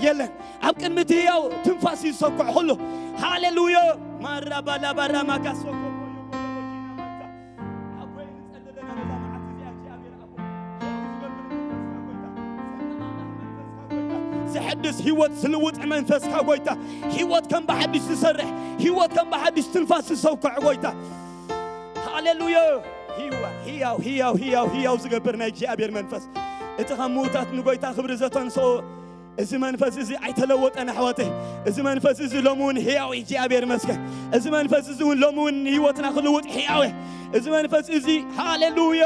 የለን። ኣብ ቅድሚ እቲ ህያው ትንፋስ እዩ ዝሰኩዕ ኩሉ። ሃሌሉያ። ማራ ባላ ባራ ማካ ሶኮ ቦዮ ቦዮ ቦጂና ማንታ። ኣቦይ፣ ንጸልለና በዛ መዓልቲ እዚኣ እግዚኣብሔር ኣቦ። ህያው ዝገብር መንፈስካ ጎይታ። ዘናናዕ መንፈስካ ጎይታ። ዘሐድስ ህይወት ዝልውጥ መንፈስካ ጎይታ። ህይወት ከም ብሓድሽ ዝሰርሕ፣ ህይወት ከም ብሓድሽ ትንፋስ ዝሰኩዕ ጎይታ። ሃሌሉያ። ህያው፣ ህያው፣ ህያው፣ ህያው፣ ህያው ዝገብር ናይ እግዚኣብሔር መንፈስ። እቲ ካብ ምዉታት ንጎይታ ክብሪ ዘተንስኦ እዚ መንፈስ እዚ ኣይተለወጠን ኣሕዋተይ። እዚ መንፈስ እዚ ሎሚ እውን ህያው እዩ፣ እግዚኣብሔር ይመስገን። እዚ መንፈስ እዚ እውን ሎሚ እውን ንህይወትና ክልውጥ ህያው እዩ። እዚ መንፈስ እዚ፣ ሃሌሉያ።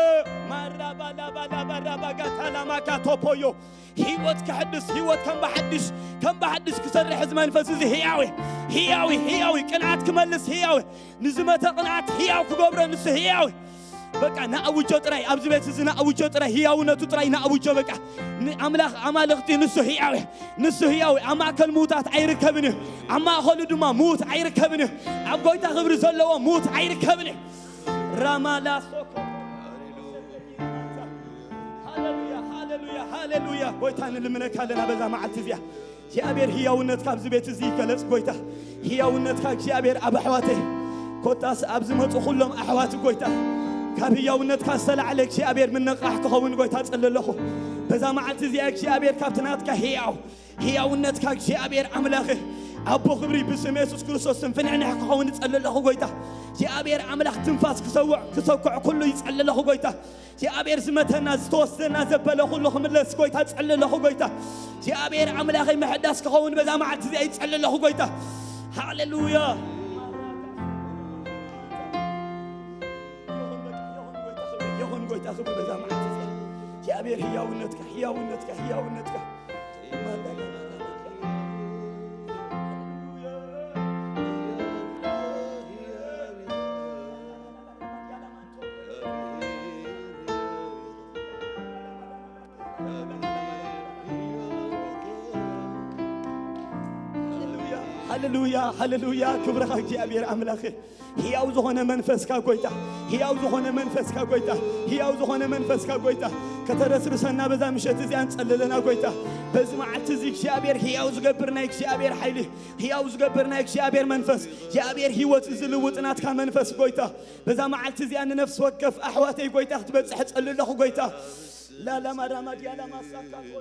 ማራባላባላባራባጋታላማካቶፖዮ። ህይወት ክሕድስ፣ ህይወት ከም ብሓድሽ፣ ከም ብሓድሽ ክሰርሕ እዚ መንፈስ እዚ ህያው እዩ። ህያው እዩ፣ ህያው እዩ። ቅንዓት ክመልስ ህያው እዩ። ንዝመተ ቅንዓት ህያው ክገብሮ ንሱ ህያው እዩ። በቃ ንኣውጆ ጥራይ፣ ኣብዚ ቤት እዚ ንኣውጆ ጥራይ፣ ህያውነቱ ጥራይ ንኣውጆ። በቃ ንኣምላኽ ኣማልኽቲ ንሱ ህያው እዩ፣ ንሱ ህያው እዩ። ኣብ ማእከል ምዉታት ኣይርከብን እዩ፣ ኣብ ማእከሉ ድማ ምዉት ኣይርከብን እዩ። ኣብ ጎይታ ክብሪ ዘለዎ ምዉት ኣይርከብን እዩ። ራማላ ሶኮ። ሃሌሉያ፣ ሃሌሉያ፣ ሃሌሉያ። ጎይታ ንልምነካ ኣለና በዛ መዓልቲ እዚኣ። እግዚኣብሔር ህያውነትካ ኣብዚ ቤት እዚ ይገለጽ ጎይታ። ህያውነትካ እግዚኣብሔር ኣብ ኣሕዋተይ፣ ኮታስ ኣብ ዝመጹ ኩሎም ኣሕዋት ጎይታ፣ ካብ ህያውነትካ ዝተላዕለ እግዚኣብሔር ምንቕቓሕ ክኸውን ጎይታ ጸሊ ኣለኹ። በዛ መዓልቲ እዚኣ እግዚኣብሔር ካብቲ ናትካ ህያው፣ ህያውነትካ እግዚኣብሔር ኣምላኽ ኣቦ ክብሪ ብስም የሱስ ክርስቶስ ፍንሕንሕ ክኸውን ጸሊ ኣለኹ ጎይታ። እግዚኣብሔር ኣምላኽ ትንፋስ ክሰውዕ፣ ክሰኩዕ ኩሉ ይጸሊ ኣለኹ ጎይታ። እግዚኣብሔር ዝመተና፣ ዝተወስደና፣ ዘበለ ኩሉ ክምለስ ጎይታ ጸሊ ኣለኹ ጎይታ። እግዚኣብሔር ኣምላኸይ ምሕዳስ ክኸውን በዛ መዓልቲ እዚኣ ይጸሊ ኣለኹ ጎይታ። ሃሌሉያ። ይኹን በቃ፣ ይኹን ጎይታ ክብሪ፣ ይኹን ጎይታ ክብሪ በዛ መዓልቲ እዚኣ። እግዚኣብሔር ህያውነትካ፣ ህያውነትካ፣ ህያውነትካ። ሃሌሉያ፣ ሃሌሉያ፣ ክብርኻ እግዚኣብሔር ኣምላኽ። ህያው ዝኾነ መንፈስካ ጎይታ፣ ህያው ዝኾነ መንፈስካ ጎይታ፣ ህያው ዝኾነ መንፈስካ ጎይታ፣ ከተረስርሰና በዛ ምሸት እዚኣ ንጸልለና ጎይታ። በዚ መዓልቲ እዚ እግዚኣብሔር ህያው ዝገብር ናይ እግዚኣብሔር ሓይሊ፣ ህያው ዝገብር ናይ እግዚኣብሔር መንፈስ፣ እግዚኣብሔር ህይወት ዝልውጥ ናትካ መንፈስ ጎይታ፣ በዛ መዓልቲ እዚኣ ንነፍሲ ወከፍ ኣሕዋተይ ጎይታ ክትበጽሕ ጸሊ ኣለኹ ጎይታ። ላላማ ራማድያ ላማ ሳካ ሆዮ።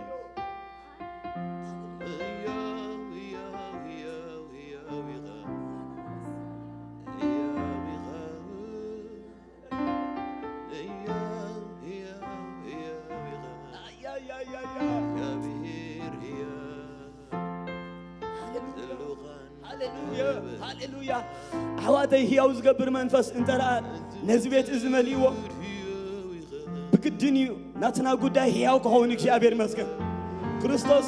ሃሌሉያ፣ ሃሌሉያ። ኣሕዋተይ፣ ህያው ዝገብር መንፈስ እንተ ደኣ ነዚ ቤት እዚ መሊእዎ፣ ብግድን እዩ ናትና ጉዳይ ህያው ክኸውን። እግዚኣብሔር ይመስገን። ክርስቶስ፣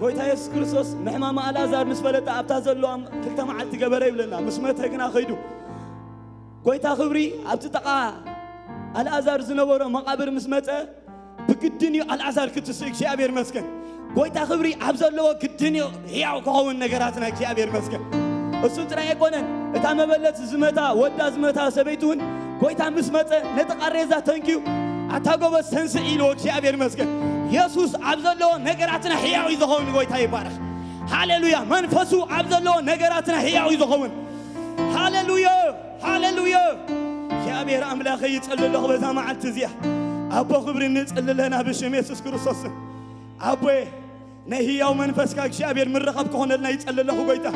ጎይታ የሱስ ክርስቶስ ምሕማም ኣልኣዛር ምስ ፈለጠ ኣብታ ዘለዋ ክልተ መዓልቲ ገበረ ይብለና። ምስ መተ ግና ኸይዱ። ጎይታ ክብሪ ኣብቲ ጥቓ ኣልኣዛር ዝነበሮ መቓብር ምስ መጸ፣ ብግድን እዩ ኣልኣዛር ክትስእ። እግዚኣብሔር ይመስገን። ጎይታ ክብሪ ኣብ ዘለዎ ግድን እዩ ህያው ክኸውን ነገራትና። እግዚኣብሔር ይመስገን። እሱ ጥራይ ኣይኮነን፣ እታ መበለት ዝመታ፣ ወዳ ዝመታ ሰበይቲ እውን ጎይታ ምስ መጸ ነቲ ቃሬዛ ተንክዩ ኣታ ጎበዝ ተንስእ ኢልዎ። እግዚኣብሔር ይመስገን። የሱስ ኣብ ዘለዎ ነገራትና ህያው እዩ ዝኸውን። ጎይታ ይባረኽ። ሃሌሉያ። መንፈሱ ኣብ ዘለዎ ነገራትና ህያው እዩ ዝኸውን። ሃሌሉያ፣ ሃሌሉያ። እግዚኣብሔር ኣምላኸ ይጸሊ ኣለኹ በዛ መዓልቲ እዚኣ። ኣቦ ክብሪ ንጸሊ ኣለና ብሽም የሱስ ክርስቶስ ስም። ኣቦየ፣ ናይ ህያው መንፈስካ እግዚኣብሔር ምርኻብ ክኾነልና ይጸሊ ኣለኹ ጎይታ።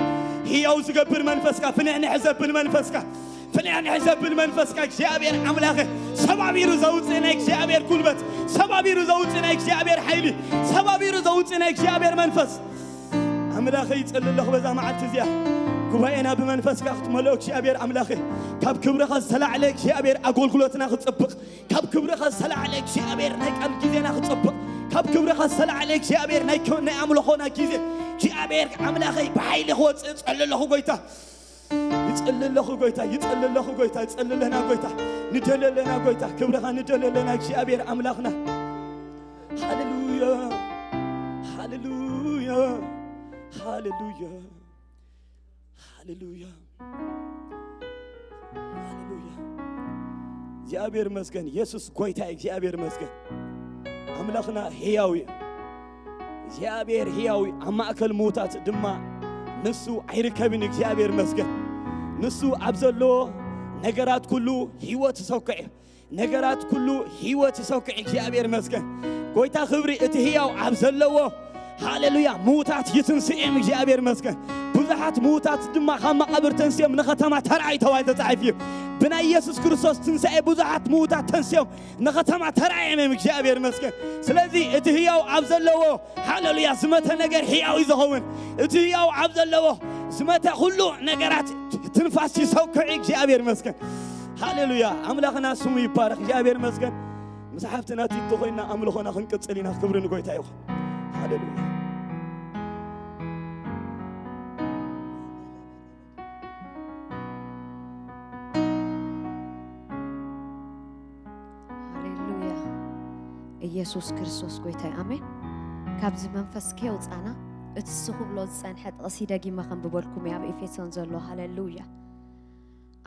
ህያው ዝገብር መንፈስካ፣ ፍንሕንሕ ዘብል መንፈስካ፣ ፍንሕንሕ ዘብል መንፈስካ እግዚኣብሔር ኣምላኸ፣ ሰባቢሩ ዘውፅእ ናይ እግዚኣብሔር ጉልበት፣ ሰባቢሩ ዘውፅእ ናይ እግዚኣብሔር ሓይሊ፣ ሰባቢሩ ዘውፅእ ናይ እግዚኣብሔር መንፈስ ኣምላኸ ይጸሊ ኣለኹ በዛ መዓልቲ እዚኣ። ጉባኤና ብመንፈስካ ክትመልኦ እግዚኣብሔር ኣምላኸ፣ ካብ ክብርኻ ዝተላዕለ እግዚኣብሔር ኣገልግሎትና ክጽብቕ፣ ካብ ክብርኻ ዝተላዕለ እግዚኣብሔር ናይ ቃል ግዜና ክጽብቕ፣ ካብ ክብርኻ ዝተላዕለ እግዚኣብሔር ናይ ክ-፣ ናይ ኣምልኾና ግዜ እግዚኣብሔር ኣምላኸይ ብሓይሊ ክወጽእ እጸሊ ኣለኹ ጎይታ። ይጸሊ ኣለኹ ጎይታ፣ ይጸሊ ኣለኹ ጎይታ፣ ይጸሊ ኣለና ጎይታ፣ ንደሊ ኣለና ጎይታ፣ ክብርኻ ንደሊ ኣለና እግዚኣብሔር ኣምላኽና። ሃሌሉያ፣ ሃሌሉያ፣ ሃሌሉያ፣ ሃሌሉያ፣ ሃሌሉያ። እግዚኣብሔር ይመስገን። የሱስ ጎይታ እዩ። እግዚኣብሔር ይመስገን። ኣምላኽና ህያው እዩ። እግዚኣብሔር ሕያው እዩ፣ ኣብ ማእከል ምዉታት ድማ ንሱ ኣይርከብን እዩ። እግዚኣብሔር ይመስገን። ንሱ ኣብ ዘለዎ ነገራት ኩሉ ህይወት ይሰኩዕ እዩ። ነገራት ኩሉ ህይወት ይሰኩዕ እዩ። እግዚኣብሔር ይመስገን። ጎይታ ክብሪ እቲ ህያው ኣብ ዘለዎ፣ ሃሌሉያ፣ ምዉታት ይትንስኡ እዮም። እግዚኣብሔር ይመስገን። ብዙሓት ምዉታት ድማ ካብ መቓብር ተንስኦም ንኸተማ ተራእዩ ተባሂሉ ተጻሒፉ እዩ። ብናይ ኢየሱስ ክርስቶስ ትንሳኤ ብዙሓት ምዉታት ተንስኦም ንኸተማ ተራእዮም እዮም። እግዚኣብሔር ይመስገን። ስለዚ እቲ ህያው ኣብ ዘለዎ፣ ሃሌሉያ፣ ዝመተ ነገር ህያው እዩ ዝኸውን። እቲ ህያው ኣብ ዘለዎ ዝመተ ኩሉ ነገራት ትንፋስ ይሰኩዕ እዩ። እግዚኣብሔር ይመስገን። ሃሌሉያ፣ ኣምላኽና ስሙ ይባረኽ። እግዚኣብሔር ይመስገን። ምስ ሓፍትና ቲቶ ኮይና ኣምልኾና ክንቅጽል ኢና። ክብሪ ንጎይታ ይኹን። ሃሌሉያ። ሃሌሉያ። ኢየሱስ ክርስቶስ ጎይታ እዩ። ኣሜን። ካብዚ መንፈስ ከየውጻና እቲ ስኹ ብሎ ዝጸንሐ ጥቕሲ ደጊመ ከንብበልኩም እየ፣ ኣብ ኤፌሶን ዘሎ። ሃሌሉያ።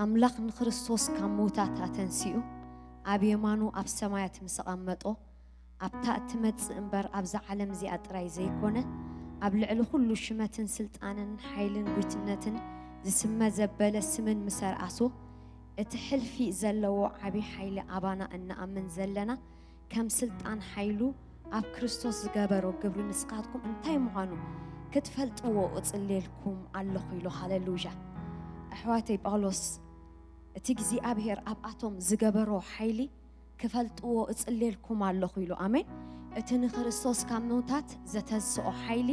ኣምላኽ ንክርስቶስ ካብ ምዉታት ኣተንሲኡ ኣብ የማኑ ኣብ ሰማያት ምስ ኣቐመጦ፣ ኣብታ እትመጽእ እምበር ኣብዛ ዓለም እዚኣ ጥራይ ዘይኮነ፣ ኣብ ልዕሊ ኩሉ ሽመትን ስልጣንን ሓይልን ጉይትነትን ዝስመ ዘበለ ስምን ምስ ኣርኣሶ፣ እቲ ሕልፊ ዘለዎ ዓቢ ሓይሊ ኣባና እንኣምን ዘለና ከም ስልጣን ሓይሉ ኣብ ክርስቶስ ዝገበሮ ግብሪ ንስኻትኩም እንታይ ምዃኑ ክትፈልጥዎ እጽልየልኩም ኣለኹ ኢሉ። ሃሌሉያ። ኣሕዋተይ ጳውሎስ እቲ እግዚኣብሔር ኣብኣቶም ዝገበሮ ሓይሊ ክፈልጥዎ እጽልየልኩም ኣለኹ ኢሉ። ኣሜን። እቲ ንክርስቶስ ካብ ምውታት ዘተንስኦ ሓይሊ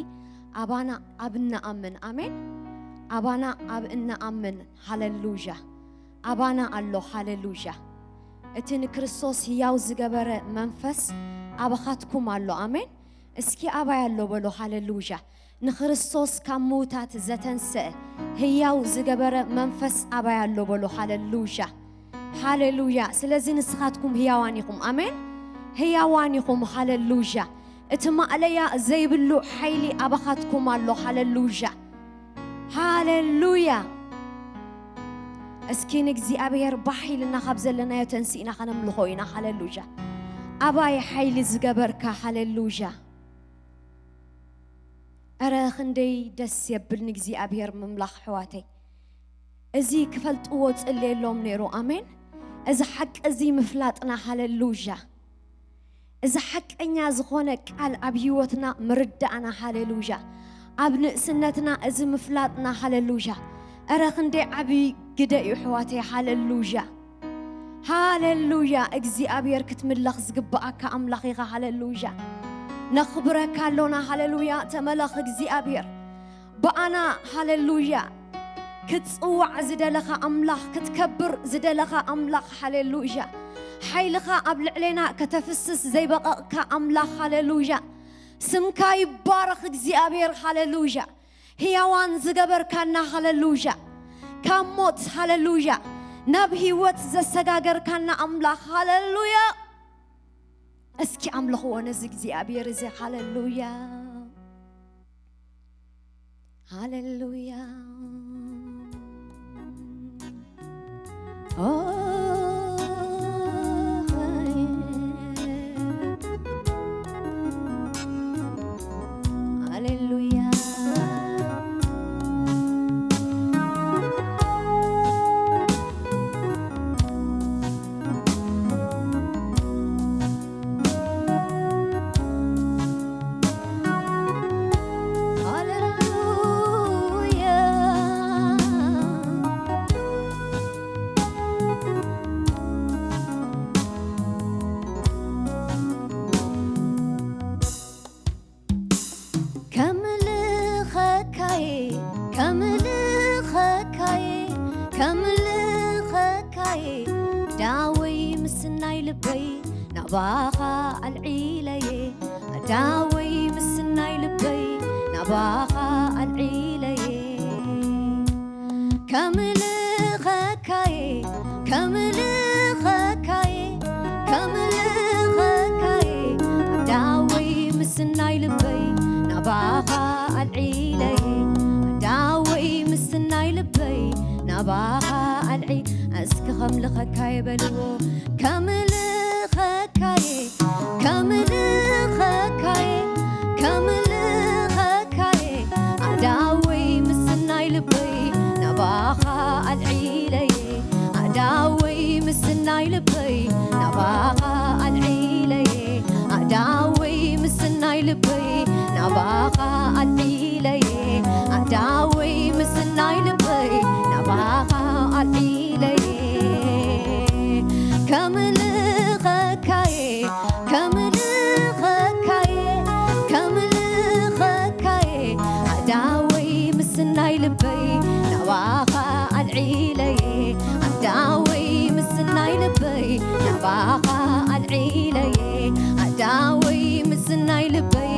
ኣባና ኣብ እንኣምን፣ ኣሜን፣ ኣባና ኣብ እንኣምን፣ ሃሌሉያ፣ ኣባና ኣሎ። ሃሌሉያ። እቲ ንክርስቶስ ህያው ዝገበረ መንፈስ ኣባኻትኩም ኣሎ። ኣሜን። እስኪ ኣባይ ኣሎ በሎ። ሃሌሉያ። ንክርስቶስ ካብ ምውታት ዘተንስአ ህያው ዝገበረ መንፈስ ኣባይ ኣሎ በሎ። ሃሌሉያ፣ ሃሌሉያ። ስለዚ ንስኻትኩም ህያዋን ኢኹም። ኣሜን። ህያዋን ኢኹም። ሃሌሉያ። እቲ ማእለያ ዘይብሉ ሓይሊ ኣባኻትኩም ኣሎ። ሃሌሉያ፣ ሃሌሉያ። እስኪ ንእግዚኣብሔር ባሕ ኢልና ካብ ዘለናዮ ተንሲእና ከነምልኾ ኢና። ሃሌሉያ። ኣባይ ሓይሊ ዝገበርካ። ሃሌሉያ። እረ ክንደይ ደስ የብል ንእግዚኣብሔር ምምላኽ ኣሕዋተይ። እዚ ክፈልጥዎ ጽልየሎም ነይሩ። ኣሜን። እዚ ሓቂ እዚ ምፍላጥና። ሃሌሉያ። እዚ ሓቀኛ ዝኾነ ቃል ኣብ ህይወትና ምርዳእና። ሃሌሉያ። ኣብ ንእስነትና እዚ ምፍላጥና። ሃሌሉያ። እረ ክንደይ ዓቢ ግደ እዩ ኣሕዋተይ። ሃሌሉያ። ሃሌሉያ። እግዚኣብሔር ክትምለኽ ዝግብኣካ ኣምላኽ ኢኻ። ሃሌሉያ። ነኽብረካ ኣሎና። ሃሌሉያ። ተመለኽ እግዚኣብሔር። ብኣና፣ ሃሌሉያ፣ ክትጽዋዕ ዝደለኻ ኣምላኽ፣ ክትከብር ዝደለኻ ኣምላኽ። ሃሌሉያ። ሓይልኻ ኣብ ልዕሌና ከተፍስስ ዘይበቐቕካ ኣምላኽ። ሃሌሉያ። ስምካ ይባረኽ እግዚኣብሔር። ሃሌሉያ። ህያዋን ዝገበርካና። ሃሌሉያ። ካብ ሞት፣ ሃሌሉያ፣ ናብ ህይወት ዘሰጋገርካና ኣምላኽ። ሃሌሉያ። እስኪ ኣምልኽዎ ነዚ እግዚኣብሔር እዚ። ሃሌሉያ፣ ሃሌሉያ። ኦ፣ ሃሌሉያ። ሃሌሉያ። ከምልኸካየ፣ ከምልኸካየ፣ ከምልኸካየ፣ ዳወይ ምስናይ ልበይ ናባኻ ኣልዒለየ። ዳወይ ምስናይ ልበይ ናባኻ ኣልዒለየ። ከምልኸካየ፣ ከምልኸካየ፣ ከምልኸካየ፣ ዳወይ ምስናይ ልበይ ናባኻ ኣልዒለየ። ዳወይ ምስናይ ልበይ ናባኻ ኣልዒ፣ እስኪ ከምልኸካየ በልዎ። ከምልኸካየ፣ ከምልኸካየ፣ ከምልኸካየ፣ ኣልዒለየ ከምልኸካየ ከምልኸካየ ከምልኸካየ ኣዳወይ ምስናይ ልበይ ናባኻ ኣልዒለየ ኣዳወይ ምስናይ ልበይ ናባኻ ኣልዒለየ ኣዳወይ ምስናይ ልበይ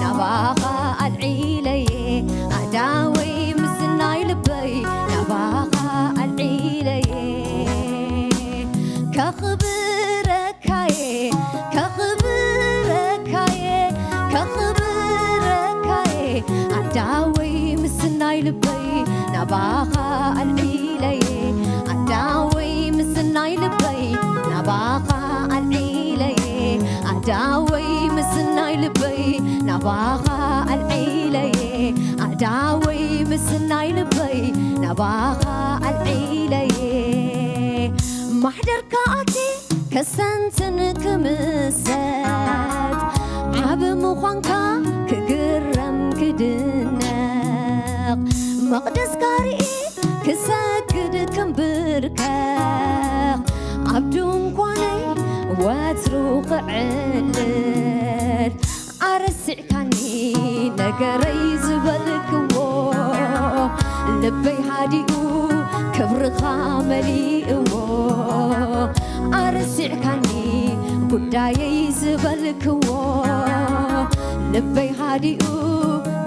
ናባኻ ኣልዒለየ ኣዳወይ ምስናይ ልበይ ናባኻ ኣልዒለየ ከኽብረካየ ከኽብረካየ ከኽብረካየ ኣዳወይ ምስናይ ልበይ ናባኻ ኣልዒለየ ኣዳወይ ምስናይ ልበይ ናባኻ ኣልዒለየ ኣዳወይ ምስናይ ልበይ ናባኻ ኣልዒለየ ኣዳወይ ምስናይ ልበይ ናባኻ ኣልዒለየ ማሕደርካ ኣቲ ከሰንትን ክምሰት ዓብ ምዃንካ ክግረም ክድነቕ መቕደስካ ርኢ ክሰግድ ክምብርከኽ ኣብ ድንኳነይ ወትሩ ክዕልል ኣረሲዕካኒ ነገረይ ዝበልክዎ ልበይ ሃዲኡ ክብርኻ መሊእዎ ኣረሲዕካኒ ጉዳየይ ዝበልክዎ ልበይ ሃዲኡ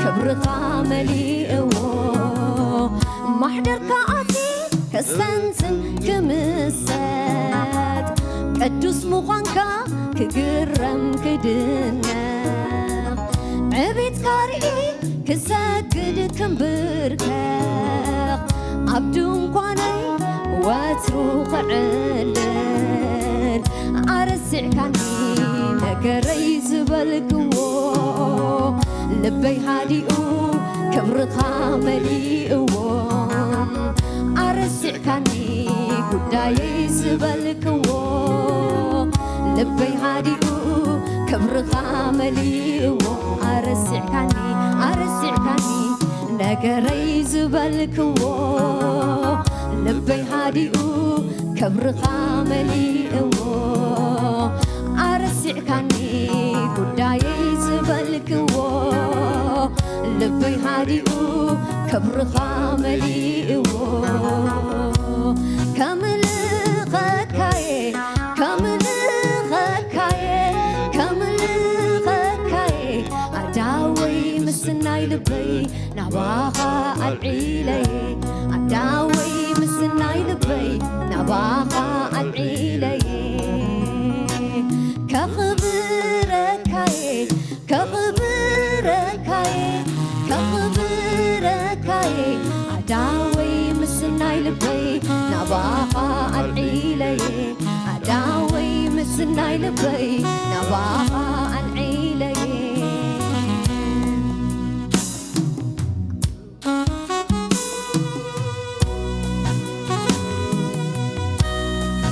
ክብርኻ መሊእዎ ማሕደርካ ኣቲ ከሰንትን ክምሰጥ ቅዱስ ምዃንካ ክግረም ክድነቕ ዕቤትካ ርኢ ክሰግድ ክምብርከኽ ኣብ ድንኳነይ ወትሩ ክዕልል ኣረሲዕካኒ ነገረይ ዝበልክዎ ልበይ ሃዲኡ ክብርኻ መሊእዎ ኣረሲዕካኒ ጉዳየይ ዝበልክዎ ልበይ ሃዲኡ ክብርኻ መሊእዎ ኣረሲዕካኒ ኣረሲዕካኒ ነገረይ ዝበልክዎ ልበይ ሃዲኡ ክብርኻ መሊእዎ ኣረሲዕካኒ ጉዳየይ ዝበልክዎ ልበይ ሃዲኡ ክብርኻ መሊእዎ ከምልኸካየ ከምልኸካየ ከምልኸካየ ኣዳወይ ምስናይ ልበይ ናባኻ ኣልዒለየ ኣዳወይ ምስናይ ልበይ ናባኻ ኣልዒለየ ከኽብረካየ ከኽብረካየ ከኽብረካየ ኣዳወይ ምስናይ ልበይ ናባኻ ኣልዒለየ ኣዳወይ ምስናይ ልበይ ናባኻ ኣልዒለየ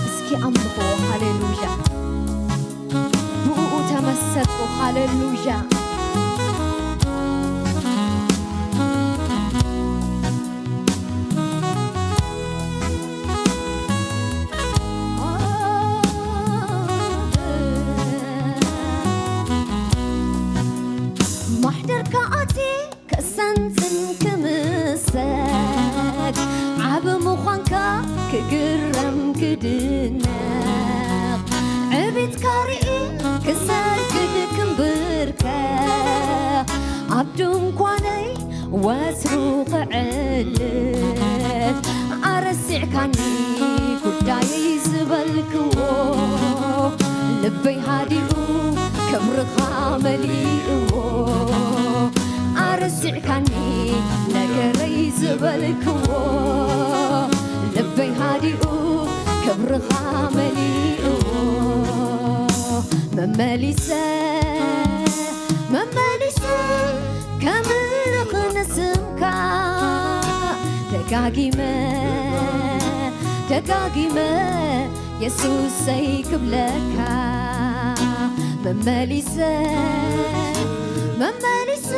እስኪ ኣምልኽዎ ሃሌሉያ ብእኡ ተመሰጥኩ ሃሌሉያ ማሕደርካ ኣቲ ክሰንትን ክምሰል ዓብ ምዃንካ ክግረም ክድነቕ ዕቤትካ ርኢ ክሰግድ ክምብርከኽ ኣብ ድንኳነይ ወትሩ ክዕልል ኣረሲዕካኒ ጉዳየይ ዝበልክዎ ልበይ ሃዲኡ ክብርኻ መሊእዎ ኣረሲዕካኒ ነገረይ ዝበልክዎ ልበይ ሃዲኡ ክብርኻ መሊእዎ መመሊሰ መመሊሰ ከምልኽ ንስምካ ደጋጊመ ደጋጊመ የሱሰይ ክብለካ መመሊሰ መመሊሰ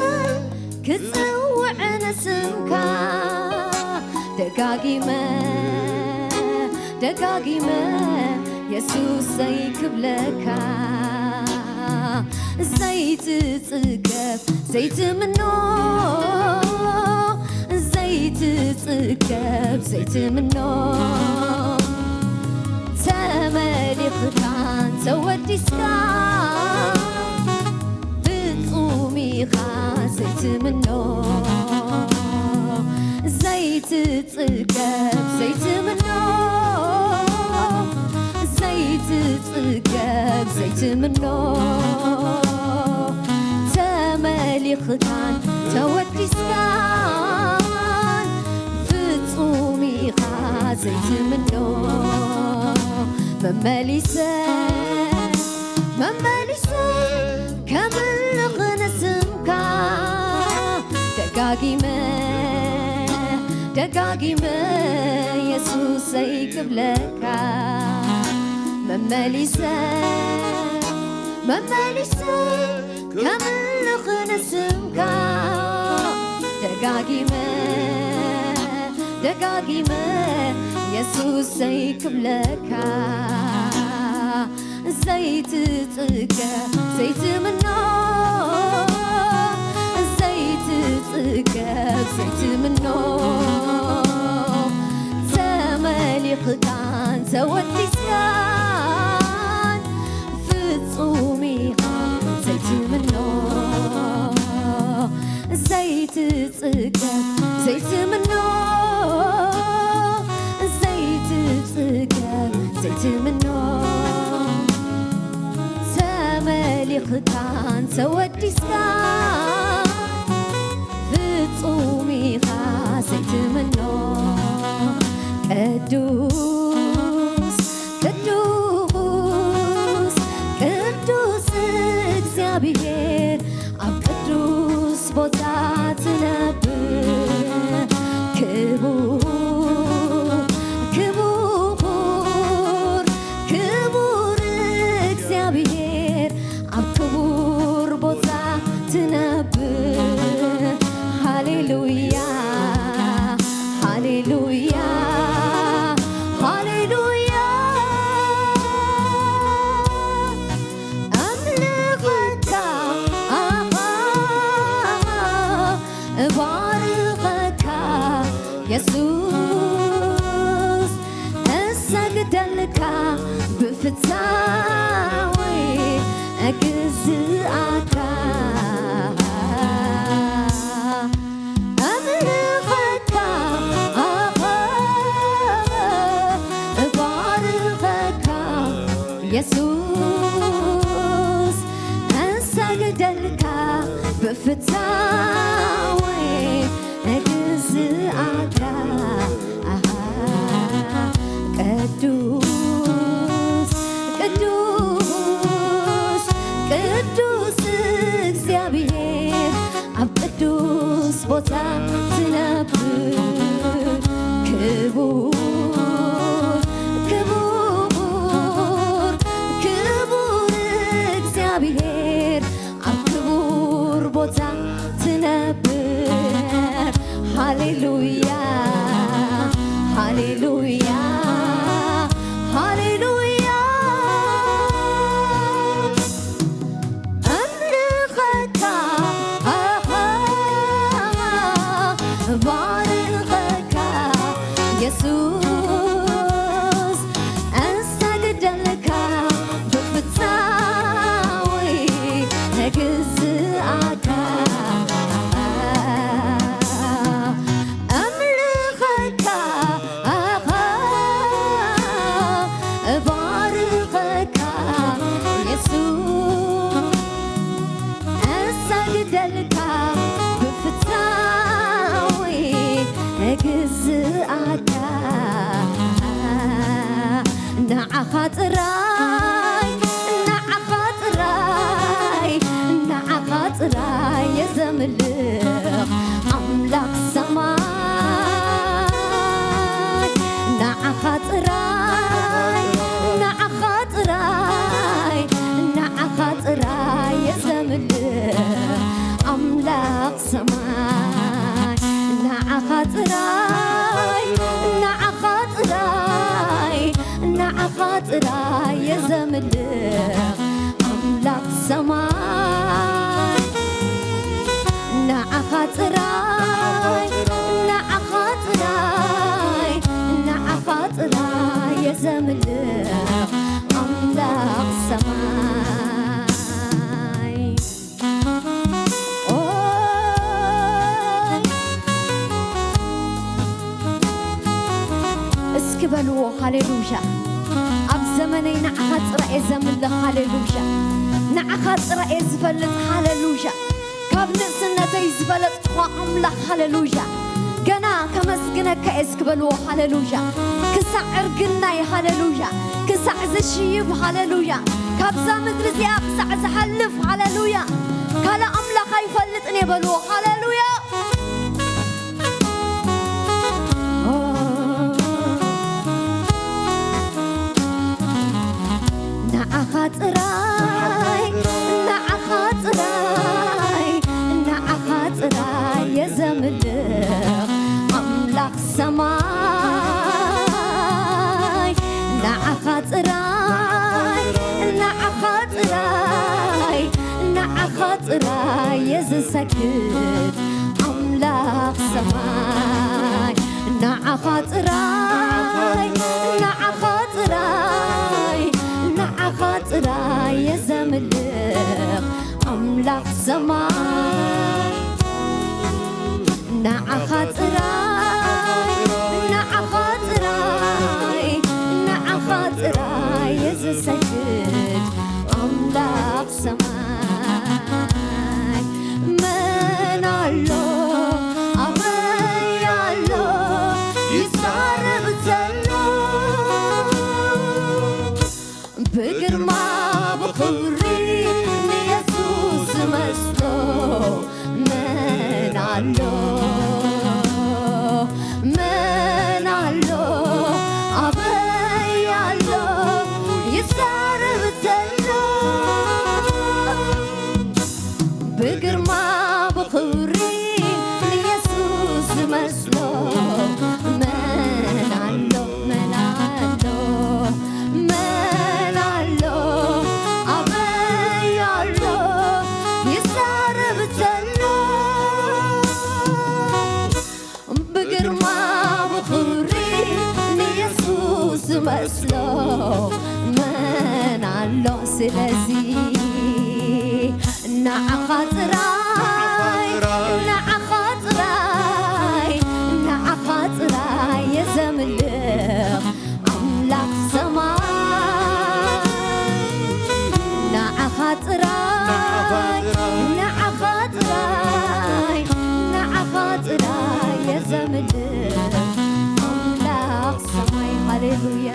ክጽውዕ ንስምካ ደጋጊመ ደጋጊመ የሱሰይ ክብለካ፣ ዘይትጽገብ ዘይትምኖ፣ ዘይትጽገብ ዘይትምኖ፣ ተመሊኽካን ተወዲስካን ፍጹም ኢኻ ዘይትምኖ፣ ዘይትጽገብ ዘይትምኖ፣ ዘይትጽገብ ዘይትምኖ፣ ተመሊኽካን ተወዲስካን ፍጹም ኢኻ ዘይትምኖ፣ መመሊሰ መመሊሰ ከምልኽ ንስምካ፣ ደጋጊመ ደጋጊመ የሱሰይ ክብለካ፣ መመሊሰ መመሊሰ ከምልኽ ንስምካ፣ ደጋጊመ ደጋጊመ የሱሰይ ክብለካ፣ ዘይትጽገብ ዘይትምኖ፣ ዘይትጽገብ ዘይትምኖ፣ ተመሊኽካን ተወዲስካን ፍጹም ኢኻ ዘይትምኖ፣ ዘይትጽገብ ዘይትምኖ፣ ዘይትጽገብ ዘይትምኖ፣ ተመሊኽካን ተወዲስካን ፍጹም ኢኻ ዘይትምኖ፣ ቅዱስ ቅዱስ ቅዱስ እግዚኣብሔር ኣብ ቅዱስ ቦታ ትነብር፣ ክቡር ክቡር ክቡር እግዚኣብሔር ኣብ ክቡር ቦታ ትነብር። ሃሌሉያ ሃሌሉያ ሃሌሉያ፣ ኣምልኸካ ኣኻ እባርኸካ የሱስ፣ እሰግደልካ ብፍታወይ እግዝኣካ፣ ኣምልኸካ ኣኻ እባርኸካ የሱስ፣ እሰግደልካ ብፍታወይ እግዝኣካ፣ ኣሃ፣ ቅዱስ ቅዱስ ቅዱስ እግዚኣብሔር ኣብ ቅዱስ ቦታ ትነብር፣ ክቡር ክቡር ክቡር እግዚኣብሔር ኣብ ክቡር ቦታ ትነብር። ሃሌሉያ ሃሌሉያ ሃሌሉያ፣ ኣምልኸካ ኣኻ እባርኸካ የሱስ፣ እሰግደልካ ብፍታወይ እግዝኣካ፣ ኣምልኸካ ኣኻ እባርኸካ የሱስ፣ እሰግደልካ ብፍታወይ እግዝኣካ፣ ንዓኻ ጥራይ ንዓኻ ጥራይ ንዓኻ ጥራይ የዘምልኽ ኣምላኽ ሰማይ፣ ንዓኻ ጥራይ ንዓኻ ጥራይ ንዓኻ ጥራይ የዘምልኽ ኣምላኽ ሰማይ፣ ንዓኻ ጥራይ ንዓኻ ጥራይ እየ ዘምልኽ ኣምላኽ ሰማይ። ንዓኻ ጥራይ፣ ንዓኻ ጥራይ፣ ንዓኻ ጥራይ እየ ዘምልኽ ኣምላኽ ሰማይ። እስኪ በልዎ ሃሌሉያ። ኣብ ዘመነይ ንዓኻ ጥራይ እየ ዘምልኽ ሃሌሉያ። ንዓኻ ጥራይ እየ ዝፈልጥ ሃሌሉያ። ካብ ንእስነተይ ዝፈለጥኩኻ ኣምላኽ ሃሌሉያ። ገና ከመስግነካ እየ እስኪ በልዎ ሃሌሉያ። ክሳዕ እርግናይ ሃሌሉያ። ክሳዕ ዝሽይብ ሃሌሉያ። ካብዛ ምድሪ እዚኣ ክሳዕ ዝሓልፍ ሃሌሉያ። ካልእ ኣምላኽ ኣይፈልጥን እየ በልዎ ሃሌሉያ። ንዓኻ ጥራይ፣ ንዓኻ ጥራይ፣ ንዓኻ ጥራይ እየ ዘምልኽ ኣምላኽ ሰማይ። ንዓኻ ጥራይ፣ ንዓኻ ጥራይ፣ ንዓኻ ጥራይ እየ ዝሰግድ ኣምላኽ ሰማይ። ንዓኻ ጥራይ፣ ንዓኻ ጥራይ፣ ንዓኻ ጥራይ እየ ዘምልኽ ኣምላኽ ሰማይ። ንዓኻ ጥራይ፣ ንዓኻ ጥራይ፣ ንዓኻ ጥራይ እየ ዝሰግድ ኣምላኽ ሰማይ። መን ኣሎ ኣበይ ኣሎ ይዛረብ ዘሎ ብግርማ ብኽብሪ ንየሱስ ዝመስሎ መን ኣሎ? መን ኣሎ? ኣበይ ኣሎ? ይዛረብ ዘሎ ብግርማ ብኽብሪ ንየሱስ ዝመስሎ መን ኣሎ? መን ኣሎ? መን ኣሎ? ኣበይ ኣሎ? ይዛረብ ዘሎ ብግርማ ብኽብሪ ንየሱስ ዝመስሎ መን ኣሎ? ስለዚ ንዓኻ ጥራይ፣ ንዓኻ ጥራይ፣ ንዓኻ ጥራይ እየ ዘምልኽ ኣምላኽ ሰማይ። ንዓኻ ጥራይ፣ ንዓኻ ጥራይ፣ ንዓኻ ጥራይ እየ ዘምልኽ ኣምላኽ ሰማይ። ሃሌሉያ።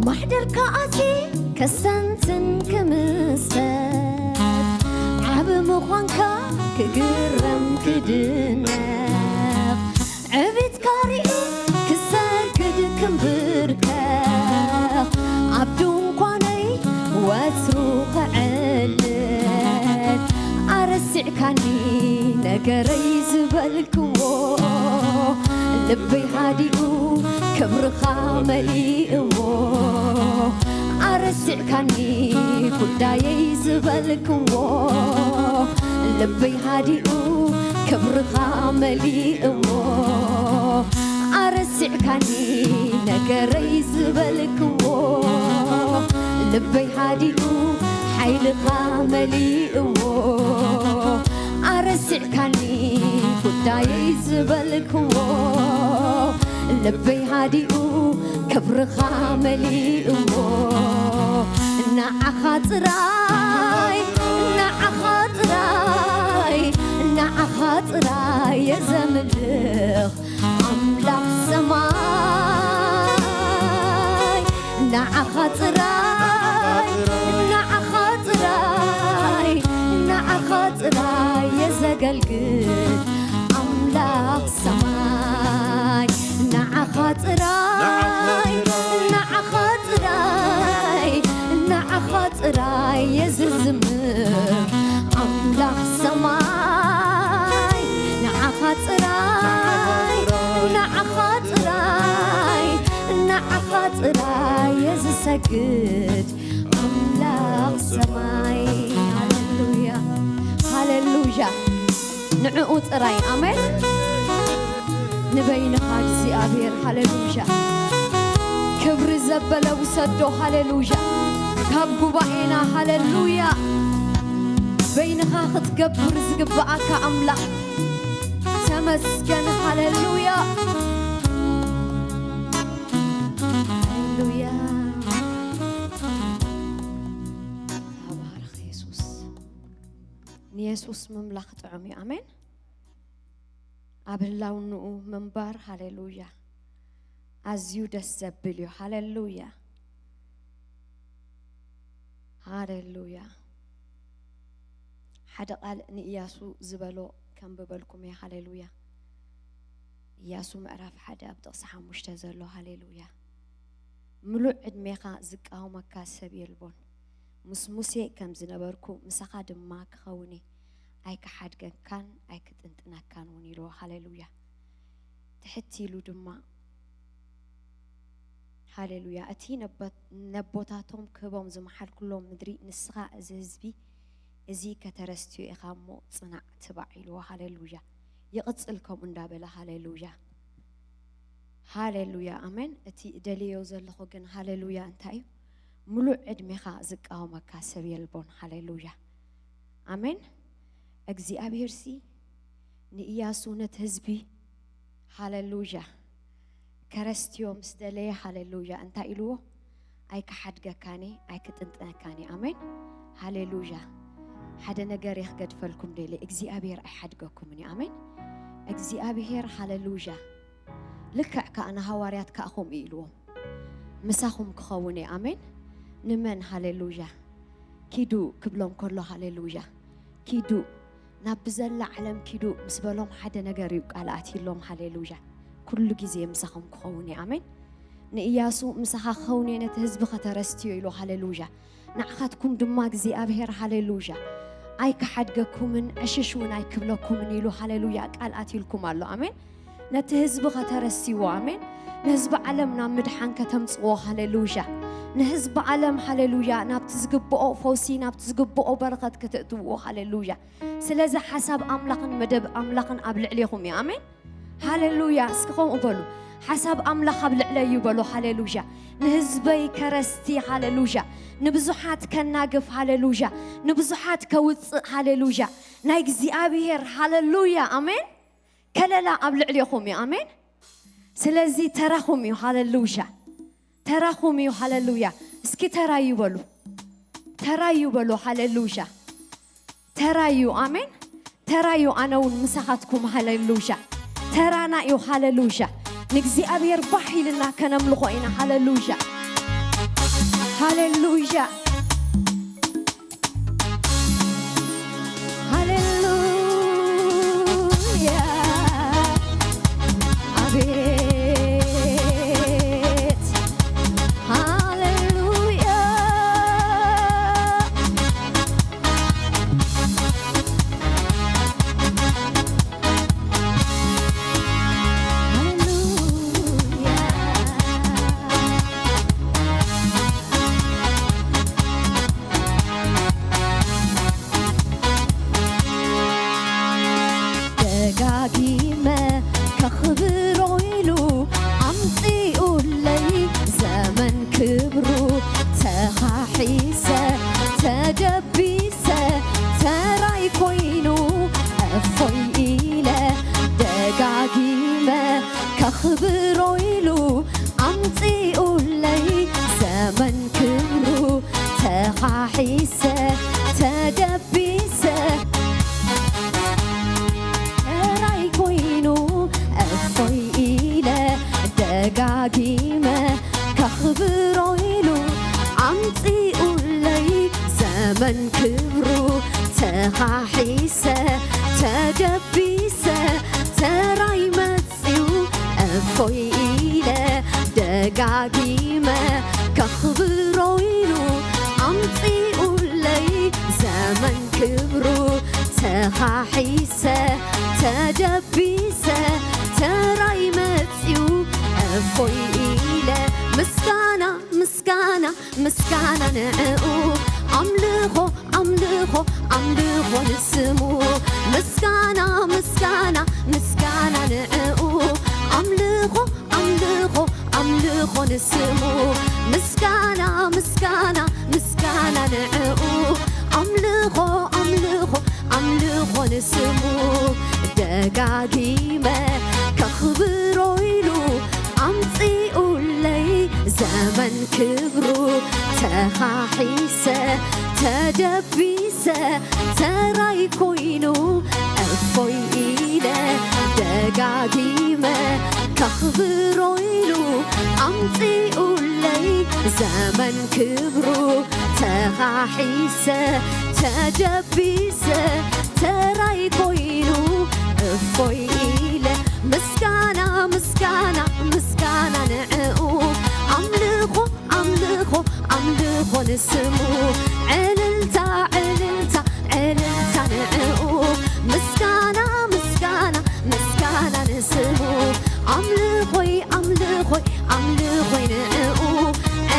ማሕደርካ ኣትየ ከስተንትን ክምሰጥ ዓብ ምዃንካ ክግረም ክድነቕ ዕቤትካ ርኢ ክሰግድ ክምብርከኽ ኣብ ድንኳነይ ወትሩ ክዕልል ኣረሲዕካኒ ነገረይ ዝበልክዎ ልበይ ሃዲኡ ክብርኻ መሊእዎ ኣረሲዕካኒ ጉዳየይ ዝበልክዎ ልበይ ሃዲኡ ክብርኻ መሊእዎ ኣረሲዕካኒ ነገረይ ዝበልክዎ ልበይ ሃዲኡ ሓይልኻ መሊእዎ ኣረሲዕካኒ ጉዳየይ ዝበልክዎ ልበይ ሃዲኡ ክብርኻ መሊእዎ ንዓኻ ጥራይ ንዓኻ ጥራይ ንዓኻ ጥራይ እየ ዘምልኽ ኣምላኽ ሰማይ ንዓኻ ጥራይ ንዓኻ ጥራይ ንዓኻ ጥራይ እየ ዘገልግል ኣምላኽ ሰማይ ግድ ኣምላኽ ሰማይ። ሃሌሉያ፣ ሃሌሉያ። ንዕኡ ጥራይ። ኣሜን። ንበይንኻ እግዚኣብሔር። ሃሌሉያ። ክብሪ ዘበለ ውሰዶ። ሃሌሉያ። ካብ ጉባኤና። ሃሌሉያ። በይንኻ ክትገብር ዝግብኣካ ኣምላኽ ተመስገን። ሃሌሉያ፣ ሃሌሉያ። ተባረኽ የሱስ። ንየሱስ ምምላኽ ጥዑም እዩ። ኣሜን። ኣብ ህላውንኡ ምንባር፣ ሃሌሉያ፣ ኣዝዩ ደስ ዘብል እዩ። ሃሌሉያ፣ ሃሌሉያ። ሓደ ቃል ንኢያሱ ዝበሎ ከንብበልኩም እየ። ሃሌሉያ። ኢያሱ ምዕራፍ ሓደ ኣብ ጥቕሲ ሓሙሽተ ዘሎ። ሃሌሉያ። ምሉእ ዕድሜኻ ዝቃወመካ ሰብ የልቦን። ምስ ሙሴ ከም ዝነበርኩ ምሳኻ ድማ ክኸውን እየ። ኣይክሓድገካን ኣይክጥንጥነካን እውን ኢልዎ። ሃሌሉያ። ትሕት ኢሉ ድማ፣ ሃሌሉያ፣ እቲ ነቦት-፣ ነቦታቶም ክህቦም ዝመሓልኩሎም ምድሪ ንስኻ እዚ ህዝቢ እዚ ከተረስትዮ ኢኻ እሞ ጽናዕ፣ ትባዕ ኢልዎ። ሃሌሉያ። ይቕጽል ከምኡ እንዳበለ። ሃሌሉያ፣ ሃሌሉያ፣ ኣሜን። እቲ ደልዮ ዘለኹ ግን፣ ሃሌሉያ፣ እንታይ እዩ? ምሉእ ዕድሜኻ ዝቃወመካ ሰብ የልቦን። ሃሌሉያ፣ ኣሜን። እግዚኣብሄርሲ ንኢያሱ ነቲ ህዝቢ፣ ሃሌሉያ፣ ከረስትዮ ምስ ደለየ፣ ሃሌሉያ፣ እንታይ ኢልዎ? ኣይክሓድገካን እየ፣ ኣይክጥንጥነካን እየ። ኣሜን፣ ሃሌሉያ። ሓደ ነገር እየ ክገድፈልኩም ደልየ፣ እግዚኣብሄር ኣይሓድገኩምን እዩ። ኣሜን። እግዚኣብሄር፣ ሃሌሉያ። ልክዕ ከኣ ንሃዋርያት ከኣ ከምኡ ኢልዎም፣ ምሳኹም ክኸውን እየ። ኣሜን። ንመን? ሃሌሉያ። ኪዱ ክብሎም ከሎ፣ ሃሌሉያ፣ ኪዱ ናብ ብዘላ ዓለም ኪዱ ምስ በሎም፣ ሓደ ነገር እዩ ቃል ኣትዩሎም። ሃሌሉያ። ኩሉ ግዜ ምሳኹም ክኸውን እየ። ኣሜን። ንኢያሱ ምሳኻ ክኸውን እየ፣ ነቲ ህዝቢ ከተረስትዮ ኢሉ። ሃሌሉያ። ንዓኻትኩም ድማ እግዚኣብሄር፣ ሃሌሉያ፣ ኣይክሓድገኩምን ዕሽሽ እውን ኣይክብለኩምን ኢሉ፣ ሃሌሉያ፣ ቃል ኣትዩልኩም ኣሎ። ኣሜን። ነቲ ህዝቢ ከተረስይዎ። ኣሜን። ንህዝቢ ዓለም ናብ ምድሓን ከተምጽዎ። ሃሌሉያ። ንህዝቢ ዓለም፣ ሃሌሉያ፣ ናብቲ ዝግብኦ ፈውሲ፣ ናብቲ ዝግብኦ በረኸት ከተእትውዎ። ሃሌሉያ። ስለዚ ሓሳብ ኣምላኽን መደብ ኣምላኽን ኣብ ልዕሌኹም እዩ። ኣሜን። ሃሌሉያ። እስኪ ከምኡ በሉ። ሓሳብ ኣምላኽ ኣብ ልዕለይ እዩ በሉ። ሃሌሉያ። ንህዝበይ ከረስቲ። ሃሌሉያ። ንብዙሓት ከናግፍ። ሃሌሉያ። ንብዙሓት ከውጽእ። ሃሌሉያ። ናይ እግዚኣብሄር፣ ሃሌሉያ፣ ኣሜን፣ ከለላ ኣብ ልዕሌኹም እዩ። ኣሜን። ስለዚ ተራኹም እዩ። ሃሌሉያ። ተራኹም እዩ። ሃሌሉያ። እስኪ ተራዩ በሉ። ተራዩ በሉ። ሃሌሉያ። ተራዩ። ኣሜን። ተራዩ። ኣነ እውን ምሳኻትኩም። ሃሌሉያ። ተራና እዩ። ሃሌሉያ። ንእግዚኣብሔር ባህ ኢልና ከነምልኾ ኢና። ሃሌሉያ። ሃሌሉያ። ሃሌሉያ። ኣቤት። ሃሌሉያ። ደጋጊመ ከኽብሮ ኢሉ ኣምጺኡለይ ዘመን ክብሩ ተኻሒሰ ተደቢሰ ተራይ ኮይኑ እፎይ ኢለ ደጋጊመ ከኽብሮ ኢሉ ኣምጺኡለይ ዘመን ክብሩ ተኻሒሰ ተደቢሰ ተራይ ኮይኑ እፎይ ኢለ ደጋጊመ ከኽብሮ ኢሉ ኣምጺኡለይ ዘመን ክብሩ ተኻሒሰ ተደቢሰ ተራይ መጽዩ እፎይ ኢለ ደጋጊመ ከኽብሮ ኢሉ ኣምጺኡለይ ዘመን ክብሩ ተኻሒሰ ተደቢሰ ተራይ መጽዩ እፎይ ኢለ ምስጋና ምስጋና ምስጋና ንዕኡ ኣምልኾ ኣምልኾ ኣምልኾ ንስሙ ምስጋና ምስጋና ምስጋና ንዕኡ ኣምልኾ ኣምልኾ ኣምልኾ ንስሙ ምስጋና ምስጋና ምስጋና ንዕኡ ኣምልኾ ኣምልኾ ኣምልኾ ንስሙ ደጋጊመ ከኽብሮ ኢሉ ኣምጺኡለይ ዘመን ክብሩ ተኻሒሰ ተደቢሰ ተራይ ኮይኑ እፎይ ኢለ ደጋጊመ ከኽብሮ ኢሉ ኣምጺኡለይ ዘመን ክብሩ ተኻሒሰ ተደቢሰ ተራይ ኮይኑ እፎይ ኢለ ምስጋና ምስጋና ምስጋና ንዕኡ ኣምልኾ ኣምልኾ ኣምልኾ ንስሙ ዕልልታ ዕልልታ ዕልልታ ንዕኡ ምስጋና ምስጋና ምስጋና ንስሙ ኣምልኾይ ኣምልኾይ ኣምልኾይ ንዕኡ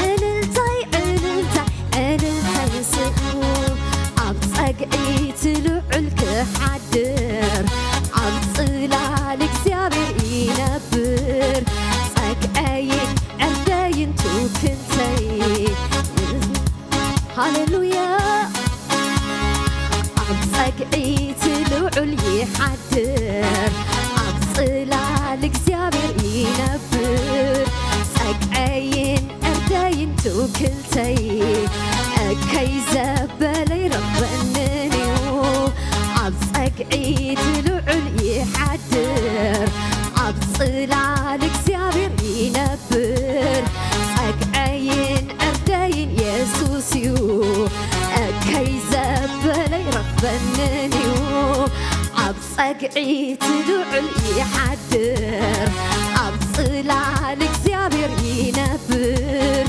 ዕልልታይ ዕልልታይ ዕልልታይ ንስሙ ኣብ ጸግዒ ትልዑል ክሓድር ኣብ ጽላል እግዚኣብሔር ይነብር ጸግዐይን ዕርደይን ትውክልተይ ሃሌሉያ ኣብ ጸግዒ ትልዑል ይሓድር ኣብ ጽላል እግዚኣብሔር ይነብር ጸግዐይን ዕርደይን ትውክልተይ እከይ ዘበለ ይረኽበንን እዩ ኣብ ጸግዒ ትልዑል ይሓድር ኣብ ጽላል እግዚኣብሔር ይነብር ጸግዐይን ዕርደይን የሱስ እዩ እከይ ዘበለ ይረኽበንን እዩ ኣብ ጸግዒ ትልዑል ይሓድር ኣብ ጽላል እግዚኣብሔር ይነብር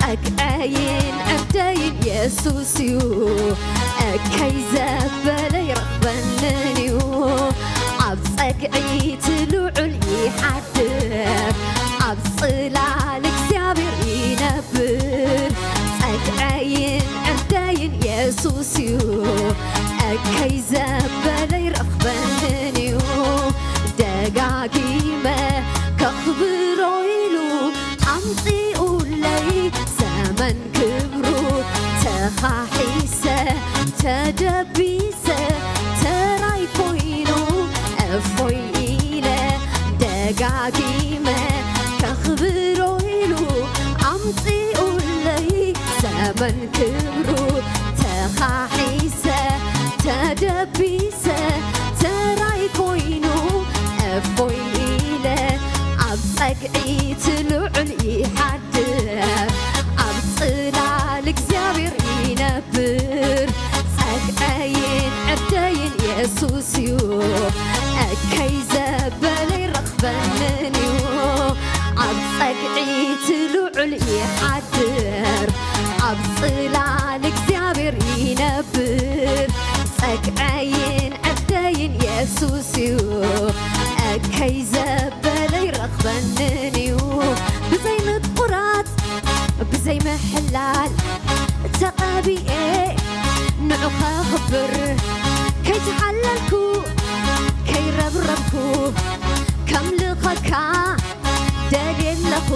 ጸግዐይን ዕርደይን የሱስ እዩ እከይ ዘበለ ይረኽበንን እዩ ኣብ ጸግዒ ትልዑል ይሓድር ኣብ ጽላል እግዚኣብሔር ይነብር ጸግዐይን ዕርደይን የሱስ እዩ እከይ ዘበለ ይረኽበንን እዩ ደጋጊመ ከኽብሮ ኢሉ ኣምጺኡለይ ዘመን ክብሩ ተኻሒሰ ተደቢሰ ተራይ ኮይኑ እፎይ ኢለ ደጋጊመ ከኽብሮ ኢሉ ኣምጺኡለይ ዘመን ክብሩ ተኻሒሰ ተደቢሰ ተራይ ኮይኑ እፎይ ኢለ ኣብ ጸግዒ ትልዑል ይሓድር ኣብ ጽላል እግዚኣብሔር ይነብር ጸግዐይን ዕርደይን የሱስ እዩ እከይ ዘበለ ይረኽበንን እዩ ኣብ ጸግዒ ትልዑል ይሓድር ኣብ ጽላል እግዚኣብሔር ይነብር ጸግዐይን ዕርደይን የሱስ እዩ እከይ ዘበለ ይረኽበንን እዩ ብዘይ ምቁራጽ ብዘይ ምሕላል ተቐቢኤ ንዑ ከኽብር ከይተሓለልኩ ከይረብረብኩ ከምልኸካ ደልየ ኣለኹ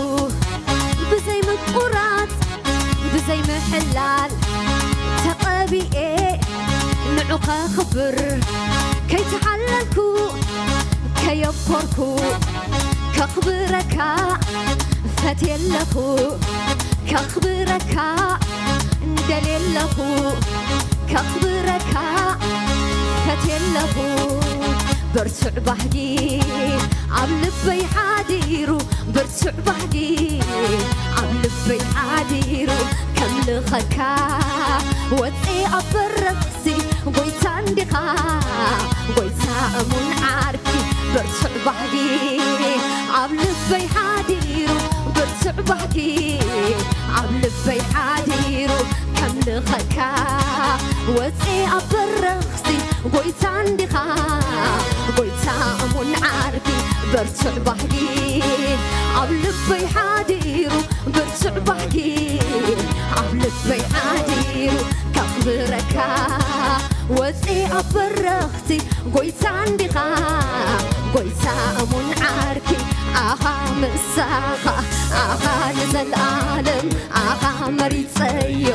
ብዘይ ምቁራጽ ብዘይ ምሕላል ተቐቢኤ ንዑ ከኽብር ከይተሓለልኩ ከየኮርኩ ከኽብረካ ፈትየ ኣለኹ ከኽብረካ እንደልየ ኣለኹ ከኽብረካ ፈትየ ኣለኹ ብርቱዕ ባህጊ ኣብ ልበይ ሓዲሩ ብርቱዕ ባህጊ ኣብ ልበይ ሓዲሩ ከምልኸካ ወፂ ኣብ በረኽሲ ጎይታ እንዲኻ ጎይታ እሙን ዓርኪ ብርቱዕ ባህጊ ኣብ ልበይ ሓዲሩ ብርቱዕ ባህጊ ኣብ ልበይ ሓዲሩ ኣምልኸካ ወፂ ኣብ በረኽቲ ጎይታ እንዲኻ ጎይታ እሙን ዓርኪ በርቱዕ ባህጊ ኣብ ልበይ ሓዲሩ ብርቱዕ ባህጊ ኣብ ልበይ ሓዲሩ ከኽብረካ ወፂ ኣብ በረኽቲ ጎይታ እንዲኻ ጎይታ እሙን ዓርኪ ኣኻ ምሳኻ ኣኻ ንዘለኣለም ኣኻ መሪፀዮ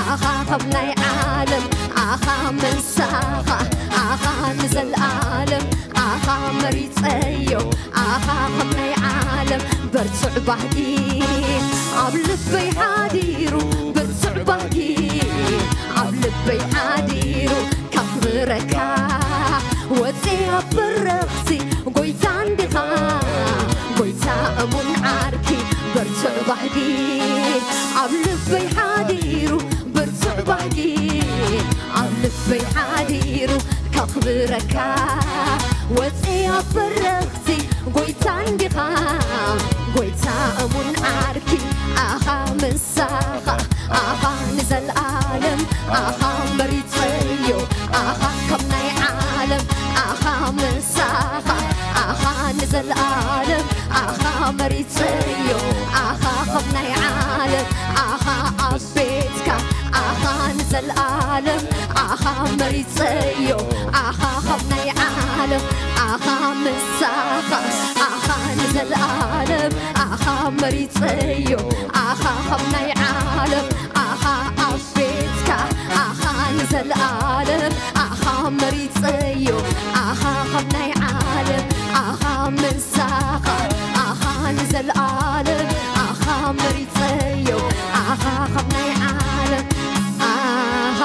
ኣኻ ከም ናይ ዓለም ኣኻ ምሳኻ ኣኻ ንዘለኣለም ኣኻ መሪፀዮ ኣኻ ከም ናይ ዓለም በርቱዕ ባህጊ ኣብ ልበይ ሓዲሩ ብርቱዕ ባህጊ ኣብ ልበይ ሓዲሩ ከኽብረካ ወፂ ኣብ በረኽቲ ጎይታ እንዲኻ ጎይታ እሙን ዓርኪ በርቱዕ ባህጊ ኣብ ልበይ ሓዲሩ ብርቱዕ ባህጊ ኣብ ልበይ ሓዲሩ ከኽብረካ ወፂ ኣብ በረኽቲ ጎይታ እንዲኻ ጎይታ እሙን ዓርኪ ኣኻ ምሳኻ ኣኻ ንዘለኣለም ኣኻ መሪፀዮ ኣኻ ከም ናይ ዓለም ኣኻ ምሳኻ ኣኻ ንዘለኣለም ኣኻ መሪፀዮ ኣኻ ከም ናይ ዓለም ኣኻ ኣብ ቤትካ ኣኻ ንዘለኣለም ኣኻ መሪፀዮ ኣኻ ከም ናይ ዓለም ኣኻ ምሳኻ ኣኻ ንዘለኣለም ኣኻ መሪፀዮ ኣኻ ከም ናይ ዓለም ኣኻ ኣብ ቤትካ ኣኻ ንዘለኣለም ኣኻ መሪፀዮ ኣኻ ከም ናይ ዓለም ኣኻ ምሳኻ ኣኻ ንዘለኣለም ኣኻ መሪፀዮ ኣኻ ከም ናይ ዓለም ኣኻ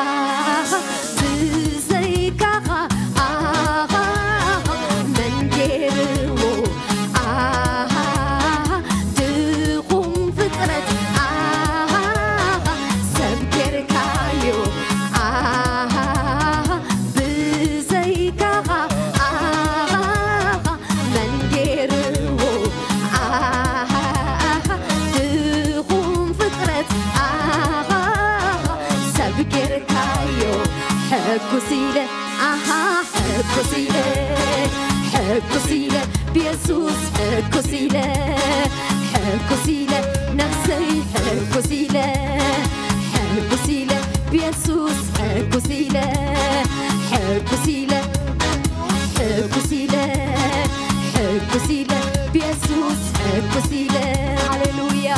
ብዘይካኻ ኣኻ መን ገይርዎ ኣኻ ድኹም ፍጥረት ኣኻ ሰብ ጌርካዮ ኣኻ ብዘይካኻ ኣኻ መን ገይርዎ ኣኻ ድኹም ፍጥረት ኣኻ ሰብ ጌርካዮ ሕጉስ ኢለ ኣኻ ሕጉስ ኢለ ሕጉስ ኢለ ብየሱስ ሕጉስ ኢለ ሕጉስ ኢለ ነፍሰይ ሕጉስ ኢለ ሕጉስ ኢለ ብየሱስ ሕጉስ ኢለ ሕጉስ ኢለ ሕጉስ ኢለ ሕጉስ ኢለ ብየሱስ ሕጉስ ኢለ ሃሌሉያ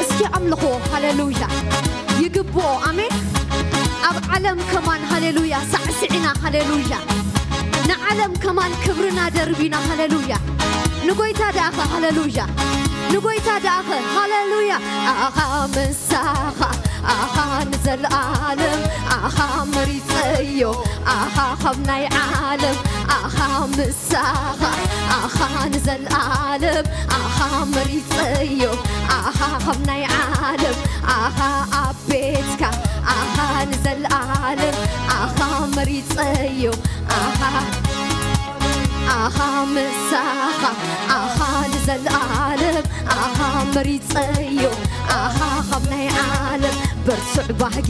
እስኪ ኣምልኾ ሃሌሉያ ይግብኦ ኣሜን ኣብ ዓለም ከማን ሃሌሉያ ሳዕስዒና ሃሌሉያ ንዓለም ከማን ክብርና ደርቢና ሃሌሉያ ንጎይታ ደኣኸ ሃሌሉያ ንጎይታ ደኣኸ ሃሌሉያ ኣኻ ምሳኻ ኣኻ ንዘለኣለም ኣኻ መሪፀዮ ኣኻ ካብ ናይ ዓለም ኣኻ ምሳኻ ኣኻ ንዘለኣለም ኣኻ መሪፀዮ ኣኻ ካብ ናይ ዓለም ኣኻ ኣብ ቤትካ ኣኻ ንዘለኣለም ኣኻ መሪፀዮ ኣኻ ኣኻ ምሳኻ ኣኻ ንዘለኣለም ኣኻ መሪፀዮ ኣኻ ካብ ናይ ዓለም ብርቱዕ ባህጊ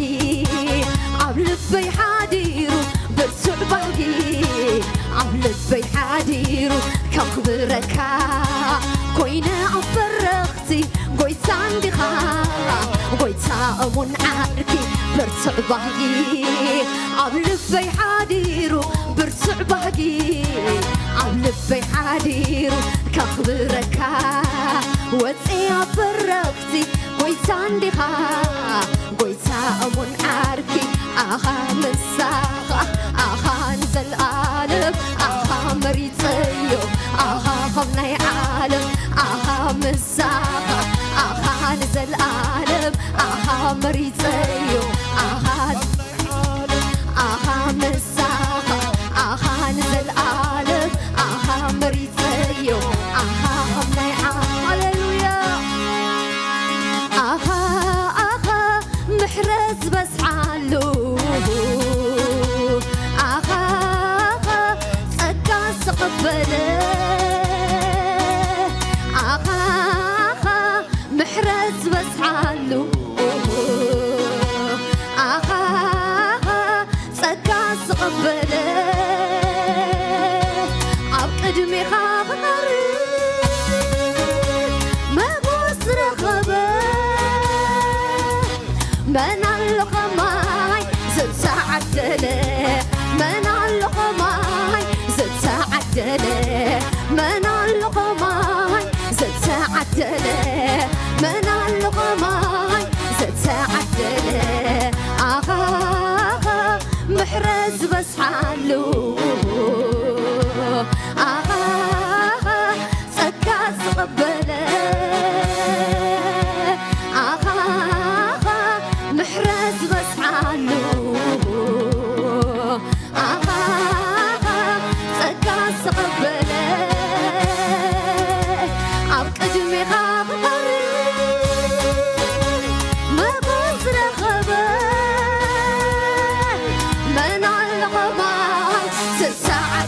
ኣብ ልበይ ሓዲሩ ብርቱዕ ባህጊ ኣብ ልበይ ሓዲሩ ከኽብረካ ኮይነ ኣብ በረኽቲ ጎይታ እንዲኻ ጎይታ እሙን ዓርኪ ብርቱዕ ባህጊ ኣብ ልበይ ሓዲሩ ብርቱዕ ባህጊ ኣብ ልበይ ሓዲሩ ከኽብረካ ወፂ ኣብ በረኽቲ ጎይታ እንዲኻ ጎይታ እሙን ዓርኪ ኣኻ ምሳኻ ኣኻ ንዘለኣለም ኣኻ መሪፀዮ ኣኻ ካብ ናይ ዓለም ኣኻ ምሳኻ ኣኻ ንዘለኣለም ኣኻ መሪፀዮ ኣኻ ኣኻ ምሳኻ ኣኻ ንዘለኣለም ኣኻ መሪፀዮ ኣኻ ካብ ናይ ዓለም ሃሌሉያ ኣኻ ኣኻ ምሕረት ዝበዝሓሉ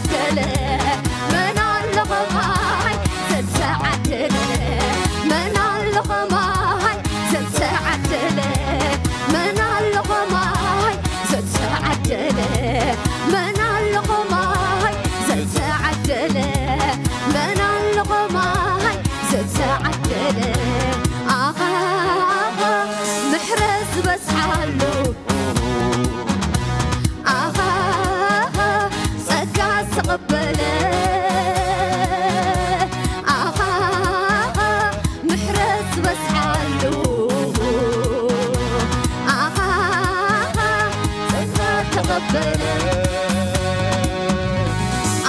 ዘተዓደለ መን ኣሎ ኸማይ ዘተዓደለ መን ኣሎ ኸማይ ዘተዓደለ መን ኣሎ ኸማይ ዘተዓደለ መን ኣሎ ኸማይ ዘተዓደለ መን ኣሎ ኸማይ ዘተዓደለ ኣኻ ኣኻ ምሕረት ዝበዝሓሉ ኣኻ ጸጋ ዝተቐበለ ኣኻ ምሕረት ዝበዝሓሉ ኣኻ ጸጋ ተቐበለ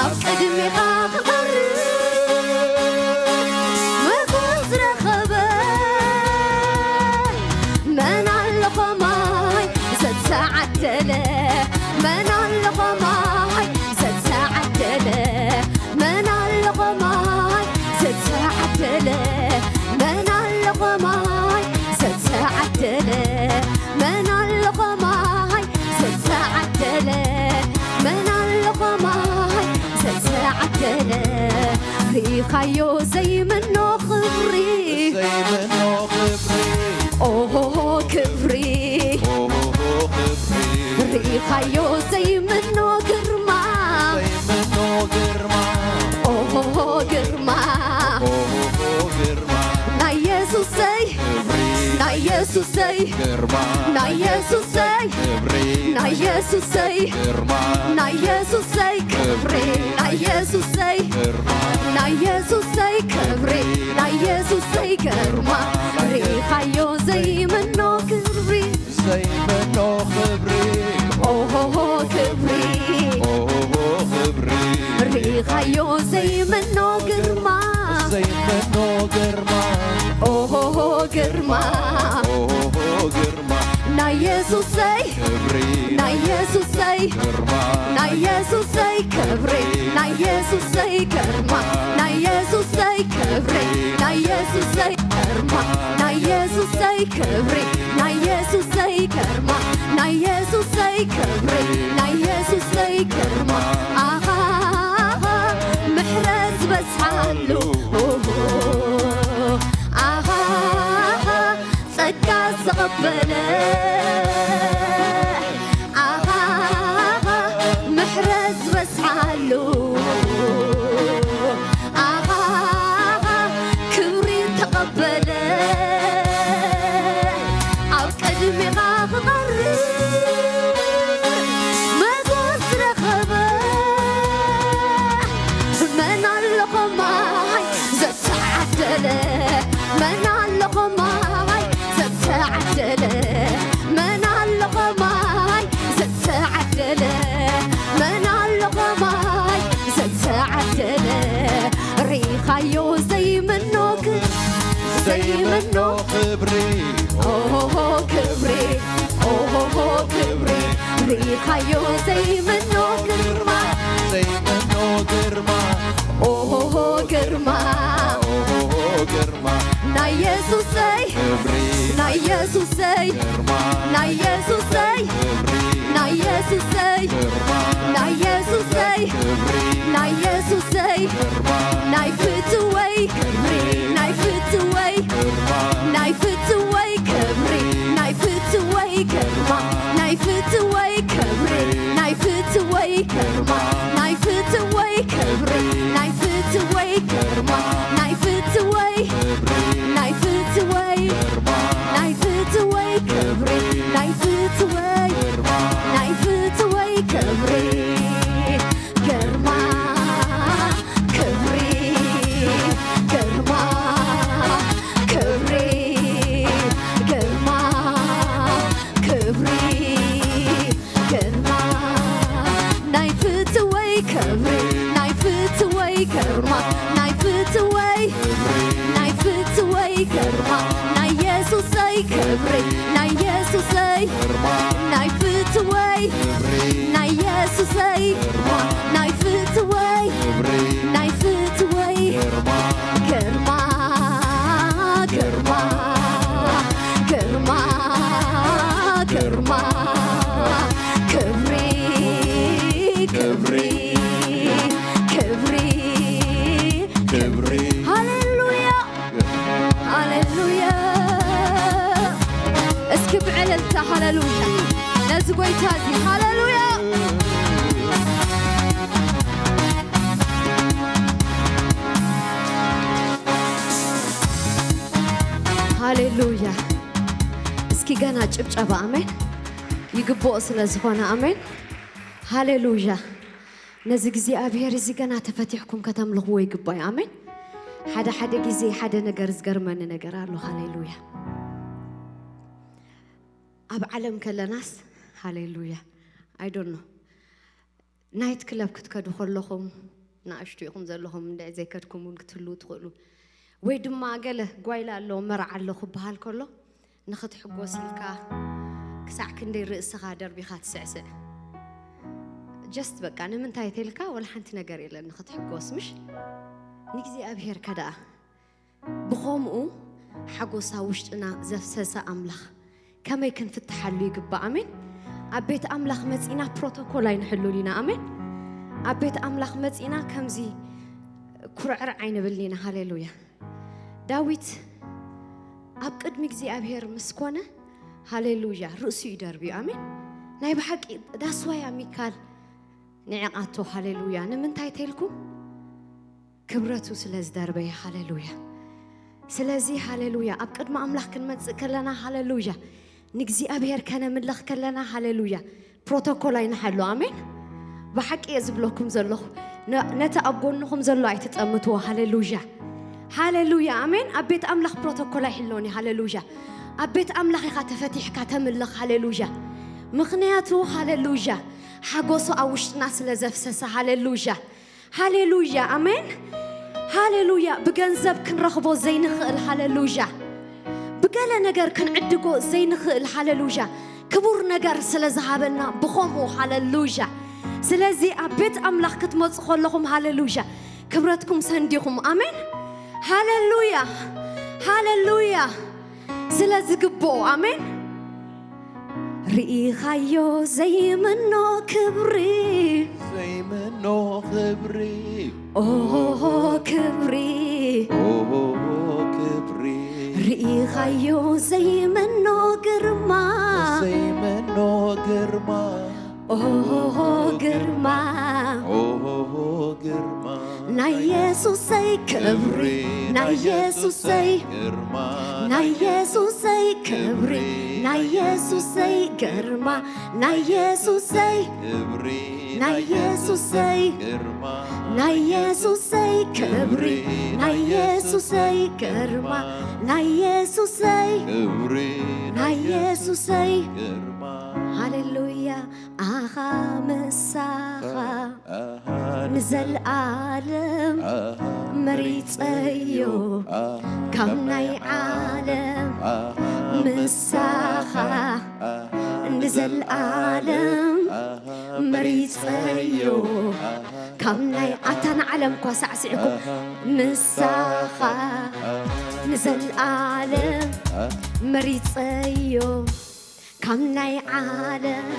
ኣብ ቅድሜኻ ክቐርብ መጎስ ዝረኸበ መን ኣሎ ኸማይ ዘተዓደለ መን ኣሎ ኸማይ ዘተዓደለ መን ኣሎ ኸማይ ዘተዓደለ መን ኣሎ ኸማይ ዘተዓደለ መን ኣሎ ኸማይ ዘተዓደለ መን ኣሎ ኸማይ ዘተዓደለ ርኢኻዮ ዘይምኖ ክብሪ ዘይምኖ ክብሪ ኦሆሆ ክብሪ ኦሆሆ ክብሪ ርኢኻዮ ዘይምኖ ግርማ ዘይምኖ ግርማ ኦሆሆ ግርማ ኦሆሆ ግርማ ናይ የሱሰይ ክብሪ ናይ የሱሰይ ግርማ ናይ የሱሰይ ክብሪ ናይ የሱሰይ ግርማ ናይ የሱሰይ ክብሪ ናይ የሱሰይ ግርማ ናይ የሱሰይ ክብሪ ናይ የሱሰይ ግርማ ርኢኻዮ ዘይምኖ ክብሪ ዘይምኖ ክብሪ ኦሆሆ ክብሪ ኦሆሆ ክብሪ ርኢኻዮ ዘይምኖ ግርማ ዘይምኖ ግርማ ኦሆሆ ግርማ ኦሆሆ ግርማ ናይ የሱሰይ ክብሪ ናይ የሱሰይ ግርማ ናይ የሱሰይ ክብሪ ናይ የሱሰይ ግርማ ናይ የሱሰይ ክብሪ ናይ የሱሰይ ግርማ ናይ የሱሰይ ክብሪ ናይ የሱሰይ ግርማ ናይ የሱሰይ ክብሪ ናይ የሱሰይ ግርማ ኣኻ ኣኻ ምሕረት ዝበዝሓሉ ኣኻ ኣኻ ጸጋ ዝተቐበለ ኣኻ ኣኻ ምሕረት ዝበዝሓሉ ኣኻ ኣኻ ክብሪ ተቐበለ ኣብ ቅድሜኻ ክቐርብ መጎስ ዝረኸበ መን ኣሎ ኸማይ ዘተዓደለ መን ኣሎ ኸማይ ዘተዓደለ መን ኣሎ ኸማይ ዘተዓደለ መን ኣሎ ኸማይ ዘተዓደለ ርኢኻዮ ዘይምኖ ክብሪ ዘይምኖ ክብሪ ኦሆሆ ክብሪ ኦሆሆ ክብሪ ርኢኻዮ ዘይምኖ ግርማ ዘይምኖ ግርማ ኦሆሆ ግርማ ኦሆሆ ግርማ ናይ የሱሰይ ክብሪ ናይ የሱሰይ ግርማ ናይ የሱሰይ ክብሪ ናይ የሱሰይ ግርማ ናይ የሱሰይ ክብሪ ናይ የሱሰይ ግርማ ናይ ፍትወይ ክብሪ ናይ ፍትወይ ግርማ ናይ ፍትወይ ክብሪ ናይ ፍትወይ ግርማ ናይ ፍትወይ ክብሪ ናይ ፍትወይ ግርማ ናይ ፍትወይ ክብሪ ናይ ፍትወይ ግርማ ናይ ፍትወይ ክብሪ ናይ ፍትወይ ግርማ ናይ ፍትወይ ክብሪ ናይ ፍትወይ ግርማ ናይ ፍትወይ ክብሪ ግርማ ክብሪ ግርማ ክብሪ ግርማ ክብሪ ግርማ ናይ ፍትወይ ክብሪ ናይ ፍትወይ ግርማ ናይ ፍትወይ ናይ ፍትወይ ግርማ ናይ የሱሰይ ክብሪ ናይ የሱሰይ ናይ ፍትወይ ናይ የሱሰይ ናይ ፍትወይ ናይ ፍትወይ ግርማ ግርማ ግርማ ግርማ ክብሪ ክብሪ ገና ጭብጨባ ኣሜን ይግብኦ ስለ ዝኾነ ኣሜን። ሃሌሉያ። ነዚ እግዚኣብሔር እዚ ገና ተፈቲሕኩም ከተምልኽዎ ይግባእ። ኣሜን። ሓደ ሓደ ግዜ ሓደ ነገር ዝገርመኒ ነገር ኣሎ። ሃሌሉያ። ኣብ ዓለም ከለናስ ሃሌሉያ፣ I don't know፣ ናይት ክለብ ክትከዱ ከለኹም ንኣሽቱ ኢኹም ዘለኹም፣ እንድዒ ዘይከድኩም እውን ክትህልዉ ትኽእሉ። ወይ ድማ ገለ ጓይላ ኣሎ፣ መርዓ ኣሎ ክበሃል ከሎ ንኽትሕጎስ ኢልካ ክሳዕ ክንደይ ርእስኻ ደርቢኻ ትስዕስዕ። ጀስት በቃ ንምንታይ ተልካ ወላ ሓንቲ ነገር የለን ንኽትሕጎስ፣ ምሽ? ንእግዚኣብሔርካ ደኣ ብኸምኡ ሓጎሳ ውሽጥና ዘፍሰሰ ኣምላኽ ከመይ ክንፍትሓሉ ይግባእ? ኣሜን። ኣብ ቤት ኣምላኽ መጺና ፕሮቶኮል ኣይንሕሉን ኢና። ኣሜን። ኣብ ቤት ኣምላኽ መጺና ከምዚ ኩርዕርዕ ኣይንብልን ኢና። ሃሌሉያ። ዳዊት ኣብ ቅድሚ እግዚኣብሔር ምስ ኮነ፣ ሃሌሉያ፣ ርእሱ እዩ ደርብዩ። ኣሜን። ናይ ብሓቂ ዳስዋያ ሚካል ንዕቓቶ። ሃሌሉያ። ንምንታይ ተልኩም? ክብረቱ ስለ ዝደርበየ። ሃሌሉያ። ስለዚ ሃሌሉያ፣ ኣብ ቅድሚ ኣምላኽ ክንመጽእ ከለና፣ ሃሌሉያ፣ ንእግዚኣብሔር ከነምልኽ ከለና፣ ሃሌሉያ፣ ፕሮቶኮል ኣይንሓሉ። ኣሜን። ብሓቂ እየ ዝብለኩም ዘለኹ፣ ነ-፣ ነቲ ኣብ ጎንኹም ዘሎ ኣይትጠምትዎ። ሃሌሉያ፣ ሃሌሉያ፣ ኣሜን። ኣብ ቤት ኣምላኽ ፕሮቶኮል ኣይሕሎን እዩ። ሃሌሉያ። ኣብ ቤት ኣምላኽ ኢኻ ተፈቲሕካ ተምልኽ። ሃሌሉያ። ምኽንያቱ ሃሌሉያ፣ ሓጎሱ ኣብ ውሽጥና ስለ ዘፍሰሰ። ሃሌሉያ። ሃሌሉያ፣ ኣሜን። ሃሌሉያ። ብገንዘብ ክንረኽቦ ዘይንኽእል፣ ሃሌሉያ፣ ብገለ ነገር ክንዕድጎ ዘይንኽእል፣ ሃሌሉያ፣ ክቡር ነገር ስለ ዝሃበና ብኸምኡ፣ ሃሌሉያ። ስለዚ ኣብ ቤት ኣምላኽ ክትመጹ ከለኹም፣ ሃሌሉያ፣ ክብረትኩም ሰንዲኹም። ኣሜን። ሃሌሉያ፣ ሃሌሉያ። ስለ ዝግብኦ፣ ኣሜን። ርኢኻዮ ዘይምኖ ክብሪ፣ ዘይምኖ ክብሪ፣ ኦሆ ክብሪ፣ ኦሆ ክብሪ። ርኢኻዮ ዘይምኖ ግርማ፣ ዘይምኖ ግርማ፣ ኦሆ ግርማ፣ ኦሆ ግርማ። ናይ የሱሰይ ክብሪ፣ ናይ የሱሰይ ግርማ፣ ናይ የሱሰይ ክብሪ፣ ናይ የሱሰይ ግርማ፣ ናይ የሱሰይ ክብሪ፣ ናይ የሱሰይ ግርማ፣ ናይ የሱሰይ ክብሪ፣ ናይ የሱሰይ ግርማ፣ ናይ የሱሰይ ክብሪ፣ ናይ የሱሰይ ግርማ። ሃሌሉያ። ኣኻ ምሳኻ ኣሃ ንዘልኣለም ኣሃ መሪጸዮ ኣሃ ካብ ናይ ዓለም ምሳኻ ኣሃ ንዘልኣለም ኣሃ መሪጸዮ ኣሃ ካብ ናይ ኣታ ንዓለም እኳ ሳዕሲዕኩም ኣሃ ምሳኻ ኣሃ ንዘልኣለም ኣሃ መሪጸዮ ካብ ናይ ዓለም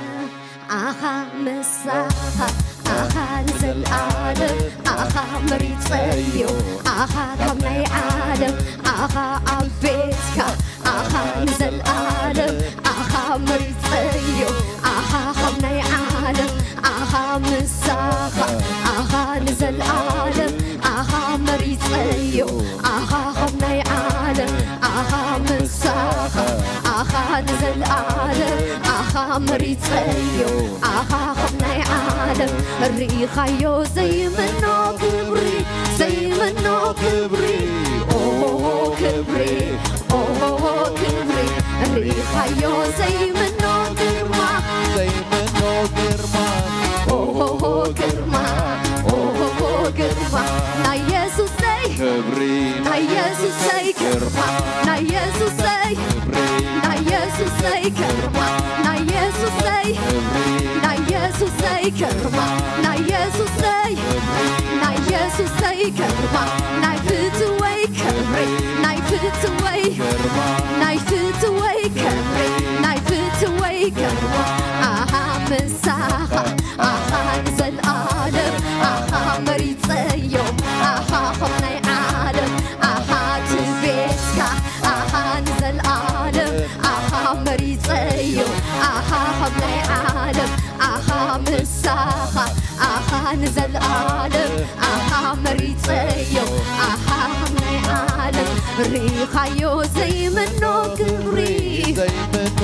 ኣኻ ምሳኻ ኣኻ ንዘልኣለም ኣኻ መሪጸዮ ኣኻ ካብ ናይ ዓለም ኣኻ ኣብ ቤትካ ኣኻ ንዘልኣለም ኣኻ መሪጸዮ ኣኻ ካብ ናይ ዓለም ኣኻ ምሳኻ ኣኻ ንዘልኣለም ኣኻ መሪጸዮ ኣኻ ካብ ናይ ዓለም ኣኻ ምሳኻ ኣኻ ንዘልኣለም ኣኻ መሪጸዮ ኣኻ ካብ ናይ ዓለም ርኢኻዮ ዘይምኖ ክብሪ ዘይምኖ ክብሪ ኦሆ ክብሪ ኦሆ ክብሪ ርኢኻዮ ዘይምኖ ግርማ ዘይምኖ ግርማ ኦሆ ግርማ ኦሆ ግርማ ናይ የሱሰይ ክብሪ ናይ የሱሰይ ግርማ ናይ የሱሰይ ክብሪ ናይ የሱሰይ ግርማ ናይ የሱሰይ ክብሪ ናይ የሱሰይ ግርማ ናይ የሱሰይ ክብሪ ናይ የሱሰይ ግርማ ናይ ፍትወይ ክብሪ ናይ ፍትወይ ግርማ ናይ ፍትወይ ክብሪ ናይ ፍትወይ ግርማ ኣሃ ምሳኻ ኣኻ ንዘልኣለም ኣኻ መሪጸዮ ኣኻ ኸም ናይ ዓለም ኣኻ ትቤትካ ኣኻ ንዘልኣለም ኣኻ መሪጸዮ ኣኻ ኸም ናይ ዓለም ኣኻ ምሳኻ ኣኻ ንዘልኣለም ኣኻ መሪጸዮ ኣኻ ኸም ናይ ዓለም ርኢኻዮ ዘይምኖ ክብሪ ዘይምኖ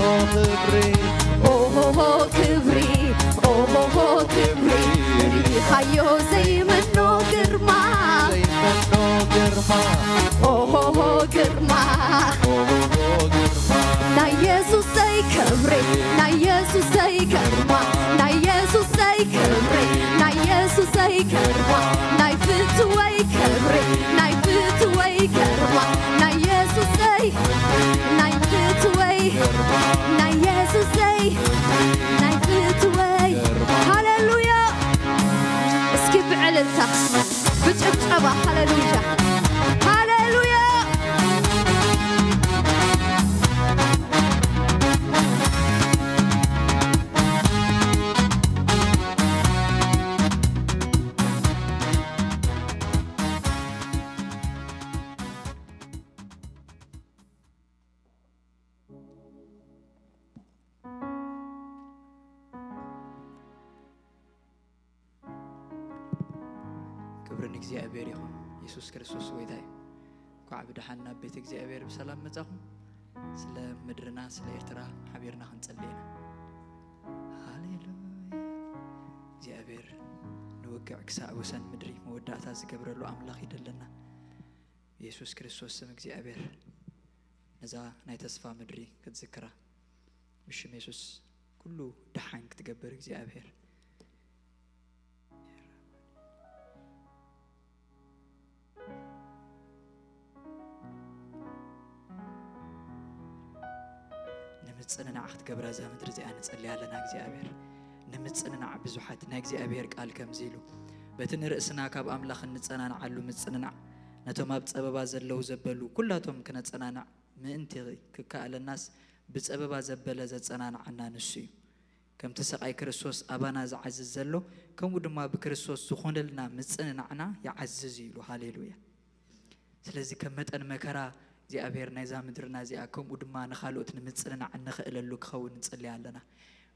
ኦሆሆ ግርማ ናይ የሱሰይ ክብሪ ናይ የሱሰይ ግርማ ናይ የሱሰይ ክብሪ ናይ የሱሰይ ግርማ ናይ ፍትወይ ክብሪ ናይ ፍትወይ ግርማ ናይ የሱሰይ ናይ ፍትወይ ናይ የሱሰይ ናይ ፍትወይ ሃሌሉያ እስኪ ብዕልልታ ብጭብጨባ ሃሌሉያ ሃሌሉያ ክብሪ ንእግዚኣብሔር ይኹን። የሱስ ክርስቶስ ጎይታ እዩ። እንኳዕ ብደሓን ናብ ቤት እግዚኣብሔር ብሰላም መጻኹም። ስለ ምድርና ስለ ኤርትራ ሓቢርና ክንጸሊ ኢና። ሃሌሉያ። እግዚኣብሔር ንውግዕ ክሳዕ ወሰን ምድሪ መወዳእታ ዝገብረሉ ኣምላኽ ይደለና። የሱስ ክርስቶስ ስም እግዚኣብሔር ነዛ ናይ ተስፋ ምድሪ ክትዝክራ ብሽም የሱስ ኩሉ ደሓን ክትገብር እግዚኣብሔር ንምጽንናዕ ክትገብራ እዛ ምድሪ እዚኣ ንጸልያ ኣለና እግዚኣብሔር ንምጽንናዕ ብዙሓት ናይ እግዚኣብሔር ቃል ከምዚ ኢሉ በቲ ንርእስና ካብ ኣምላኽ እንጸናንዓሉ ምጽንናዕ ነቶም ኣብ ጸበባ ዘለዉ ዘበሉ ኩላቶም ክነጸናንዕ ምእንቲ ክከኣለናስ ብጸበባ ዘበለ ዘጸናንዓና ንሱ እዩ። ከምቲ ሰቓይ ክርስቶስ ኣባና ዝዓዝዝ ዘሎ ከምኡ ድማ ብክርስቶስ ዝኾነልና ምጽንናዕና ይዓዝዝ እዩ ኢሉ። ሃሌሉያ። ስለዚ ከም መጠን መከራ እግዚኣብሔር ናይዛ ምድርና እዚኣ ከምኡ ድማ ንኻልኦት ንምጽንናዕ እንኽእለሉ ክኸውን ንጽልያ ኣለና።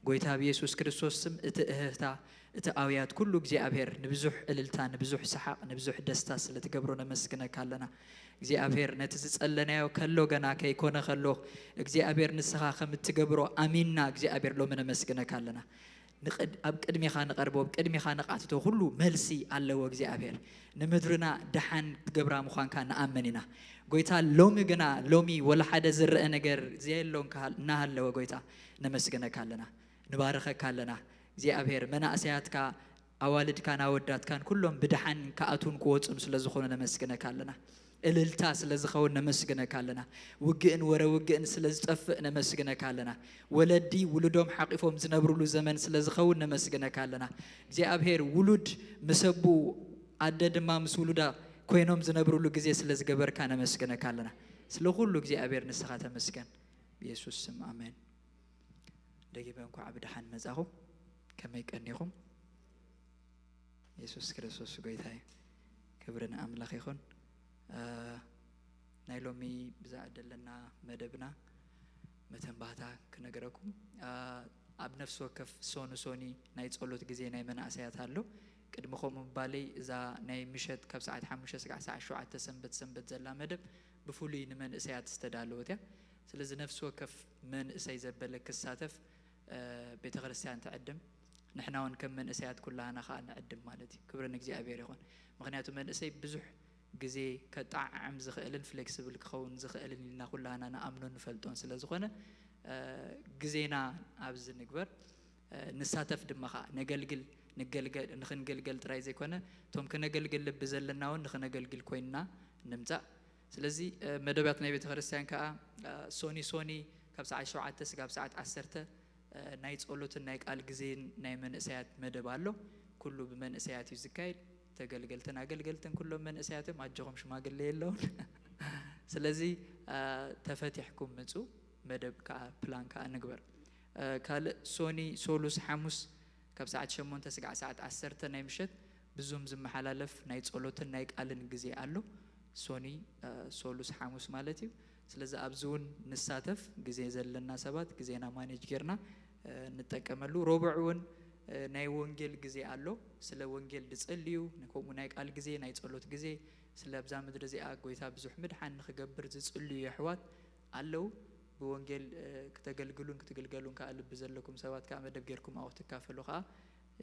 ጎይታ ብየሱስ ክርስቶስ ስም እቲ እህህታ እቲ ኣውያት ኩሉ እግዚኣብሔር ንብዙሕ እልልታ ንብዙሕ ሰሓቕ ንብዙሕ ደስታ ስለ ትገብሮ ነመስግነካ ኣለና። እግዚኣብሔር ነቲ ዝጸለናዮ ከሎ ገና ከይኮነ ከሎ እግዚኣብሔር ንስኻ ከም እትገብሮ ኣሚንና እግዚኣብሔር ሎሚ ነመስግነካ ኣለና። ንቕድ- ኣብ ቅድሚኻ ንቐርቦ ኣብ ቅድሚኻ ንቃትቶ ኩሉ መልሲ ኣለዎ እግዚኣብሔር ንምድርና ደሓን ትገብራ ምዃንካ ንኣምን ኢና። ጎይታ ሎሚ ግና ሎሚ ወላ ሓደ ዝረአ ነገር ዘየሎ እንካ- እናሃለወ ጎይታ ነመስግነካ ኣለና። ንባርኸካ ኣለና እግዚኣብሔር መናእሰያትካ ኣዋልድካን ኣወዳትካን ኩሎም ብደሓን ክኣትዉን ክወፁን ስለ ዝኾኑ ነመስግነካ ኣለና። እልልታ ስለ ዝኸውን ነመስግነካ ኣለና። ውግእን ወረ ውግእን ስለ ዝጠፍእ ነመስግነካ ኣለና። ወለዲ ውሉዶም ሓቂፎም ዝነብሩሉ ዘመን ስለ ዝኸውን ነመስግነካ ኣለና። እግዚኣብሔር ውሉድ ምስ ኣቡ ኣደ ድማ ምስ ውሉዳ ኮይኖም ዝነብሩሉ ግዜ ስለ ዝገበርካ ነመስግነካ ኣለና። ስለ ኩሉ እግዚኣብሔር ንስኻ ተመስገን። ብየሱስ ስም ኣሜን። ደጊመ እንኳዕ ብደሓን መጻኹም። ከመይ ቀኒኹም? የሱስ ክርስቶስ ጎይታ እዩ። ክብሪ ንኣምላኽ ይኹን። እ፣ ናይ ሎሚ ብዛዕባ ዘለና መደብና መተንባህታ ክነግረኩም። እ፣ ኣብ ነፍሲ ወከፍ ሶኒ ሶኒ ናይ ጸሎት ግዜ ናይ መናእሰያት ኣሎ። ቅድሚ ከምኡ ምባለይ እዛ ናይ ምሸት ካብ ሰዓት ሓሙሽተ ስጋዕ ሰዓት ሸውዓተ ሰንበት ሰንበት ዘላ መደብ ብፍሉይ ንመንእሰያት ዝተዳለወት እያ። ስለዚ ነፍሲ ወከፍ መንእሰይ ዘበለ ክሳተፍ፣ እ፣ ቤተ ክርስቲያን ትዕድም። ንሕና እውን ከም መንእሰያት ኩላህና ከኣ ንዕድም ማለት እዩ። ክብሪ ንእግዚኣብሔር ይኹን። ምኽንያቱ መንእሰይ ብዙሕ ግዜ ከጠዓዕም ዝኽእልን ፍሌክስብል ክኸውን ዝኽእልን ኢልና ኩላህና ንኣምኖን ንፈልጦን ስለ ዝኾነ፣ እ፣ ግዜና ኣብዚ ንግበር። እ፣ ንሳተፍ ድማ ኸዓ ነገልግል፣ ንገልገል፣ ንኽንገልገል ጥራይ ዘይኮነ እቶም ክነገልግል ልቢ ዘለና እውን ንኽነገልግል ኮይንና ንምጻእ። ስለዚ፣ እ፣ መደባት ናይ ቤተ ክርስቲያን ከኣ፣ እ፣ ሶኒ ሶኒ ካብ ሰዓት ሸውዓተ ስጋብ ሰዓት ዓሰርተ፣ እ፣ ናይ ጸሎትን ናይ ቃል ግዜን ናይ መንእሰያት መደብ ኣሎ። ኩሉ ብመንእሰያት እዩ ዝካየድ። ተገልገልትን ኣገልገልትን ኩሎም መንእሰያት እዮም። ኣጆኹም ሽማግለ የለውን። ስለዚ፣ እ፣ ተፈቲሕኩም ምጹ፣ መደብ ከኣ ፕላን ከኣ ንግበር። እ፣ ካልእ ሶኒ፣ ሶሉስ፣ ሓሙስ ካብ ሰዓት ሸሞንተ ስጋዕ ሰዓት ዓሰርተ ናይ ምሸት ብዙም ዝመሓላለፍ ናይ ጸሎትን ናይ ቃልን ግዜ ኣሎ። ሶኒ፣ እ፣ ሶሉስ፣ ሓሙስ ማለት እዩ። ስለዚ ኣብዚ እውን ንሳተፍ፣ ግዜ ዘለና ሰባት ግዜና ማኔጅ ጌርና፣ እ፣ ንጠቀመሉ። ረቡዕ እውን፣ እ፣ ናይ ወንጌል ግዜ ኣሎ። ስለ ወንጌል ዝጽልዩ፣ ከምኡ ናይ ቃል ግዜ፣ ናይ ጸሎት ግዜ፣ ስለ ኣብዛ ምድሪ እዚኣ ጎይታ ብዙሕ ምድሓን ንኽገብር ዝጽልዩ የሕዋት ኣለዉ። ብወንጌል፣ እ፣ ክተገልግሉን ክትግልገሉን ከኣ ልቢ ዘለኩም ሰባት ከኣ መደብ ጌርኩም ኣብኡ ክትካፈሉ ከኣ፣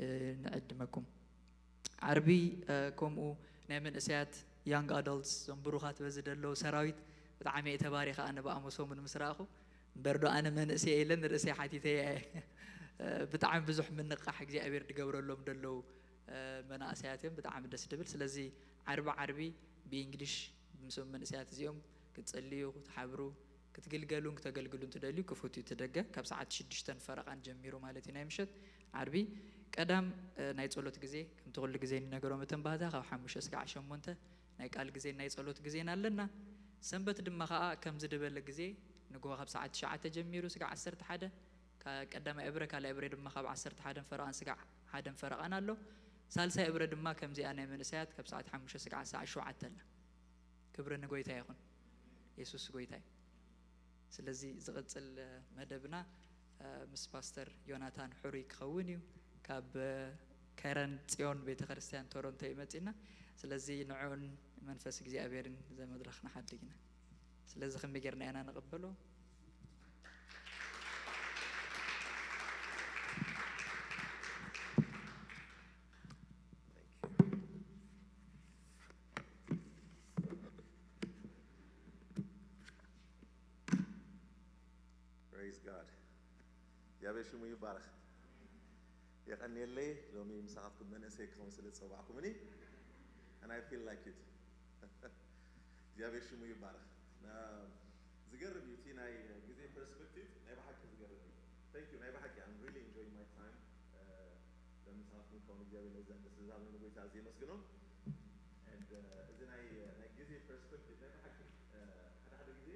እ፣ ንዕድመኩም። ዓርቢ፣ እ፣ ከምኡ ናይ መንእሰያት Young adults፣ እዞም ብሩኻት በዚ ደለዉ ሰራዊት ብጣዕሚ እየ ተባሪኸ። ኣነ ብኣመሶምን ምስ ረኣኹ እምበር ዶ ኣነ መንእሰይ የለን ርእሰይ ሓቲተያ እየ። ብጣዕሚ ብዙሕ ምንቕቓሕ እግዚኣብሔር ድገብረሎም ደለዉ መናእሰያት እዮም። ብጣዕሚ ደስ ድብል። ስለዚ ዓርቢ ዓርቢ ብእንግሊሽ ምስም መንእሰያት እዚኦም ክትጸልዩ፣ ክትሓብሩ፣ ክትግልገሉን ክተገልግሉን ትደልዩ ክፉት እዩ። እቲ ደገ ካብ ሰዓት ሽዱሽተን ፈረቓን ጀሚሩ ማለት እዩ። ናይ ምሸት ዓርቢ ቀዳም ናይ ጸሎት ግዜ ከምቲ ኩሉ ግዜ ንነገሮም እተን ባህታ ካብ ሓሙሽተ ስጋዕ ሸሞንተ፣ ናይ ቃል ግዜን ናይ ጸሎት ግዜን ኣለና። ሰንበት ድማ ከኣ ከምዚ ድበለ ግዜ ንግሆ ካብ ሰዓት ትሽዓተ ጀሚሩ ስጋዕ ዓሰርተ ሓደ፣ ቀዳማይ እብረ ካልኣይ እብረ ድማ ካብ ዓሰርተ ሓደን ፈረቓን ስጋዕ ሓደን ፈረቓን ኣሎ። ሳልሳይ እብረ ድማ ከምዚኣ ናይ መንእሰያት ካብ ሰዓት ሓሙሽተ ስጋዕ ሰዓት ሸውዓተ ኣላ። ክብሪ ንጎይታ ይኹን። የሱስ ጎይታ እዩ። ስለዚ ዝቕጽል መደብና ምስ ፓስተር ዮናታን ሕሩይ ክኸውን እዩ። ካብ ከረን ጽዮን ቤተ ክርስቲያን ቶሮንቶ እዩ መጺና። ስለዚ ንዕኡን መንፈስ እግዚኣብሔርን ዘመድረኽ ንሓድግ ኢና። ስለዚ ከመይ ጌርና ኢና ንቕበሎ? Praise God. እግዚኣብሔር ሽሙ ይባረኽ። የቐንየለይ ሎሚ ምሳኻትኩም መንእሰይ ክኸውን ስለ ዝጸዋዕኩምኒ። And I feel like it. እግዚኣብሔር ሽሙ ይባረኽ። ዝገርም እዩ እቲ ናይ ግዜ ፐርስፔክቲቭ ናይ ብሓቂ ዝገርም እዩ። Thank you ናይ ብሓቂ I'm really enjoying my time. ለምሳሌ ከውን እግዚኣብሔር ለዛ ደስ ዛብ ንጎይታ እዚ መስግኖ። And እዚ ናይ ናይ ግዜ ፐርስፔክቲቭ ናይ ብሓቂ ሓደ ሓደ ግዜ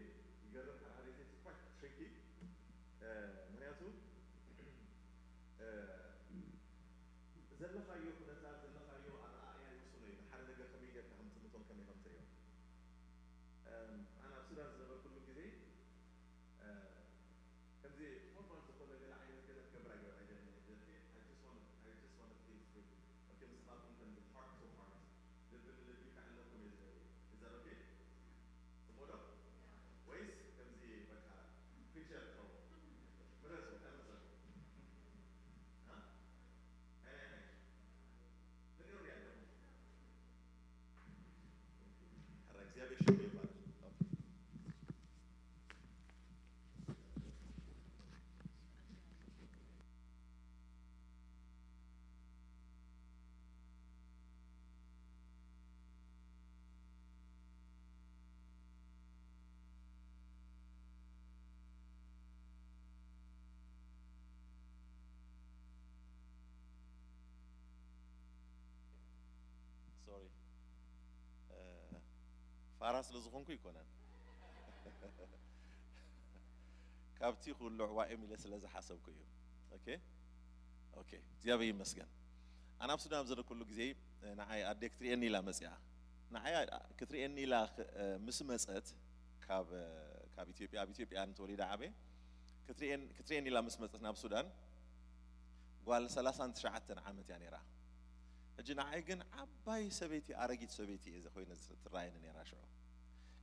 ይገርም ሓደ ሓደ ግዜ quite tricky። ምክንያቱ ዘለኻዮ ኩነታት ዘለኻዮ ኣረኣእያ ይውስኖ እዩ። ሓደ ነገር ከመይ ጌርካ ከም ትምቶን ከመይ ከም ትሪኦ። ኣነ ኣብ ሱዳን ዝነበርኩሉ ግዜ ከምዚ ፎርማል ዝኾነ ገለ ዓይነት ገለ ክገብር ኣይገ- ኣይደልን። I just want I just want to feel free. Okay፣ ንስኻትኩም ከምዚ heart to heart ልቢ ንልቢ ክዕለኩም እየ ዝደሊ። Is that okay? ጽቡቕ ዶ? ወይስ ከምዚ በቃ ፕሪቸር ክኸውን? ምረጹ፣ እንታይ መሰልኩም? እ? ኣይ፣ ኣይ፣ ኣይ። ንገሩኒ ኣለኹም። ሕራ እግዚኣብሔር ሽሙ ይባረክ። ሶሪ ፋራ ስለ ዝኾንኩ ይኮነን ካብቲ ኩሉ ዕዋኤም ኢለ ስለ ዝሓሰብኩ እዩ። ኦኬ ኦኬ፣ እግዚኣብሔር ይመስገን። ኣነ ኣብ ሱዳን ኣብ ዘለኩሉ ግዜ ንዓይ ኣደ ክትርእየኒ ኢላ መፅያ። ንዓይ ክትርእየኒ ኢላ ምስ መፀት ካብ ካብ ኢትዮጵያ ኣብ ኢትዮጵያ ተወሊደ ዓበ ክትርእየኒ ኢላ ምስ መፀት ናብ ሱዳን ጓል ሰላሳን ትሽዓተን ዓመት እያ ነይራ። ሕጂ ንዓይ ግን ዓባይ ሰበይቲ ኣረጊት ሰበይቲ እየ ኮይነ ትረኣየኒ ነይራ ሽዑ።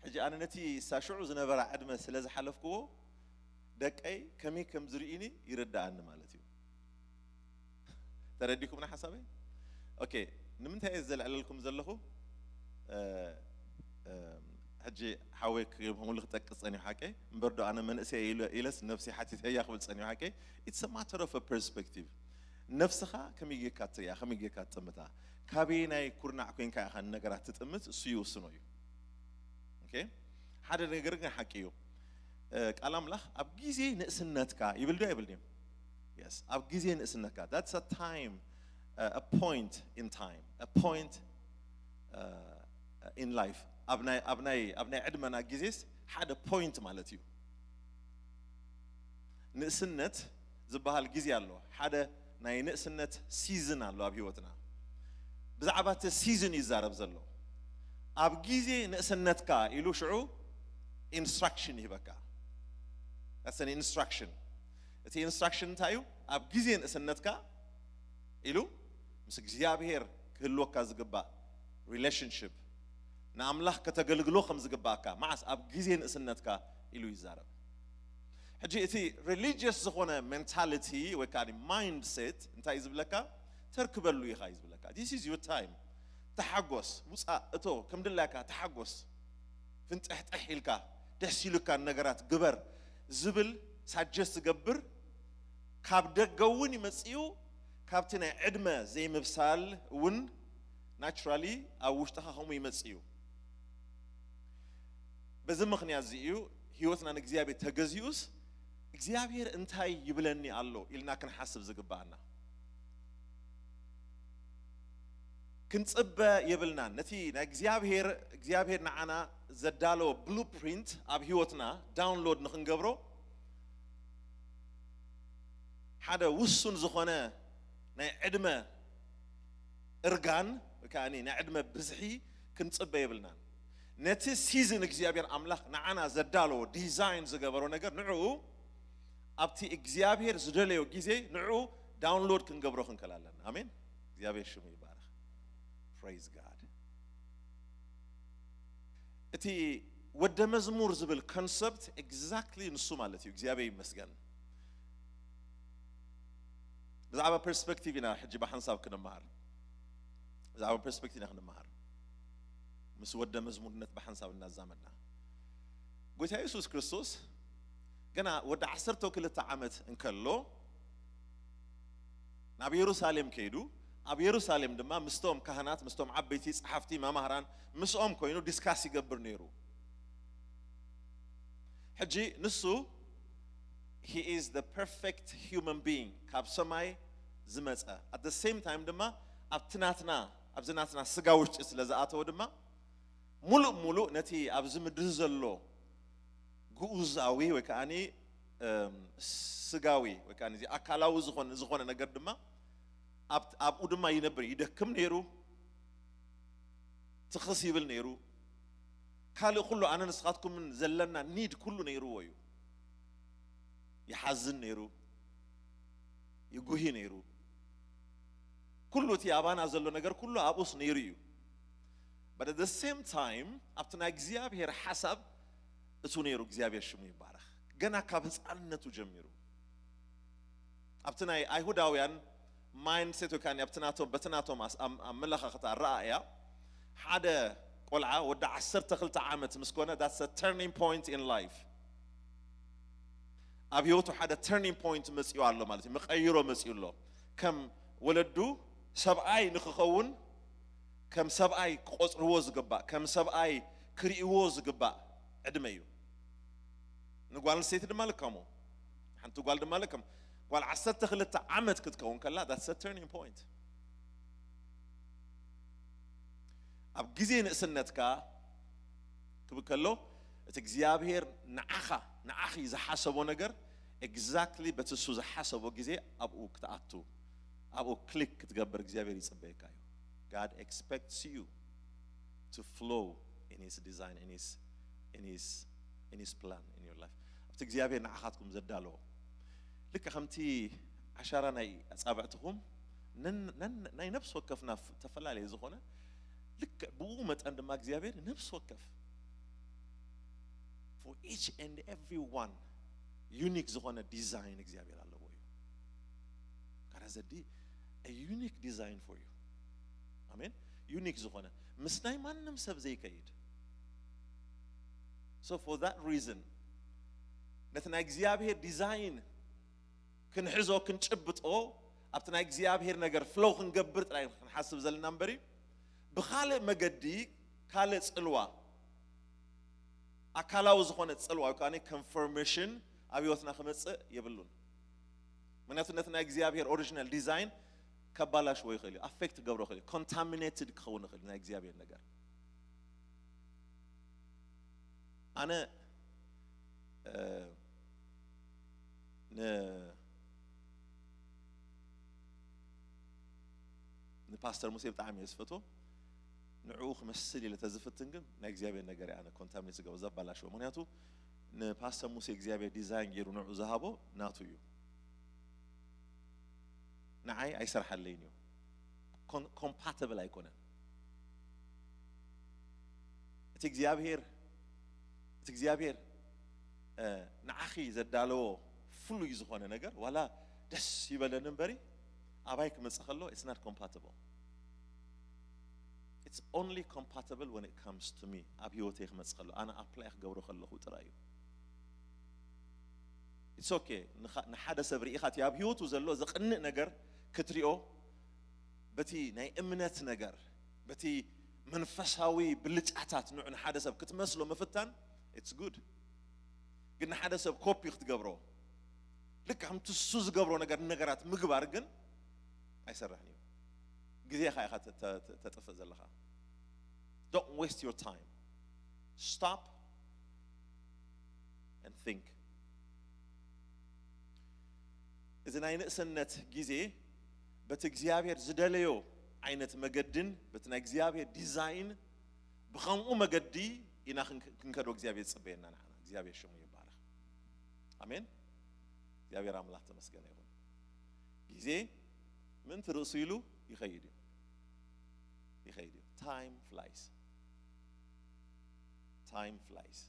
ሕጂ ኣነ ነቲ እሳ ሽዑ ዝነበራ ዕድመ ስለ ዝሓለፍክዎ ደቀይ ከመይ ከም ዝርእዩኒ ይርድኣኒ ማለት እዩ። ተረዲኩምና ሓሳበይ? ኦኬ ንምንታይ እየ ዘልዕለልኩም ዘለኹ? ሕጂ ሓወይ ክብሉ ክጠቅስ ጸኒሑ ሓቀይ እምበር ዶ ኣነ መንእሰይ ኢለስ ነብሲ ሓቲተያ ክብል ጸኒሑ ሓቀይ። It's a matter of a perspective። ነፍስኻ ከመይ ጌርካ ትሪያ ከመይ ጌርካ ትጥምታ ካበየናይ ኩርናዕ ኮንካ ኢኻ ንነገራት ትጥምት እሱ ይውስኖ እዩ። ኦኬ ሓደ ነገር ግን ሓቂ እዩ። ቃል ኣምላኽ ኣብ ግዜ ንእስነትካ ይብል ዶ ኣይብል ድዩ? Yes ኣብ ግዜ ንእስነትካ that's a time a point in time a point in life ኣብ ናይ ኣብ ናይ ኣብ ናይ ዕድመና ግዜስ ሓደ point ማለት እዩ። ንእስነት ዝበሃል ግዜ ኣሎ። ሓደ ናይ ንእስነት ሲዝን ኣሎ ኣብ ህይወትና። ብዛዕባ እቲ ሲዝን ይዛረብ ዘሎ። ኣብ ግዜ ንእስነትካ ኢሉ ሽዑ ኢንስትራክሽን ይህበካ። That's an instruction። እቲ ኢንስትራክሽን እንታይ እዩ? ኣብ ግዜ ንእስነትካ ኢሉ ምስ እግዚኣብሔር ክህልወካ ዝግባእ ሪሌሽንሽፕ ንኣምላኽ ከተገልግሎ ከም ዝግባእካ መዓስ ኣብ ግዜ ንእስነትካ ኢሉ ይዛረብ። ሕጂ እቲ ሪሊጅየስ ዝኾነ ሜንታሊቲ ወይ ከዓ ማይንድሴት እንታይ እዩ ዝብለካ? ተርክበሉ ኢኻ እዩ ዝብለካ። This is your time። ተሓጎስ፣ ውፃእ፣ እቶ፣ ከም ድላይካ ተሓጎስ፣ ፍንጥሕጥሕ ኢልካ ደስ ኢሉካ ነገራት ግበር ዝብል ሳጀስት ዝገብር፣ ካብ ደገ እውን ይመጽእ እዩ። ካብቲ ናይ ዕድመ ዘይምብሳል እውን ናቹራሊ ኣብ ውሽጥኻ ከምኡ ይመጽእ እዩ። በዚ ምኽንያት እዚ እዩ ህይወትና ንእግዚኣብሔር ተገዚኡስ፣ እግዚኣብሔር እንታይ ይብለኒ ኣሎ ኢልና ክንሓስብ ዝግባኣና። ክንጽበ የብልናን። ነቲ ናይ እግዚኣብሔር እግዚኣብሔር ንዓና ዘዳለዎ ብሉፕሪንት ኣብ ህይወትና ዳውንሎድ ንኽንገብሮ፣ ሓደ ውሱን ዝኾነ ናይ ዕድመ እርጋን ወይ ከዓ ናይ ዕድመ ብዝሒ ክንጽበ የብልናን። ነቲ ሲዝን እግዚኣብሔር ኣምላኽ ንዓና ዘዳለዎ፣ ዲዛይን ዝገበሮ ነገር፣ ንዕኡ ኣብቲ እግዚኣብሔር ዝደለዮ ግዜ ንዕኡ ዳውንሎድ ክንገብሮ ክንክእል ኣለና። ኣሜን። እግዚኣብሔር ሽሙ ይባረኽ። ፕሬዝ ጋድ። እቲ ወደ መዝሙር ዝብል ኮንሰፕት ኤግዛክትሊ ንሱ ማለት እዩ። እግዚኣብሔር ይመስገን። ብዛዕባ ፐርስፔክቲቭ ኢና ሕጂ ብሓንሳብ ክንመሃር። ብዛዕባ ፐርስፔክቲቭ ኢና ክንመሃር፣ ምስ ወደ መዝሙርነት ብሓንሳብ እናዛመድና። ጎይታ የሱስ ክርስቶስ ገና ወዲ ዓሰርተ ክልተ ዓመት እንከሎ ናብ የሩሳሌም ከይዱ፣ ኣብ የሩሳሌም ድማ ምስቶም ካህናት፣ ምስቶም ዓበይቲ ጸሓፍቲ፣ መማህራን፣ ምስኦም ኮይኑ ዲስካስ ይገብር ነይሩ። ሕጂ ንሱ he is the perfect human being፣ ካብ ሰማይ ዝመጸ፣ at the same time ድማ ኣብቲ ናትና ኣብዚ ናትና ስጋ ውሽጢ ስለ ዝኣተወ ድማ ሙሉእ ሙሉእ ነቲ ኣብዚ ምድሪ ዘሎ ግኡዛዊ ወይ ከዓኒ እም፣ ስጋዊ ወይ ከዓኒ እዚ ኣካላዊ ዝኾነ ዝኾነ ነገር ድማ ኣብ- ኣብኡ ድማ ይነብር፣ ይደክም ነይሩ፣ ትኽስ ይብል ነይሩ። ካልእ ኩሉ ኣነ ንስኻትኩምን ዘለና ኒድ ኩሉ ነይርዎ እዩ። ይሓዝን ነይሩ፣ ይጉሂ ነይሩ። ኩሉ እቲ ኣባና ዘሎ ነገር ኩሉ ኣብኡስ ነይሩ እዩ። But at the same time ኣብቲ ናይ እግዚኣብሔር ሓሳብ እቱ ነይሩ። እግዚኣብሔር ሽሙ ይባረኽ። ገና ካብ ህፃንነቱ ጀሚሩ ኣብቲ ናይ ኣይሁዳውያን ማይንድሴት ወይ ከዓ ኣብቲ ናቶም በቲ ናቶም ኣስ- ኣም- ኣመለኻኽታ ኣረኣእያ ሓደ ቆልዓ ወዲ ዓሰርተ ክልተ ዓመት ምስ ኮነ that's a turning point in life። ኣብ ህይወቱ ሓደ turning point መፂኡ ኣሎ ማለት እዩ። መቐይሮ መፂኡ ኣሎ። ከም ወለዱ ሰብኣይ ንክኸውን ከም ሰብኣይ ክቆፅርዎ ዝግባእ፣ ከም ሰብኣይ ክርእይዎ ዝግባእ ዕድመ እዩ። ንጓል ኣንስተይቲ ድማ ልከሙ። ሓንቲ ጓል ድማ ልከም ጓል ዓሰርተ ክልተ ዓመት ክትከውን ከላ that's a turning point። ኣብ ግዜ ንእስነትካ ክብል ከሎ እቲ እግዚኣብሔር ንዓኻ ንዓኺ ዝሓሰቦ ነገር ኤግዛክትሊ በቲ እሱ ዝሓሰቦ ግዜ ኣብኡ ክትኣቱ ኣብኡ ክሊክ ክትገብር እግዚኣብሔር ይጽበየካ እዩ። God expects you to flow in his design, in his, in his, in his plan in your life። ኣብቲ እግዚኣብሔር ንዓኻትኩም ዘዳለዎ ልክ ከምቲ ዓሻራ ናይ ኣጻብዕትኹም ነን- ነን- ናይ ነፍሲ ወከፍና ፍ- ተፈላለየ ዝኾነ ልክዕ ብኡ መጠን ድማ እግዚኣብሔር ነፍሲ ወከፍ for each and every one ዩኒክ ዝኾነ ዲዛይን እግዚኣብሔር ኣለዎ እዩ። God has a unique design for you። ኣሜን። ዩኒክ ዝኾነ ምስ ናይ ማንም ሰብ ዘይከይድ። So for that reason ነቲ ናይ እግዚኣብሔር ዲዛይን ክንሕዞ ክንጭብጦ ኣብቲ ናይ እግዚኣብሔር ነገር ፍሎው ክንገብር ጥራይ ክንሓስብ ዘለና እምበሪ ብኻልእ መገዲ ካልእ ጽልዋ ኣካላዊ ዝኾነ ጽልዋ ወይ ከዓ ኮንፈርሜሽን ኣብ ህይወትና ክመጽእ የብሉን። ምክንያቱ ነቲ ናይ እግዚኣብሔር ኦሪጂናል ዲዛይን ከባላሽዎ ይኽእል እዩ፣ ኣፌክት ክገብሮ ይኽእል እዩ፣ ኮንታሚኔትድ ክኸውን ይኽእል እዩ ናይ እግዚኣብሔር ነገር። ኣነ እ፣ ን- ንፓስተር ሙሴ ብጣዕሚ እየ ዝፈትዎ። ንዕኡ ክመስል ኢለ ተዝፍትን ግን ናይ እግዚኣብሔር ነገር ኣነ ኮንታሚኔት ዝገበ ዘባላሽዎ። ምክንያቱ ንፓስተር ሙሴ እግዚኣብሔር ዲዛይን ገይሩ ንዕኡ ዝሃቦ ናቱ እዩ። ንዓይ ኣይሰርሓለይን እዩ። ኮን- ኮምፓተብል ኣይኮነን። እቲ እግዚኣብሔር እቲ እግዚኣብሔር እ፣ ንዓኺ ዘዳለዎ ፍሉይ ዝኾነ ነገር ዋላ ደስ ይበለኒ እምበሪ ኣባይ ክመጽእ ከሎ it's not compatible። It's only compatible when it comes to me. ኣብ ህይወተይ ክመጽእ ከሎ፣ ኣነ ኣፕላይ ክገብሮ ከለኹ ጥራይ እዩ። It's okay። ንኻ- ንሓደ ሰብ ርኢኻ እቲ ኣብ ህይወቱ ዘሎ ዘቕንእ ነገር ክትሪኦ፣ በቲ ናይ እምነት ነገር፣ በቲ መንፈሳዊ ብልጫታት ንዑ ንሓደ ሰብ ክትመስሎ ምፍታን፣ it's good። ግን ንሓደ ሰብ ኮፒ ክትገብሮ፣ ልክዕ ከምቲ እሱ ዝገብሮ ነገር ነገራት ምግባር ግን ኣይሰርሕን እዩ። ግዜኻ ኢኻ ተ- ተ- ተ- ተጥፍእ ዘለኻ። Don't waste your time. Stop and think. እዚ ናይ ንእስነት ግዜ በቲ እግዚኣብሔር ዝደለዮ ዓይነት መገድን በቲ ናይ እግዚኣብሔር ዲዛይን ብኸምኡ መገዲ ኢና ክንክ- ክንከዶ እግዚኣብሔር ዝጽበየና። ንዓና እግዚኣብሔር ሽሙ ይባረኽ። ኣሜን። እግዚኣብሔር ኣምላኽ ተመስገነ ይኹን። ግዜ ምእንቲ ርእሱ ኢሉ ይኸይድ እዩ። ይኸይድ እዩ። Time flies. Time flies.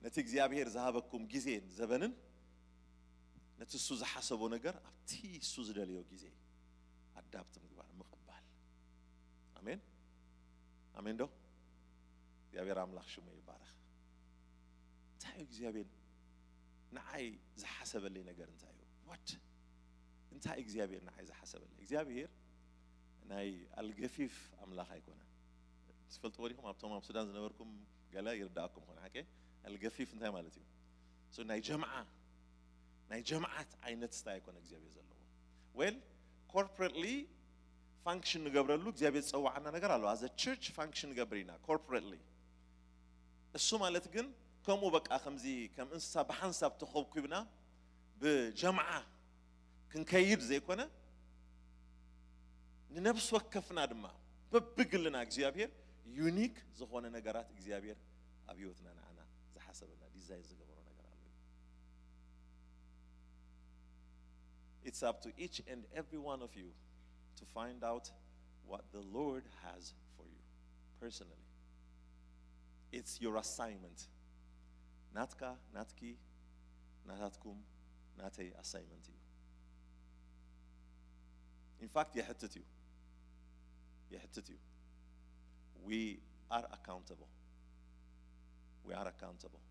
ነቲ እግዚኣብሔር ዝሃበኩም ግዜን ዘበንን ነቲ እሱ ዝሓሰቦ ነገር ኣብቲ እሱ ዝደለዮ ግዜ ኣዳፕት ምግባር፣ ምቕባል። ኣሜን። ኣሜን ዶ? እግዚኣብሔር ኣምላኽ ሽሙ ይባረኽ። እንታይ እዩ እግዚኣብሔር ንዓይ ዝሓሰበለይ ነገር እንታይ እዩ? What? እንታይ እዩ እግዚኣብሔር ንዓይ ዝሓሰበለይ? እግዚኣብሔር ናይ ኣልገፊፍ ኣምላኽ ኣይኮነን። ትፈልጥዎ ዲኹም? ኣብቶም ኣብ ሱዳን ዝነበርኩም ገለ ይርዳእኩም ኾነ። ሓቂ ኣልገፊፍ እንታይ ማለት እዩ? So ናይ ጀምዓ ናይ ጀምዓት ዓይነት ስታይ ኣይኮነ እግዚኣብሔር ዘለዎ። Well, corporately function ንገብረሉ እግዚኣብሔር ዝፀዋዓና ነገር ኣሎ። As a church function ንገብር ኢና corporately። እሱ ማለት ግን ከምኡ በቃ ከምዚ ከም እንስሳ ብሓንሳብ ተኾብኩብና ብጀምዓ ክንከይድ ዘይኮነ፣ ንነብሲ ወከፍና ድማ በብግልና እግዚኣብሔር ዩኒክ ዝኾነ ነገራት እግዚኣብሔር ኣብ ህይወትና ንዓና ዝሓሰበና ዲዛይን ዝገበሮ ነገር ኣሎ እዩ። It's up to each and every one of you to find out what the Lord has for you personally. It's your assignment. ናትካ፣ ናትኪ፣ ናታትኩም፣ ናተይ ኣሳይመንት እዩ። ኢንፋክት የሕትት እዩ። የሕትት እዩ። We are accountable. We are accountable.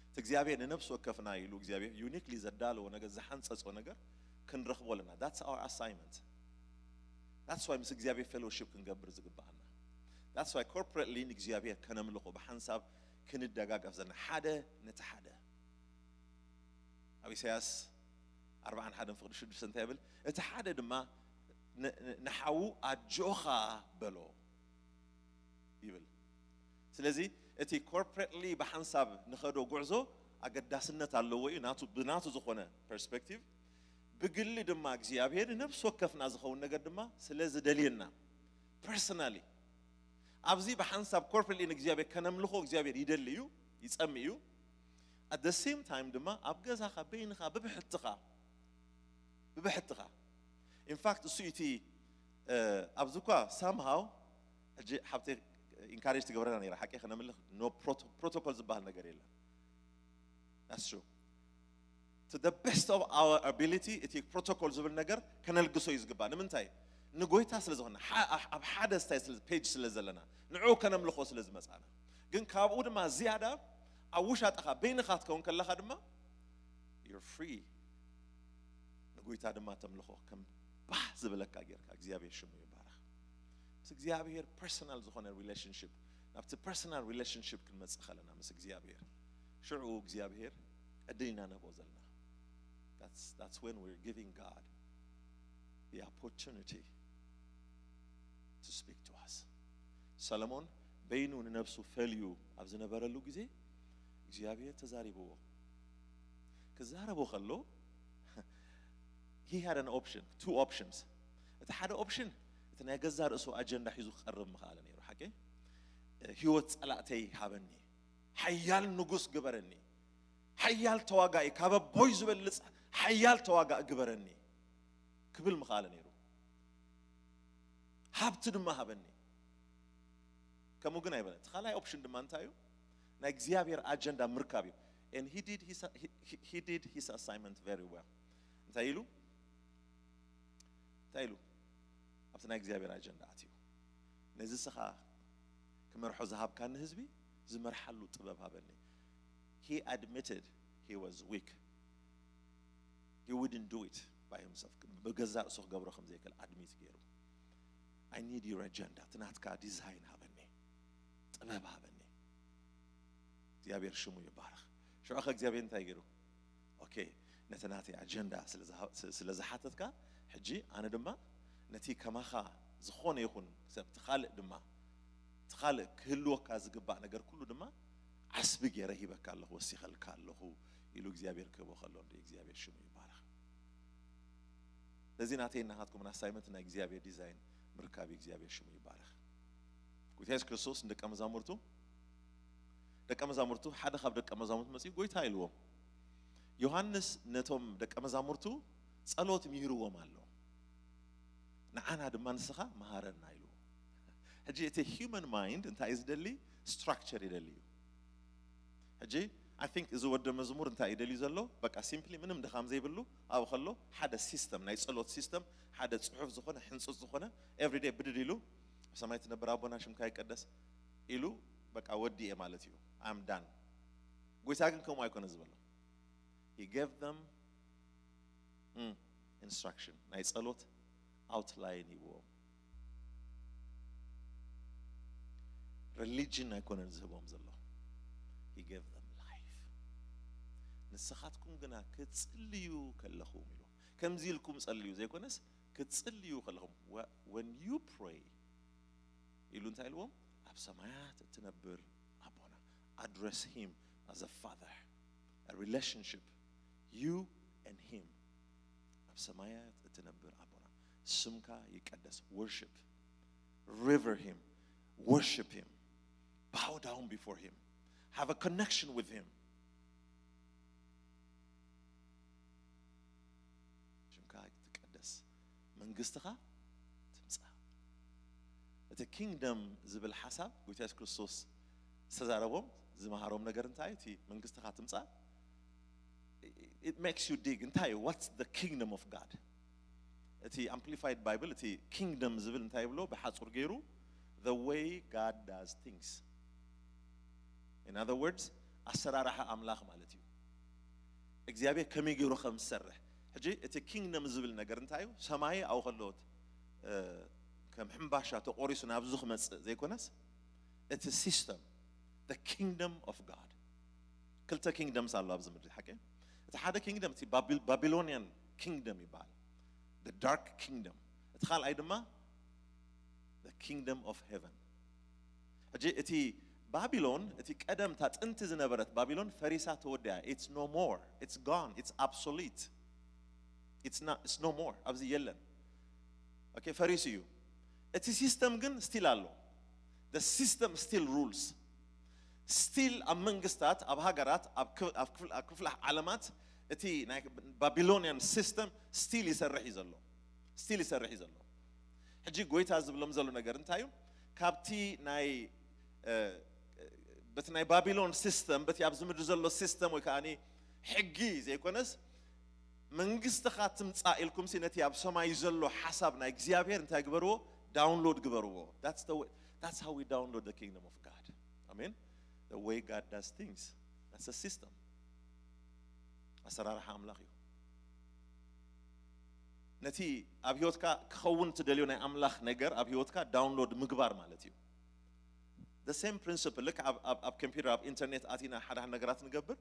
እቲ እግዚኣብሔር ንነፍሲ ወከፍና ኢሉ እግዚኣብሔር ዩኒክሊ ዘዳለዎ ነገር፣ ዝሓንጸጾ ነገር ክንረኽቦ ኣለና። That's our assignment. That's why ምስ እግዚኣብሔር ፌሎሺፕ ክንገብር ዝግባኣና። That's why ኮርፖሬትሊ ንእግዚኣብሔር ከነምልኾ ብሓንሳብ ክንደጋገፍ ዘለና፣ ሓደ ነቲ ሓደ። ኣብ ኢሳያስ ኣርባዓን ሓደን ፍቕዲ ሽዱሽተ እንታይ ይብል? እቲ ሓደ ድማ ን- ን- ንሓዉ ኣጆኻ በሎ ይብል። ስለዚ እቲ ኮርፖሬትሊ ብሓንሳብ ንኸዶ ጉዕዞ ኣገዳስነት ኣለዎ እዩ፣ ናቱ ብናቱ ዝኾነ ፐርስፔክቲቭ። ብግሊ ድማ እግዚኣብሔር ንነፍሲ ወከፍና ዝኸውን ነገር ድማ ስለ ዝደልየና ፐርሰናሊ ኣብዚ ብሓንሳብ ኮርፖሬትሊ ንእግዚኣብሔር ከነምልኾ እግዚኣብሔር ይደሊ እዩ፣ ይጸምእ እዩ። At the same time ድማ ኣብ ገዛኻ በይንኻ ብብሕትኻ ብብሕትኻ ኢንፋክት እሱ እቲ ኣብዚ እኳ ሳምሃው ሕጂ ሓብተይ ኢንካሬጅ ትገብረና ነራ ሓቂ ከነምልኽ ኖ ፕሮቶኮል ዝበሃል ነገር የለን። That's true. To the best of our ability እቲ ፕሮቶኮል ዝብል ነገር ከነልግሶ እዩ ዝግባእ። ንምንታይ? ንጎይታ ስለ ዝኾነ፣ ሓ- ኣብ ሓደ ስታይ ስለ ፔጅ ስለ ዘለና፣ ንዕኡ ከነምልኾ ስለ ዝመጻና። ግን ካብኡ ድማ ዝያዳ ኣብ ውሻጠኻ በይንኻ ትከውን ከለኻ ድማ you're free። ንጎይታ ድማ ተምልኾ ከም ባህ ዝበለካ ጌርካ። እግዚኣብሔር ሽሙ ይባረኽ። ምስ እግዚኣብሔር ፐርሰናል ዝኾነ ሪሌሽንሽፕ፣ ናብቲ ፐርሰናል ሪሌሽንሽፕ ክንመጽእ ከለና ምስ እግዚኣብሔር፣ ሽዑ እግዚኣብሔር ዕድል ኢና ንህቦ ዘለና። That's, that's when we're giving God the opportunity to speak to us. ሰለሞን በይኑ ንነብሱ ፈልዩ ኣብ ዝነበረሉ ግዜ እግዚኣብሔር ተዛሪብዎ። ክዛረቦ ከሎ he had an option, two options. እቲ ሓደ ኦፕሽን እቲ ናይ ገዛ ርእሱ ኣጀንዳ ሒዙ ክቐርብ ምኽኣለ ነይሩ። ሓቂ ህይወት ጸላእተይ ሃበኒ፣ ሓያል ንጉስ ግበረኒ፣ ሓያል ተዋጋኢ ካብ ኣቦይ ዝበልጽ ሓያል ተዋጋኢ ግበረኒ ክብል ምኽኣለ ነይሩ። ሃብቲ ድማ ሃበኒ። ከምኡ ግን ኣይበለን። እቲ ካልኣይ ኦፕሽን ድማ እንታይ እዩ? ናይ እግዚኣብሔር ኣጀንዳ ምርካብ እዩ። And he did his, he, he, he did his assignment very well። እንታይ ኢሉ? እንታይ ኢሉ? ኣብቲ ናይ እግዚኣብሔር ኣጀንዳ ኣትዩ። ነዚ ስኻ ክመርሖ ዝሃብካኒ ህዝቢ ዝመርሓሉ ጥበብ ሃበኒ። He admitted he was weak. He wouldn't do it by himself. ብገዛ ርእሱ ክገብሮ ከም ዘይክእል ኣድሚት ገይሩ። I need your agenda. እቲ ናትካ ዲዛይን ሃበኒ፣ ጥበብ ሃበኒ። እግዚኣብሔር ሽሙ ይባረኽ። ሽዑ ኸ እግዚኣብሔር እንታይ ገይሩ? ኦኬ፣ ነቲ ናተይ ኣጀንዳ ስለ ዝሓተትካ፣ ሕጂ ኣነ ድማ ነቲ ከማኻ ዝኾነ ይኹን ሰብ፣ እቲ ካልእ ድማ፣ እቲ ካልእ ክህልወካ ዝግባእ ነገር ኩሉ ድማ ዓስቢ ገይረ ሂበካ ኣለኹ፣ ወሲኸልካ ኣለኹ ኢሉ እግዚኣብሔር ክህቦ ከሎ፣ እንደ እግዚኣብሔር ሽሙ ይባረኽ። ስለዚ ናተይ ናኻትኩምን ኣሳይመንት ናይ እግዚኣብሔር ዲዛይን ምርካብ እዩ። እግዚኣብሔር ሽሙ ይባረኽ። ጎይታ የሱስ ክርስቶስ ንደቀ መዛሙርቱ፣ ደቀ መዛሙርቱ፣ ሓደ ካብ ደቀ መዛሙርቱ መጺኡ ጎይታ ኢልዎም። ዮሃንስ ነቶም ደቀ መዛሙርቱ ጸሎት ምሂርዎም ኣሎ። ንዓና ድማ ንስኻ መሃረና ኢልዎ። ሕጂ እቲ ሂውማን ማይንድ እንታይ እዩ ዝደሊ? ስትራክቸር ይደሊ እዩ። ሕጂ I think እዚ ወደ መዝሙር እንታይ እዩ ደልዩ ዘሎ? በቃ ሲምፕሊ ምንም ድኻም ዘይብሉ ኣብኡ ከሎ ሓደ ሲስተም፣ ናይ ጸሎት ሲስተም፣ ሓደ ጽሑፍ ዝኾነ፣ ሕንጹጽ ዝኾነ፣ ኤቭሪዴይ ብድድ ኢሉ፣ "ኣብ ሰማይ ትነብር ኣቦና ሽምካ ይቀደስ" ኢሉ በቃ ወዲኤ ማለት እዩ። I'm done። ጎይታ ግን ከምኡ ኣይኮነ ዝበሎ። He gave them፣ እም፣ ኢንስትራክሽን፣ ናይ ጸሎት ኣውትላይን ሂብዎም። ሪሊጅን ኣይኮነን ዝህቦም ዘሎ። He gave them life። "ንስኻትኩም ግና ክትጽልዩ ከለኹም" ኢሉ፣ "ከምዚ ኢልኩም ጸልዩ" ዘይኮነስ፣ "ክትጽልዩ ከለኹም፣ ወ-፣ when you pray" ኢሉ እንታይ ኢልዎም? "ኣብ ሰማያት እትነብር ኣቦና." Address him as a father. A relationship. You and him. "ኣብ ሰማያት እትነብር ኣቦና፣ ስምካ ይቀደስ." Worship. Revere him. Worship him. Bow down before him. Have a connection with him. ሽምካ ይትቀደስ፣ መንግስትኻ ትምጻእ። እቲ ኪንግደም ዝብል ሓሳብ ጎይታ የሱስ ክርስቶስ ዝተዛረቦም ዝመሃሮም ነገር እንታይ እዩ? እቲ መንግስትኻ ትምጻእ፣ it makes you dig። እንታይ እዩ? What's the kingdom of God? እቲ ኣምፕሊፋይድ ባይብል እቲ ኪንግደም ዝብል እንታይ ይብሎ? ብሓጹር ገይሩ the way God does things። In other words፣ ኣሰራርሓ ኣምላኽ ማለት እዩ። እግዚኣብሔር ከመይ ገይሩ ከም ዝሰርሕ። ሕጂ እቲ ኪንግደም ዝብል ነገር እንታይ እዩ? ሰማይ ኣብኡ ከሎ፣ እ፣ ከም ሕምባሻ ተቆሪሱ ናብዚ ክመጽእ ዘይኮነስ፣ እቲ ሲስተም፣ the kingdom of God። ክልተ ኪንግደምስ ኣሎ ኣብዚ ምድሪ፣ ሓቂ? እቲ ሓደ ኪንግደም እቲ ባቢል-፣ ባቢሎኒያን ኪንግደም ይበሃል፣ the dark kingdom። እቲ ካልኣይ ድማ the kingdom of heaven። ሕጂ እቲ ባቢሎን፣ እቲ ቀደም፣ እታ ጥንቲ ዝነበረት ባቢሎን ፈሪሳ ተወዲኣ። It's no more. It's gone. It's obsolete. It's not, it's no more. ኣብዚ የለን። ኦኬ፣ ፈሪሱ እዩ። እቲ ሲስተም ግን ስቲል ኣሎ። The system still rules. ስቲል ኣብ መንግስታት፣ ኣብ ሃገራት፣ ኣብ ክፍ-፣ ኣብ ክፍል-፣ ኣብ ክፍለ ዓለማት እቲ ናይ ባቢሎኒያን ሲስተም ስቲል ይሰርሕ እዩ ዘሎ። ስቲል ይሰርሕ እዩ ዘሎ። ሕጂ ጎይታ ዝብሎም ዘሎ ነገር እንታይ እዩ? ካብቲ ናይ፣ እ፣ በቲ ናይ ባቢሎን ሲስተም፣ በቲ ኣብዚ ምድሪ ዘሎ ሲስተም ወይ ከኣኒ ሕጊ ዘይኮነስ፣ "መንግስትኻ ትምጻእ" ኢልኩምሲ ነቲ ኣብ ሰማይ ዘሎ ሓሳብ ናይ እግዚኣብሔር እንታይ ግበርዎ? ዳውንሎድ ግበርዎ። That's the way, that's how we download the kingdom of God. ኣሜን። The way God does things. That's a system. ኣሰራርሓ ኣምላኽ እዩ። ነቲ ኣብ ህይወትካ ክኸውን ትደልዮ ናይ ኣምላኽ ነገር ኣብ ህይወትካ ዳውንሎድ ምግባር ማለት እዩ። The same principle፣ ልክ ኣብ፣ ኣብ፣ ኣብ ኮምፒውተር፣ ኣብ ኢንተርኔት ኣቲና ሓደ ሓደ ነገራት ንገብር።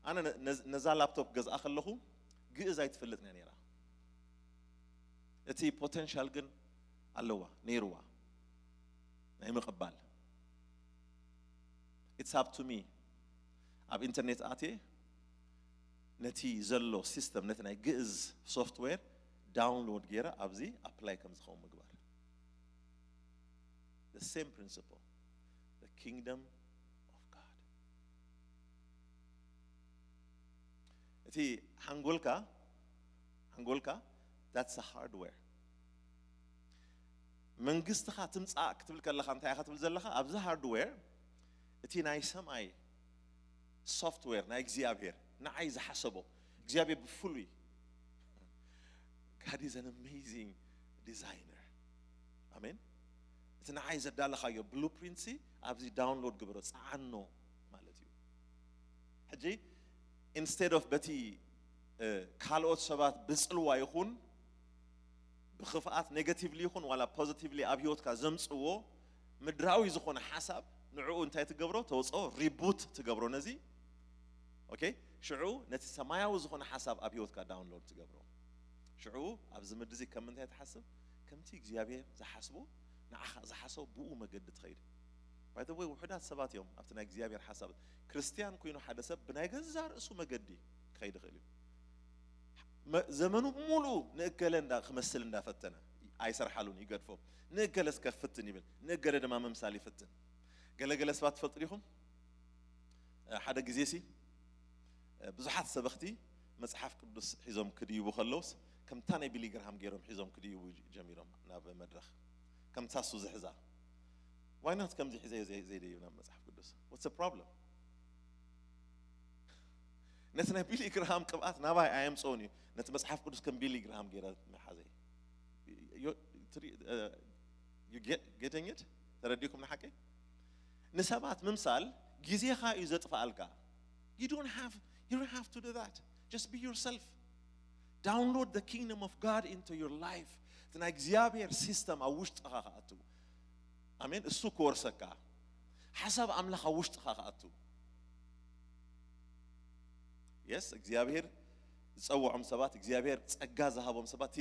ኣነ ነ-፣ ነዝ-፣ ነዛ ላፕቶፕ ገዝኣ ከለኹ ግእዝ ኣይትፈልጥን እያ ነይራ። እቲ ፖቴንሻል ግን ኣለዋ፣ ነይርዋ፣ ናይ ምቕባል። It's up to me። ኣብ ኢንተርኔት ኣትየ ነቲ ዘሎ ሲስተም፣ ነቲ ናይ ግእዝ ሶፍትዌር ዳውንሎድ ገይረ ኣብዚ ኣፕላይ ከም ዝኸውን ምግባር። The same principle. The kingdom of God. እቲ ሓንጎልካ፣ ሓንጎልካ፣ that's a hardware። መንግስትኻ ትምጻእ ክትብል ከለኻ እንታይ ኢኻ ትብል ዘለኻ? ኣብዚ ሃርድዌር እቲ ናይ ሰማይ ሶፍትዌር ናይ እግዚኣብሔር ንዓይ ዝሓሰቦ እግዚኣብሔር ብፍሉይ God is an amazing designer. ኣሜን። እቲ ንዓይ ዘዳለኻዮ ብሉፕሪንት ሲ ኣብዚ ዳውንሎድ ግበሮ፣ ጸዓኖ ማለት እዩ። ሕጂ ኢንስቴድ ኦፍ በቲ ካልኦት ሰባት ብጽልዋ ይኹን ብኽፍኣት ኔጋቲቭሊ ይኹን ዋላ ፖዚቲቭሊ ኣብ ህይወትካ ዘምጽዎ ምድራዊ ዝኾነ ሓሳብ፣ ንዕኡ እንታይ ትገብሮ? ተውፅኦ፣ ሪቡት ትገብሮ ነዚ። ኦኬ፣ ሽዑ ነቲ ሰማያዊ ዝኾነ ሓሳብ ኣብ ህይወትካ ዳውንሎድ ትገብሮ። ሽዑ ኣብዚ ምድሪ እዚ ከም ምንታይ ትሓስብ? ከምቲ እግዚኣብሔር ዝሓስቦ፣ ንዓኻ ዝሓሰቦ ብኡ መገዲ ትኸይድ። ባይ ዘ ወይ ውሑዳት ሰባት እዮም ኣብቲ ናይ እግዚኣብሔር ሓሳብ። ክርስትያን ኮይኑ ሓደ ሰብ ብናይ ገዛ ርእሱ መገዲ ክኸይድ ይኽእል እዩ። ዘመኑ ሙሉ ንእገለ እንዳ ክመስል እንዳፈተነ ኣይሰርሓሉን፣ ይገድፎ። ንእገለ እስከ ክፍትን ይብል፣ ንእገለ ድማ ምምሳል ይፍትን። ገለገለ ሰባት ትፈልጡ ዲኹም? ሓደ ግዜ ሲ ብዙሓት ሰበኽቲ መጽሓፍ ቅዱስ ሒዞም ክድይቡ ከለውስ ከምታ ናይ ቢሊ ግርሃም ገይሮም ሒዞም ክድይቡ ጀሚሮም ናብ መድረኽ። ከምታ እሱ ዝሕዛ። ዋይ ናት ከምዚ ሒዘ ዘይደይብ ናብ መጽሓፍ ቅዱስ? What's the problem? ነቲ ናይ ቢሊ ግርሃም ቅብኣት ናባይ ኣየምፅኦን እዩ። ነቲ መጽሓፍ ቅዱስ ከም ቢሊ ግርሃም ገይረ መሓዘይ። Getting it? ተረዲኩም ንሓቂ? ንሰባት ምምሳል ግዜኻ እዩ ዘጥፍኣልካ። You don't have, you don't have to do that. Just be yourself. Download the kingdom of God into your life. እቲ ናይ እግዚኣብሔር ሲስተም ኣብ ውሽጥኻ ክኣቱ። ኣሜን። እሱ ክወርሰካ፣ ሓሳብ ኣምላኽ ኣብ ውሽጥኻ ክኣቱ። የስ እግዚኣብሔር ዝጸውዖም ሰባት፣ እግዚኣብሔር ጸጋ ዝሃቦም ሰባት፣ እቲ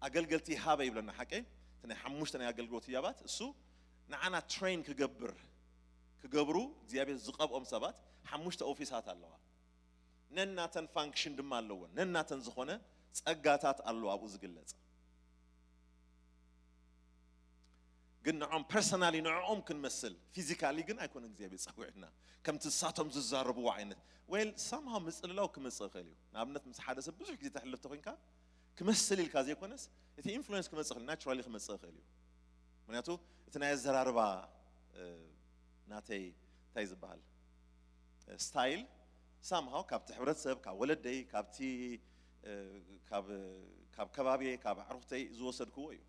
ኣገልገልቲ ሃበ ይብለና ሓቀይ። እቲ ናይ ሓሙሽተ ናይ ኣገልግሎት ህያባት እሱ ንዓና ትሬን ክገብር ክገብሩ እግዚኣብሔር ዝቐብኦም ሰባት ሓሙሽተ ኦፊሳት ኣለዋ። ነናተን ፋንክሽን ድማ ኣለወን። ነናተን ዝኾነ ጸጋታት ኣለዋ ኣብኡ ዝግለጽ። ግን ንዖም ፐርሰናሊ ንዕኦም ክንመስል ፊዚካሊ ግን ኣይኮነ እግዚኣብሔር ጸዊዕና። ከምቲ ንሳቶም ዝዛረብዎ ዓይነት ወይ ሳምሃው ምጽልላው ክመጽእ ይኽእል እዩ። ንኣብነት ምስ ሓደ ሰብ ብዙሕ ግዜ ተሕልፍ ተኮይንካ ክመስል ኢልካ ዘይኮነስ እቲ ኢንፍሉዌንስ ክመጽእ ይኽእል፣ ናቹራሊ ክመጽእ ይኽእል እዩ። ምክንያቱ እቲ ናይ ኣዘራርባ ናተይ እንታይ ዝበሃል ስታይል ሳምሃው ካብቲ ሕብረተሰብ፣ ካብ ወለደይ፣ ካብቲ ካብ ከባቢየ፣ ካብ ኣዕሩኽተይ ዝወሰድክዎ እዩ።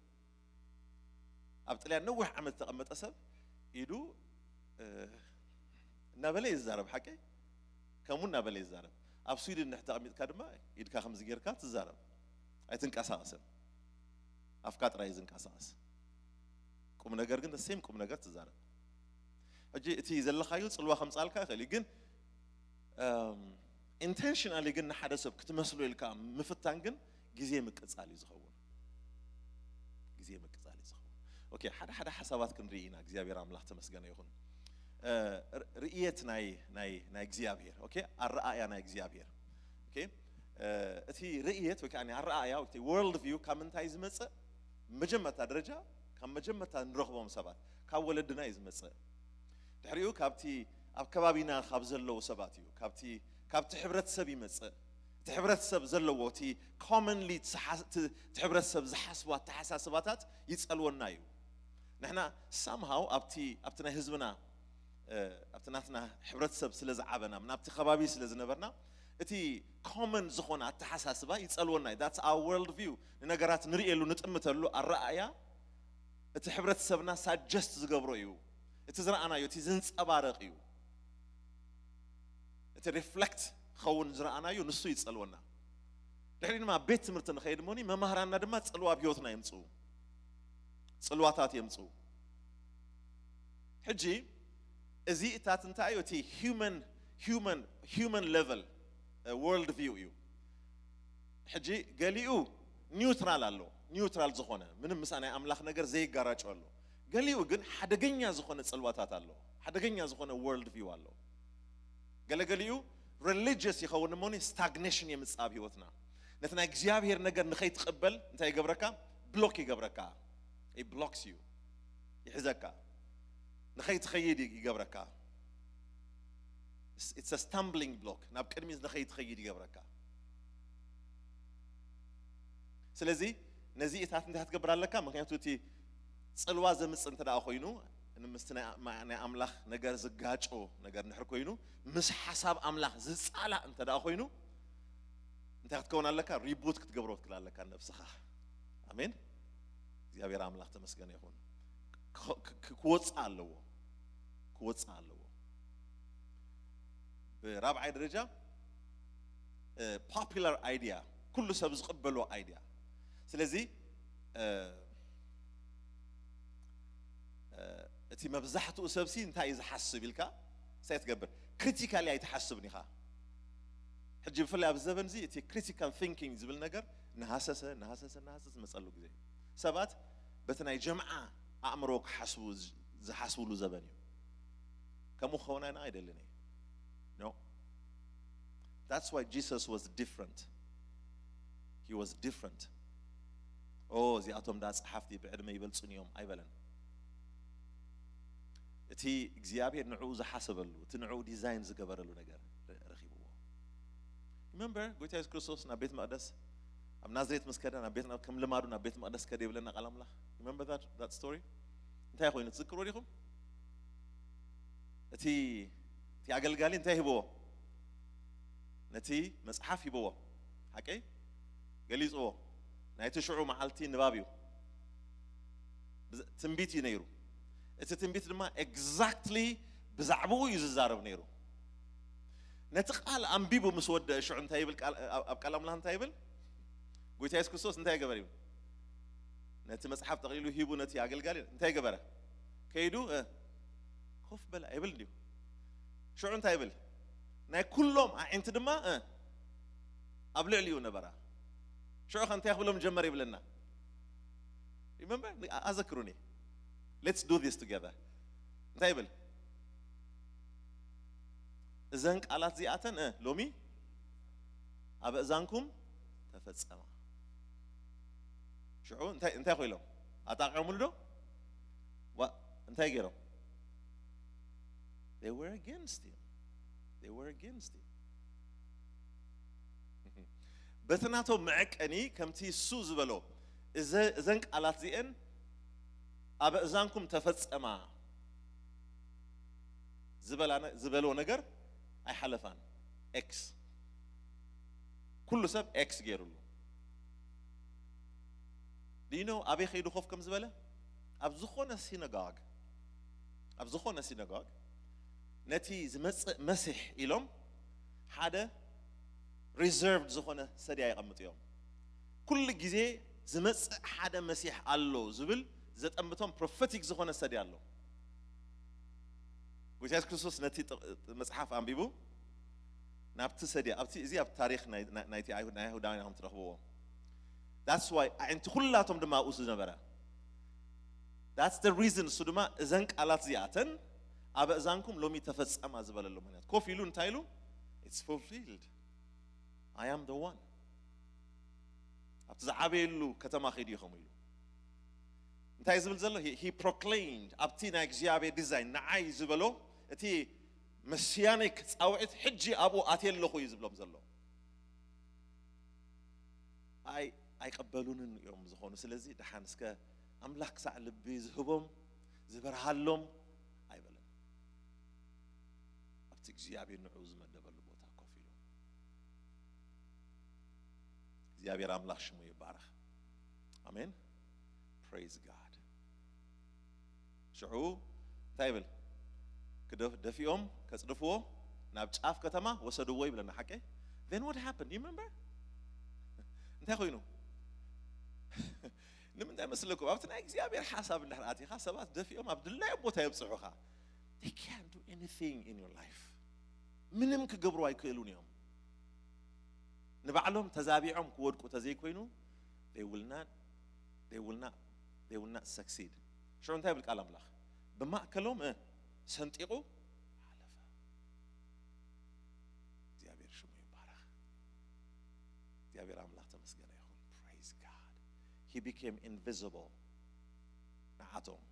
ኣብ ጥልያን ነዊሕ ዓመት ዝተቐመጠ ሰብ ኢዱ እናበለ እዩ ዝዛረብ። ሓቀይ ከምኡ እናበለ እዩ ዝዛረብ። ኣብ ስዊድን ንሕ ተቐሚጥካ ድማ ኢድካ ከምዚ ጌርካ ትዛረብ፣ ኣይትንቀሳቐስን። ኣፍካ ጥራይ እዩ ዝንቀሳቐስ። ቁም ነገር ግን ሴም ቁም ነገር ትዛረብ። ሕጂ እቲ ዘለኻዮ ጽልዋ ከምጻልካ ይኽእል እዩ፣ ግን ኢንቴንሽናሊ ግን ንሓደ ሰብ ክትመስሎ ኢልካ ምፍታን ግን ግዜ ምቅጻል እዩ ዝኸውን። ግዜ ምቅጻል እዩ ዝኸውን። ኦኬ፣ ሓደ ሓደ ሓሳባት ክንርኢ ኢና። እግዚኣብሔር ኣምላኽ ተመስገነ ይኹን። ርእየት ናይ ናይ ናይ እግዚኣብሔር፣ ኦኬ፣ ኣረኣእያ ናይ እግዚኣብሔር። ኦኬ፣ እቲ ርእየት ወይ ከዓ ኣረኣእያ ወይ ወርልድ ቪው ካብ ምንታይ ዝመጽእ? መጀመርታ ደረጃ ካብ መጀመርታ ንረኽቦም ሰባት ካብ ወለድና እዩ ዝመጽእ። ድሕሪኡ ካብቲ ኣብ ከባቢና ካብ ዘለዉ ሰባት እዩ። ካብቲ ካብቲ ሕብረተሰብ ይመጽእ። እቲ ሕብረተሰብ ዘለዎ እቲ ኮመንሊ እቲ ሕብረተሰብ ዝሓስቡ ኣተሓሳስባታት ይጸልወና እዩ። ንሕና ሳምሃው ኣብቲ ኣብቲ ናይ ህዝብና ኣብቲ ናትና ሕብረተሰብ ስለ ዝዓበና ናብቲ ከባቢ ስለ ዝነበርና እቲ ኮመን ዝኾነ ኣተሓሳስባ ይጸልወና እዩ። That's our world view። ንነገራት ንርእየሉ ንጥምተሉ ኣረኣእያ እቲ ሕብረተሰብና ሳጀስት ዝገብሮ እዩ። እቲ ዝረኣናዮ እቲ ዝንጸባረቕ እዩ። እቲ ሪፍሌክት ክኸውን ዝረኣናዮ ንሱ ይጸልወና። ድሕሪ ድማ ቤት ትምህርቲ ንኸይድ ሞኒ መማህራንና ድማ ጽልዋ ኣብ ህይወትና የምጽኡ፣ ጽልዋታት የምጽኡ። ሕጂ እዚ እታት እንታይ እዩ? እቲ ሂውመን ሂውመን ሂውመን ሌቨል ወርልድ ቪው እዩ። ሕጂ ገሊኡ ኒውትራል ኣሎ፣ ኒውትራል ዝኾነ ምንም ምሳ ናይ ኣምላኽ ነገር ዘይጋራጮ ኣሎ። ገሊኡ ግን ሓደገኛ ዝኾነ ጽልዋታት ኣሎ፣ ሓደገኛ ዝኾነ ወርልድ ቪው ኣሎ። ገለገሊኡ ሪሊጅስ ይኸውን እሞኒ ስታግኔሽን የምጽእ ኣብ ህይወትና። ነቲ ናይ እግዚኣብሔር ነገር ንኸይትቕበል እንታይ ይገብረካ? ብሎክ ይገብረካ። ብሎክስ እዩ፣ ይሕዘካ፣ ንኸይትኸይድ ይገብረካ። ስታምብሊንግ ብሎክ፣ ናብ ቅድሚት ንኸይትኸይድ ይገብረካ። ስለዚ ነዚ እታት እንታይ ክትገብር ኣለካ? ምክንያቱ እቲ ጽልዋ ዘምጽእ እንተ ደኣ ኮይኑ፣ ምስቲ ናይ ኣምላኽ ነገር ዝጋጮ ነገር እንድሕር ኮይኑ፣ ምስ ሓሳብ ኣምላኽ ዝጻላእ እንተ ደኣ ኮይኑ፣ እንታይ ክትከውን ኣለካ? ሪቡት ክትገብሮ ክትክል ኣለካ ነብስኻ። ኣሜን። እግዚኣብሔር ኣምላኽ ተመስገነ ይኹን። ክወፅእ ኣለዎ፣ ክወፅእ ኣለዎ። ብራብዓይ ደረጃ ፖፑላር ኣይድያ፣ ኩሉ ሰብ ዝቕበሎ ኣይድያ። ስለዚ እቲ መብዛሕትኡ ሰብሲ እንታይ እዩ ዝሓስብ ኢልካ ሳይ ትገብር፣ ክሪቲካሊ ኣይትሓስብን ኢኻ። ሕጂ ብፍላይ ኣብዚ ዘበን እዚ እቲ ክሪቲካል ቲንኪንግ ዝብል ነገር እናሃሰሰ እናሃሰሰ እናሃሰሰ ዝመፀሉ ግዜ እዩ። ሰባት በቲ ናይ ጀምዓ ኣእምሮ ክሓስቡ ዝሓስብሉ ዘበን እዩ። ከምኡ ክኸውን ኣይና ኣይደልን እየ። No. That's why Jesus was different. He was different. ኦ እዚኣቶም ዳ ጸሓፍቲ ብዕድመ ይበልጹን እዮም ኣይበለን። እቲ እግዚኣብሔር ንዕኡ ዝሓሰበሉ፣ እቲ ንዕኡ ዲዛይን ዝገበረሉ ነገር ረኺብዎ። ሪመምበር ጎይታ የሱስ ክርስቶስ ናብ ቤት መቕደስ ኣብ ናዝሬት ምስ ከደ ናብ ቤት ከም ልማዱ ናብ ቤት መቕደስ ከደ ይብለና ቃል ኣምላኽ። Remember that story? እንታይ ኮይኑ ትዝክርዎ ዲኹም? እቲ እቲ ኣገልጋሊ እንታይ ሂብዎ? ነቲ መጽሓፍ ሂብዎ። ሓቀይ ገሊጽዎ። ናይቲ ሽዑ መዓልቲ ንባብ እዩ። ትንቢት እዩ ነይሩ። እቲ ትንቢት ድማ ኤግዛክትሊ ብዛዕባኡ እዩ ዝዛረብ ነይሩ። ነቲ ቃል ኣንቢቡ ምስ ወደ ሽዑ እንታይ ይብል? ኣብ ቃል ኣምላኽ እንታይ ይብል? ጎይታ የሱስ ክርስቶስ እንታይ ገበር ይብል? ነቲ መጽሓፍ ጠቕሊሉ ሂቡ ነቲ ኣገልጋሊ እንታይ ገበረ? ከይዱ ኮፍ በለ ይብል እንዲሁ። ሽዑ እንታይ ይብል? ናይ ኩሎም ኣዒንቲ ድማ ኣብ ልዕሊኡ ነበራ። ሽዑ ከ እንታይ ክብሎም ጀመር ይብለና? Remember? ኣዘክሩኒ። Let's do this together. እንታይ ይብል? እዘን ቃላት እዚኣተን ሎሚ ኣብ እእዛንኩም ተፈጸማ። ሽዑ እንታይ ኮይሎም ኣጣቂዖምሉ ዶ? እንታይ ገይሮም? They were against him. They were against him. በቲ ናቶም መዐቀኒ ከምቲ እሱ ዝበሎ እዘን ቃላት እዚአን ኣብ እእዛንኩም ተፈጸማ ዝበሎ ነገር ኣይሓለፋን። ኤክስ ኩሉ ሰብ ኤክስ ገይሩሉ። ዲኖ ኣበይ ከይዱ ኮፍ ከም ዝበለ ኣብ ዝኾነ ሲነጋግ ኣብ ዝኾነ ሲነጋግ ነቲ ዝመጽእ መሲሕ ኢሎም ሓደ ሪዘርቭድ ዝኾነ ሰድያ የቐምጡ እዮም። ኩሉ ግዜ ዝመጽእ ሓደ መሲሕ ኣሎ ዝብል ዘጠምቶም ፕሮፌቲክ ዝኾነ ሰድያ ኣሎ። ጎይታ የሱስ ክርስቶስ ነቲ መጽሓፍ ኣንቢቡ ናብቲ ሰድያ ኣብቲ እዚ ኣብ ታሪኽ ናይቲ ኣይሁድ ናይ ኣይሁዳውያን ኢኹም ትረኽብዎ። That's why ኣዒንቲ ኩላቶም ድማ ኣብኡ ዝነበረ። That's the reason እሱ ድማ እዘን ቃላት እዚኣተን ኣብ እእዛንኩም ሎሚ ተፈጸማ ዝበለሉ ምክንያት ኮፍ ኢሉ እንታይ ኢሉ? It's fulfilled. I am the one. ኣብቲ ዝዓበየሉ ከተማ ከይዱ እዩ ከምኡ ኢሉ እንታይ ዝብል ዘሎ? He proclaimed ኣብቲ ናይ እግዚኣብሔር ዲዛይን ንዓይ ዝበሎ እቲ መሲያኒክ ጻውዒት ሕጂ ኣብኡ ኣትየ ኣለኹ እዩ ዝብሎም ዘሎ። ኣይ ኣይቀበሉንን እዮም ዝኾኑ። ስለዚ ደሓን እስከ ኣምላኽ ክሳዕ ልቢ ዝህቦም ዝበርሃሎም ኣይበለን። ኣብቲ እግዚኣብሔር ንዑ ዝመደበሉ ቦታ ኮፍ ኢሉ እግዚኣብሔር ኣምላኽ ሽሙ ይባረኽ። ኣሜን። Praise God። ሽዑ እንታይ ይብል? ክደፍ- ደፊኦም ከጽድፍዎ ናብ ጫፍ ከተማ ወሰድዎ ይብለና። ሓቀይ? Then what happened? You remember? እንታይ ኮይኑ? ንምንታይ መስለኩም? ኣብቲ ናይ እግዚኣብሔር ሓሳብ እንድሕር ኣቲኻ ሰባት ደፊኦም ኣብ ድላዮም ቦታ የብጽሑኻ። They can't do anything in your life. ምንም ክገብሩ ኣይክእሉን እዮም። ንባዕሎም ተዛቢዖም ክወድቁ ተዘይኮይኑ they will not they will not they will not succeed። ሽዑ እንታይ ይብል ቃል ኣምላኽ? ብማእከሎም ሰንጢቑ ሓለፈ። እግዚኣብሔር ሽሙ ይባረኽ። እግዚኣብሔር ኣምላኽ ተመስገነ ይኹን። Praise God. He became invisible። ንዓቶም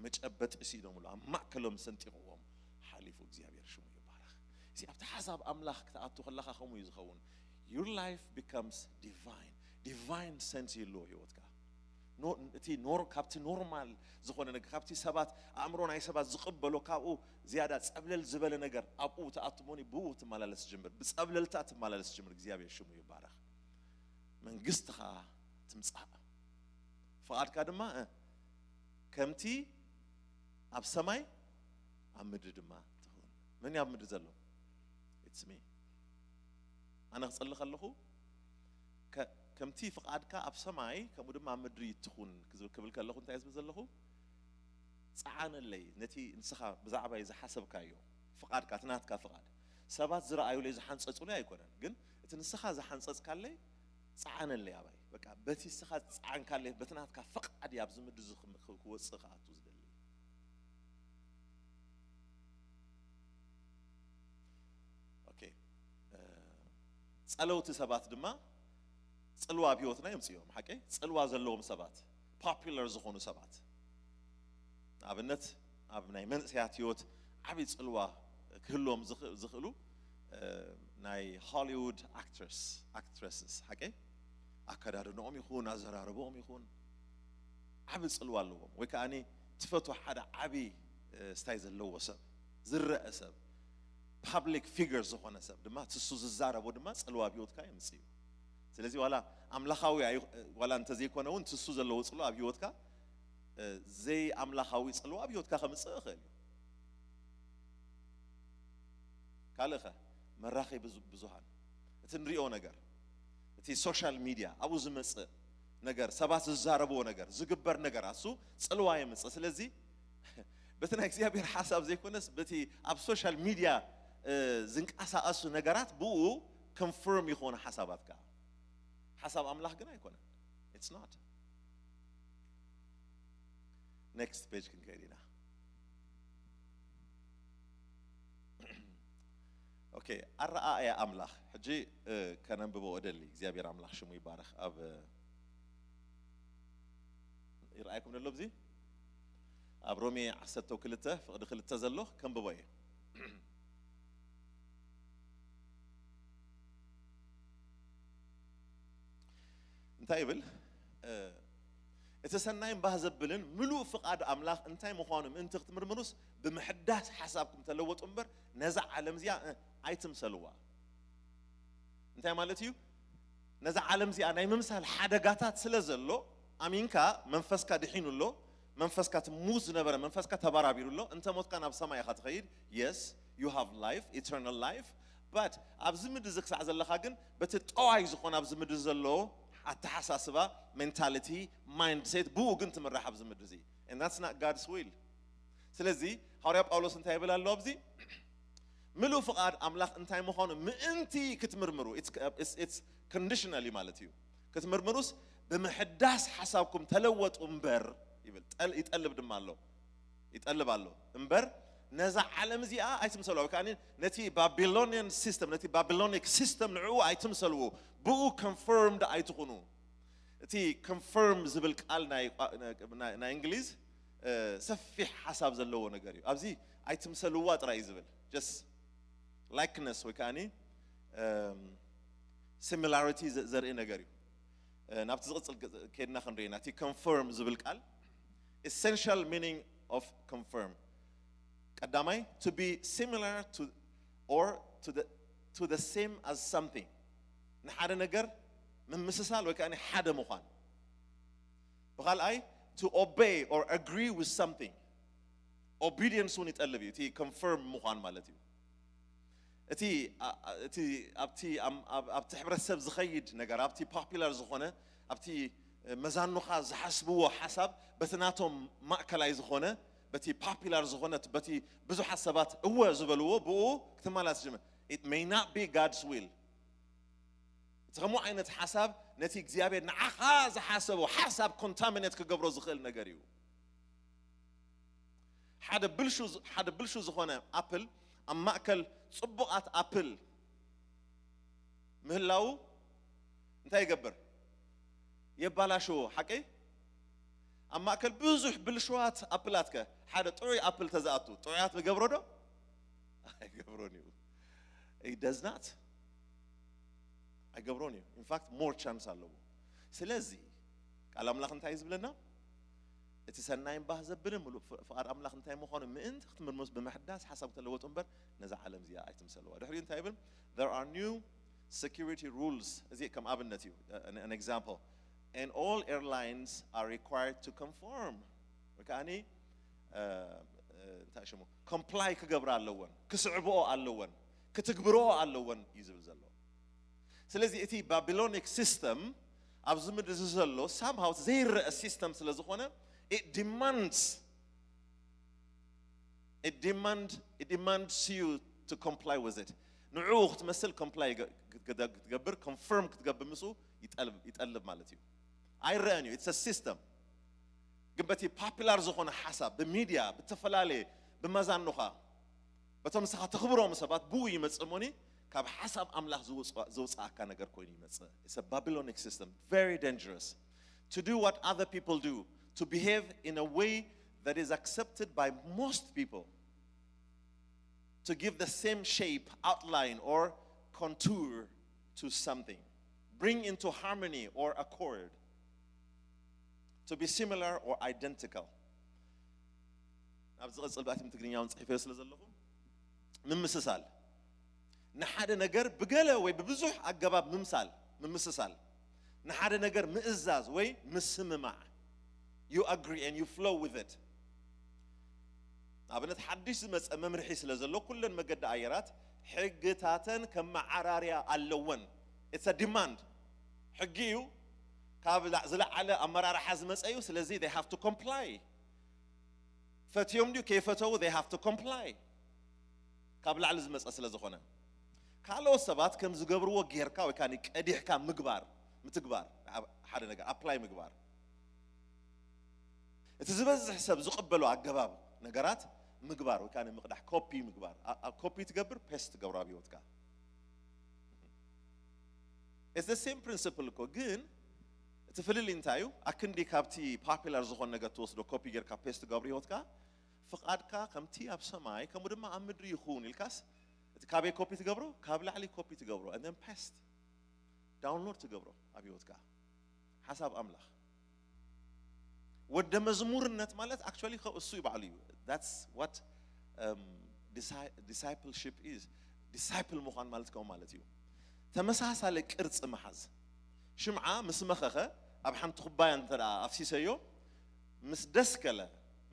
መጨበጢ ሲኢኖምሉ ኣብ ማእከሎም ሰንጢቕዎም ሓሊፉ። እግዚኣብሔር ሽሙ ይባረኽ። እዚ ኣብቲ ሓሳብ ኣምላኽ ክትኣቱ ከለኻ ከምኡ እዩ ዝኸውን። Your life becomes divine. Divine sense ይህልዎ ህይወትካ። እቲ ካብቲ ኖርማል ዝኾነ ነገር ካብቲ ሰባት ኣእምሮ ናይ ሰባት ዝቕበሎ ካብኡ ዝያዳ ጸብለል ዝበለ ነገር ኣብኡ ትኣቱ መሆኒ ብኡ ትመላለስ ጅምር። ብጸብለልታ ትመላለስ ጅምር። እግዚኣብሔር ሽሙ ይባረኽ። መንግስትኻ ትምጻእ፣ ፍቓድካ ድማ እ፣ ከምቲ ኣብ ሰማይ ኣብ ምድሪ ድማ ትኹን። መን እዩ ኣብ ምድሪ ዘሎ? It's me። ኣነ ክጸሊ ከለኹ ከ- ከምቲ ፍቓድካ ኣብ ሰማይ ከምኡ ድማ ኣብ ምድሪ ትኹን ክዝብል- ክብል ከለኹ እንታይ ዝብል ዘለኹ? ጸዓነለይ ነቲ ንስኻ ብዛዕባይ ዝሓሰብካዮ ፍቓድካ፣ እቲ ናትካ ፍቓድ። ሰባት ዝረኣዩለይ ዝሓንጸጹለይ ኣይኮነን፣ ግን እቲ ንስኻ ዝሓንጸጽካለይ ጸዓነለይ ኣባይ። በቃ በቲ ንስኻ ዝጸዓንካለይ በቲ ናትካ ፍቓድ እየ ኣብዚ ምድሪ እዚ ክም- ክወጽእ ክኣቱ ዝደሊ። ኦኬ፣ እ፣ ጸለውቲ ሰባት ድማ ጽልዋ ኣብ ህይወትና የምጽእዮም። ሓቀይ ጽልዋ ዘለዎም ሰባት፣ ፖፑላር ዝኾኑ ሰባት፣ ንኣብነት ኣብ ናይ መንእሰያት ህይወት ዓብዪ ጽልዋ ክህልዎም ዝኽ- ዝኽእሉ እ፣ ናይ ሆሊውድ ኣክትረስ ኣክትረስስ ሓቀይ ኣከዳድንኦም ይኹን ኣዘራርብኦም ይኹን ዓቢ ጽልዋ ኣለዎም። ወይ ከኣ ትፈትዎ ሓደ ዓቢ እ፣ ስታይ ዘለዎ ሰብ፣ ዝረአ ሰብ፣ ፓብሊክ ፊገር ዝኾነ ሰብ ድማ ትሱ ዝዛረቦ ድማ ጽልዋ ኣብ ህይወትካ የምጽእ እዩ። ስለዚ ዋላ ኣምላኻዊ ኣይ- ዋላ እንተዘይኮነ እውን ትሱ ዘለዎ ጽልዋ ኣብ ህይወትካ እ፣ ዘይኣምላኻዊ ጽልዋ ኣብ ህይወትካ ከምጽእ ይኽእል እዩ። ካልእኸ መራኸቢ ብዙ- ብዙሃን እቲ ንሪኦ ነገር፣ እቲ ሶሻል ሚድያ ኣብኡ ዝመጽእ ነገር፣ ሰባት ዝዛረብዎ ነገር፣ ዝግበር ነገር ኣሱ ጽልዋ የምጽእ። ስለዚ በቲ ናይ እግዚኣብሔር ሓሳብ ዘይኮነስ በቲ ኣብ ሶሻል ሚድያ እ፣ ዝንቀሳቐሱ ነገራት ብኡ ኮንፈርም ይኾኑ ሓሳባትካ። ሓሳብ ኣምላኽ ግን ኣይኮነን። It's not። ኔክስት ፔጅ ክንከይድ ኢና። ኦኬ፣ ኣረኣእያ ኣምላኽ ሕጂ እ፣ ከነንብቦ እደሊ። እግዚኣብሔር ኣምላኽ ሽሙ ይባረኽ። ኣብ እ፣ ይረኣየኩም ዘሎ ኣብዚ ኣብ ሮሜ ዓሰርተ ክልተ ፍቕዲ ክልተ ዘሎ ከንብቦ እየ። እንታይ ይብል? እ፣ እቲ ሰናይን ባህ ዘብልን ምሉእ ፍቓድ ኣምላኽ እንታይ ምዃኑ ምእንቲ ክትምርምሩስ ብምሕዳስ ሓሳብኩም ተለወጡ እምበር ነዛ ዓለም እዚኣ እ፣ ኣይትምሰልዋ። እንታይ ማለት እዩ? ነዛ ዓለም እዚኣ ናይ ምምሳል ሓደጋታት ስለ ዘሎ ኣሚንካ መንፈስካ ድሒኑ ኣሎ። መንፈስካ ትሙት ዝነበረ መንፈስካ ተባራቢሩ ኣሎ። እንተ ሞትካ ናብ ሰማይ ኢኻ ትኸይድ። Yes, you have life, eternal life. But ኣብዚ ምድሪ እዚ ክሳዕ ዘለኻ ግን በቲ ጠዋይ ዝኾነ ኣብዚ ምድሪ ዘሎ ኣተሓሳስባ፣ ሜንታሊቲ፣ ማይንድሴት ብኡ ግን ትምራሕ ኣብዚ ምድሪ እዚ። And that's not God's will። ስለዚ ሃዋርያ ጳውሎስ እንታይ ይብል ኣሎ ኣብዚ? ምሉእ ፍቓድ ኣምላኽ እንታይ ምዃኑ ምእንቲ ክትምርምሩ፣ it's conditional እዩ ማለት እዩ። ክትምርምሩስ ብምሕዳስ ሓሳብኩም ተለወጡ እምበር ይብል። ጠል- ይጠልብ ድማ ኣሎ፣ ይጠልብ ኣሎ እምበር ነዛ ዓለም እዚኣ ኣይትምሰልዋ። ወይ ከኣ ነቲ ባቢሎኒያን ሲስተም፣ ነቲ ባቢሎኒክ ሲስተም ንዕኡ ኣይትምሰልዎ፣ ብኡ ኮንፈርምድ ኣይትኹኑ። እቲ ኮንፈርም ዝብል ቃል ናይ ቋ- ናይ- ናይ እንግሊዝ እ፣ ሰፊሕ ሓሳብ ዘለዎ ነገር እዩ። ኣብዚ ኣይትምሰልዋ ጥራይ እዩ ዝብል። Just likeness ወይ ከኣ ሲሚላሪቲ ዘርኢ ነገር እዩ። እ፣ ናብቲ ዝቕጽል ገ- ከይድና ክንርኢ ኢና። እቲ ኮንፈርም ዝብል ቃል essential meaning of confirm ቀዳማይ to be similar to or to the to the same as something ንሓደ ነገር ምምስሳል ወይ ከኣ ሓደ ምዃን። ብኻልኣይ to obey or agree with something ኦቢዲየንስ እውን ይጠልብ እዩ። እቲ ኮንፈርም ምዃን ማለት እዩ። እቲ ኣ- ኣ- እቲ ኣብቲ ኣም- ኣብ- ኣብቲ ሕብረተሰብ ዝኸይድ ነገር ኣብቲ ፖፑላር ዝኾነ ኣብቲ መዛኑኻ ዝሓስብዎ ሓሳብ በቲ ናቶም ማእከላይ ዝኾነ በቲ ፖፑላር ዝኾነ በቲ ብዙሓት ሰባት እወ ዝበልዎ ብኡ ክትመላለስ ጀመር። It may not be God's will። እቲ ከምኡ ዓይነት ሓሳብ ነቲ እግዚኣብሔር ንዓኻ ዝሓሰቦ ሓሳብ ኮንታሚኔት ክገብሮ ዝኽእል ነገር እዩ። ሓደ ብልሹ ሓደ ብልሹ ዝኾነ ኣፕል ኣብ ማእከል ጽቡቓት ኣፕል ምህላው እንታይ ይገብር? የባላሽዎ። ሓቀይ? ኣብ ማእከል ብዙሕ ብልሽዋት ኣፕላትከ ሓደ ጥዑይ ኣፕል ተዝኣቱ ጥዑያት ይገብሮ ዶ? ኣይገብሮን እዩ። It does not ኣይገብሮን እዩ። ኢንፋክት ሞር ቻንስ ኣለዎ። ስለዚ ቃል ኣምላኽ እንታይ እዩ ዝብለና? እቲ ሰናይን ባህ ዘብልን ምሉእ ፍ- ፍቓድ ኣምላኽ እንታይ ምዃኑ ምእንቲ ክትምርምሩስ ብምሕዳስ ሓሳብ ተለወጡ እምበር ነዛ ዓለም እዚኣ ኣይትምሰልዋ። ድሕሪኡ እንታይ ይብል? There are new security rules እዚ ከም ኣብነት እዩ። An example, and all airlines are required to conform ወይ ከዓኒ እንታይ ሽሙ፣ ኮምፕላይ ክገብራ ኣለወን፣ ክስዕብኦ ኣለወን፣ ክትግብርኦ ኣለወን እዩ ዝብል ዘሎ። ስለዚ እቲ ባቢሎኒክ ሲስተም ኣብዚ ምድሪ እዚ ዘሎ ሳምሃው ዘይረአ ሲስተም ስለ ዝኾነ it demands it demand it demands you to comply with it። ንዕኡ ክትመስል ኮምፕላይ ክትገብር፣ ኮንፈርም ክትገብር ምስኡ ይጠልብ ማለት እዩ። ኣይረአን እዩ። It's a system። ግን በቲ ፖፑላር ዝኾነ ሓሳብ ብሚድያ ብተፈላለየ ብመዛኖኻ በቶም ንስኻ ተኽብሮም ሰባት ብኡ ይመጽእ እሞኒ ካብ ሓሳብ ኣምላኽ ዝውፅኣካ ነገር ኮይኑ ይመጽእ። It's a Babylonic system, very dangerous. To do what other people do, to behave in a way that is accepted by most people, to give the same shape, outline, or contour to something, bring into harmony or accord, to be similar or identical. ኣብ ዝቐጽል ብኣትም ትግርኛውን ጽሒፈዮ ስለ ዘለኹ፣ ምምስሳል፣ ንሓደ ነገር ብገለ ወይ ብብዙሕ ኣገባብ ምምሳል፣ ምምስሳል፣ ንሓደ ነገር ምእዛዝ ወይ ምስምማዕ። You agree and you flow with it። ኣብነት ሓድሽ ዝመፀ መምርሒ ስለ ዘሎ ኩለን መገዲ ኣየራት ሕግታተን ከመዓራርያ ኣለወን። It's a demand። ሕጊ እዩ። ካብ ዝለዓለ ኣመራርሓ ዝመፀ እዩ። ስለዚ they have to comply። ፈትዮም ድዩ ከይፈተው they have to comply። ካብ ላዕሊ ዝመፀ ስለ ዝኾነ ካልኦት ሰባት ከም ዝገብርዎ ጌርካ ወይ ከዓ ቀዲሕካ ምግባር፣ ምትግባር፣ ሓደ ነገር ኣፕላይ ምግባር። እቲ ዝበዝሕ ሰብ ዝቕበሎ ኣገባብ ነገራት ምግባር ወይ ከዓ ምቕዳሕ፣ ኮፒ ምግባር። ኮፒ ትገብር፣ ፔስት ትገብሮ ኣብ ህይወትካ። It's the same principle እኮ፣ ግን እቲ ፍልልይ እንታይ እዩ? ኣክንዲ ካብቲ ፖፑላር ዝኾነ ነገር ትወስዶ፣ ኮፒ ጌርካ ፔስት ትገብሮ ህይወትካ፣ ፍቓድካ ከምቲ ኣብ ሰማይ ከምኡ ድማ ኣብ ምድሪ ይኹን ኢልካስ፣ እቲ ካበይ ኮፒ ትገብሮ? ካብ ላዕሊ ኮፒ ትገብሮ፣ and then ፔስት፣ ዳውንሎድ ትገብሮ ኣብ ህይወትካ። ሓሳብ ኣምላኽ። ወደ መዝሙርነት ማለት actually እሱ ባዕሉ እዩ። That's what discipleship is. ዲሳይፕል ምዃን ማለት ከምኡ ማለት እዩ። ተመሳሳሊ ቅርጺ ምሓዝ። ሽምዓ ምስ መኸኸ ኣብ ሓንቲ ኩባያ እንተ ኣፍሲሰዮ፣ ምስ ደስከለ፣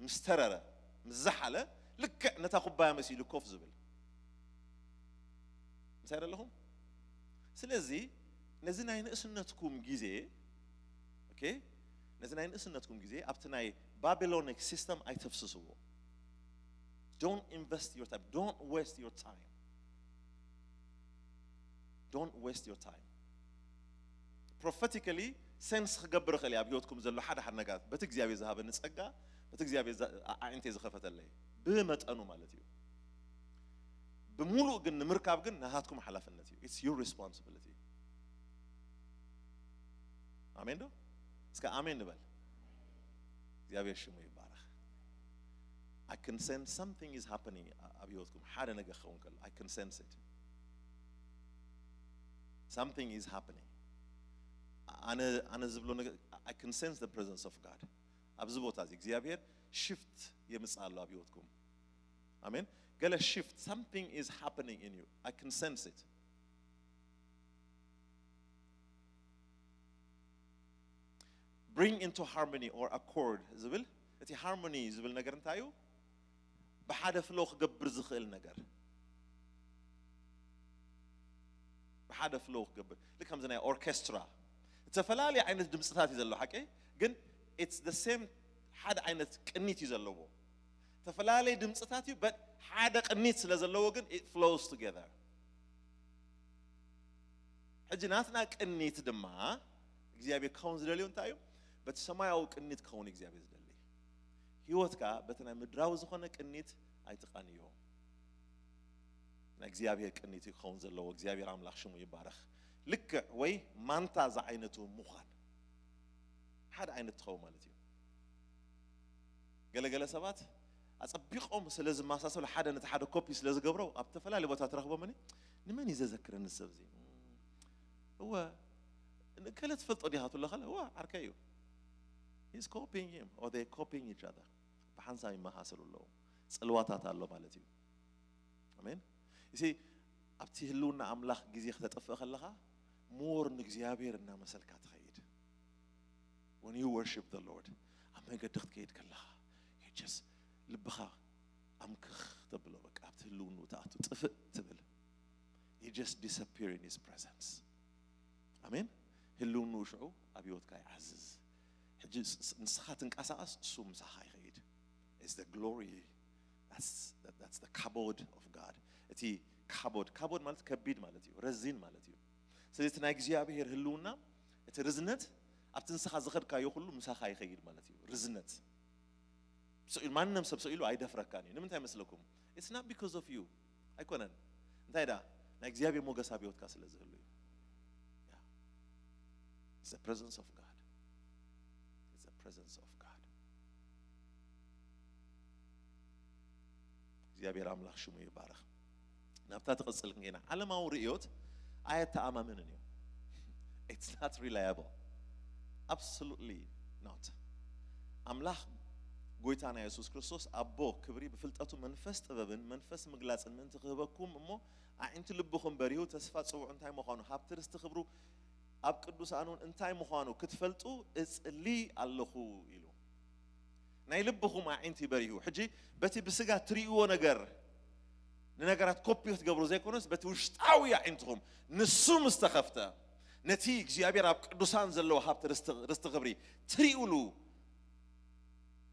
ምስ ተረረ፣ ምስ ዝሓለ፣ ልክዕ ነታ ኩባያ መሲሉ ኮፍ ዝብል። ምሳይ ዘለኹም? ስለዚ ነዚ ናይ ንእስነትኩም ግዜ፣ okay፣ ነዚ ናይ ንእስነትኩም ግዜ ኣብቲ ናይ ባቢሎኒክ ሲስተም ኣይተፍስስዎ። Don't invest your time. Don't waste your time. Don't waste your time. ፕሮፌቲካሊ ሴንስ ክገብር እኽእል እየ ኣብ ህይወትኩም ዘሎ ሓደ ሓደ ነገራት፣ በቲ እግዚኣብሔር ዝሃበኒ ጸጋ፣ በቲ እግዚኣብሔር ኣዒንተይ ዝኸፈተለይ ብመጠኑ ማለት እዩ። ብምሉእ ግን ንምርካብ ግን ናታትኩም ሓላፍነት እዩ። It's your responsibility. ኣሜን ዶ? እስከ ኣሜን ንበል። እግዚኣብሔር ሽሙ ይባረኽ። I can sense something is happening ኣብ ህይወትኩም። ሓደ ነገር ክኸውን ከሎ I can sense it. Something is happening. ኣነ ኣነ ዝብሎ ነገር I can sense the presence of God. ኣብዚ ቦታ እዚ እግዚኣብሔር ሽፍት የምጽእ ኣሎ ኣብ ህይወትኩም። ኣሜን። ገለ ሽፍት፣ something is happening in you. I can sense it. Bring into harmony or accord ዝብል፣ እቲ ሃርሞኒ ዝብል ነገር እንታይ እዩ? ብሓደ ፍሎ ክገብር ዝኽእል ነገር፣ ብሓደ ፍሎ ክገብር። ልክ ከምዚ ናይ ኦርኬስትራ፣ ዝተፈላለዩ ዓይነት ድምፅታት እዩ ዘለዎ ሓቂ፣ ግን it's the same፣ ሓደ ዓይነት ቅኒት እዩ ዘለዎ። ዝተፈላለዩ ድምፅታት እዩ፣ but ሓደ ቅኒት ስለ ዘለዎ ግን it flows together። ሕጂ ናትና ቅኒት ድማ እግዚኣብሔር ክኸውን ዝደልዮ እንታይ እዩ? በቲ ሰማያዊ ቅኒት ክኸውን እግዚኣብሔር ዝደሊ። ህይወትካ በቲ ናይ ምድራዊ ዝኾነ ቅኒት ኣይትቃንዮ። ናይ እግዚኣብሔር ቅኒት ክኸውን ዘለዎ። እግዚኣብሔር ኣምላኽ ሽሙ ይባረኽ። ልክዕ ወይ ማንታ ዝዓይነቱ ምዃን፣ ሓደ ዓይነት ትኸውን ማለት እዩ። ገለገለ ሰባት ኣጸቢቖም ስለ ዝመሳሰሉ፣ ሓደ ነቲ ሓደ ኮፒ ስለ ዝገብሮ፣ ኣብ ተፈላለየ ቦታ ትረኽቦም። እኔ ንመን እዩ ዘዘክረኒ ሰብ እዚ? እወ፣ ንገለ ትፈልጦ ዲኻ ትብሎ ከለ፣ እወ፣ ዓርከይ እዩ። He's copying him, or they copying each other. ብሓንሳብ ይመሳሰሉ ኣለዉ። ጽልዋታት ኣሎ ማለት እዩ። ኣሜን። You see, ኣብቲ ህልውና ኣምላኽ ግዜ ክተጠፍእ ከለኻ more ንእግዚኣብሔር እናመሰልካ ትኸይድ። When you worship the Lord ኣብ መገዲ ክትከይድ ከለኻ just ልብኻ ኣምክኽ ተብሎ በቃ ኣብቲ ህልውኑ ትኣቱ ጥፍእ ትብል። You just disappear in his presence. ኣሜን። ህልውኑ ሽዑ ኣብ ህይወትካ ይዓዝዝ። ሕጂ ንስኻ ትንቀሳቐስ እሱ ምሳኻ ይኸይድ። It's the glory. That's the, that's the ካቦድ of God. እቲ ካቦድ ካቦድ ማለት ከቢድ ማለት እዩ፣ ረዚን ማለት እዩ። ስለዚ እቲ ናይ እግዚኣብሔር ህልውና እቲ ርዝነት ኣብቲ ንስኻ ዝኸድካዮ ኩሉ ምሳኻ ይኸይድ ማለት እዩ። ርዝነት ስኢሉ ማንም ሰብ ስኢሉ ኣይደፍረካን እዩ። ንምንታይ መስለኩም? It's not because of you ኣይኮነን። እንታይ ዳ ናይ እግዚኣብሔር ሞገስ ኣብ ህይወትካ ስለ ዝህሉ እዩ። It's the presence of God. It's the presence of God. እግዚኣብሔር ኣምላኽ ሽሙ ይባረኽ። ናብታ ትቕጽል ክንገና ዓለማዊ ርእዮት ኣየተኣማምንን እዩ። It's not reliable. Absolutely not. ኣምላኽ ጎይታና የሱስ ክርስቶስ ኣቦ ክብሪ ብፍልጠቱ መንፈስ ጥበብን መንፈስ ምግላጽን ምእንቲ ክህበኩም እሞ ኣዒንቲ ልብኹም በሪሁ ተስፋ ጽውዑ እንታይ ምዃኑ ሃብቲ ርስቲ ክብሩ ኣብ ቅዱሳኑን እንታይ ምዃኑ ክትፈልጡ እጽሊ ኣለኹ ኢሉ። ናይ ልብኹም ኣዒንቲ በሪሁ። ሕጂ በቲ ብስጋ ትርእይዎ ነገር ንነገራት ኮፒ ክትገብሩ ዘይኮነስ በቲ ውሽጣዊ ኣዒንትኹም ንሱ ምስ ተኸፍተ ነቲ እግዚኣብሔር ኣብ ቅዱሳን ዘለዎ ሃብቲ ርስቲ ክብሪ ትርእሉ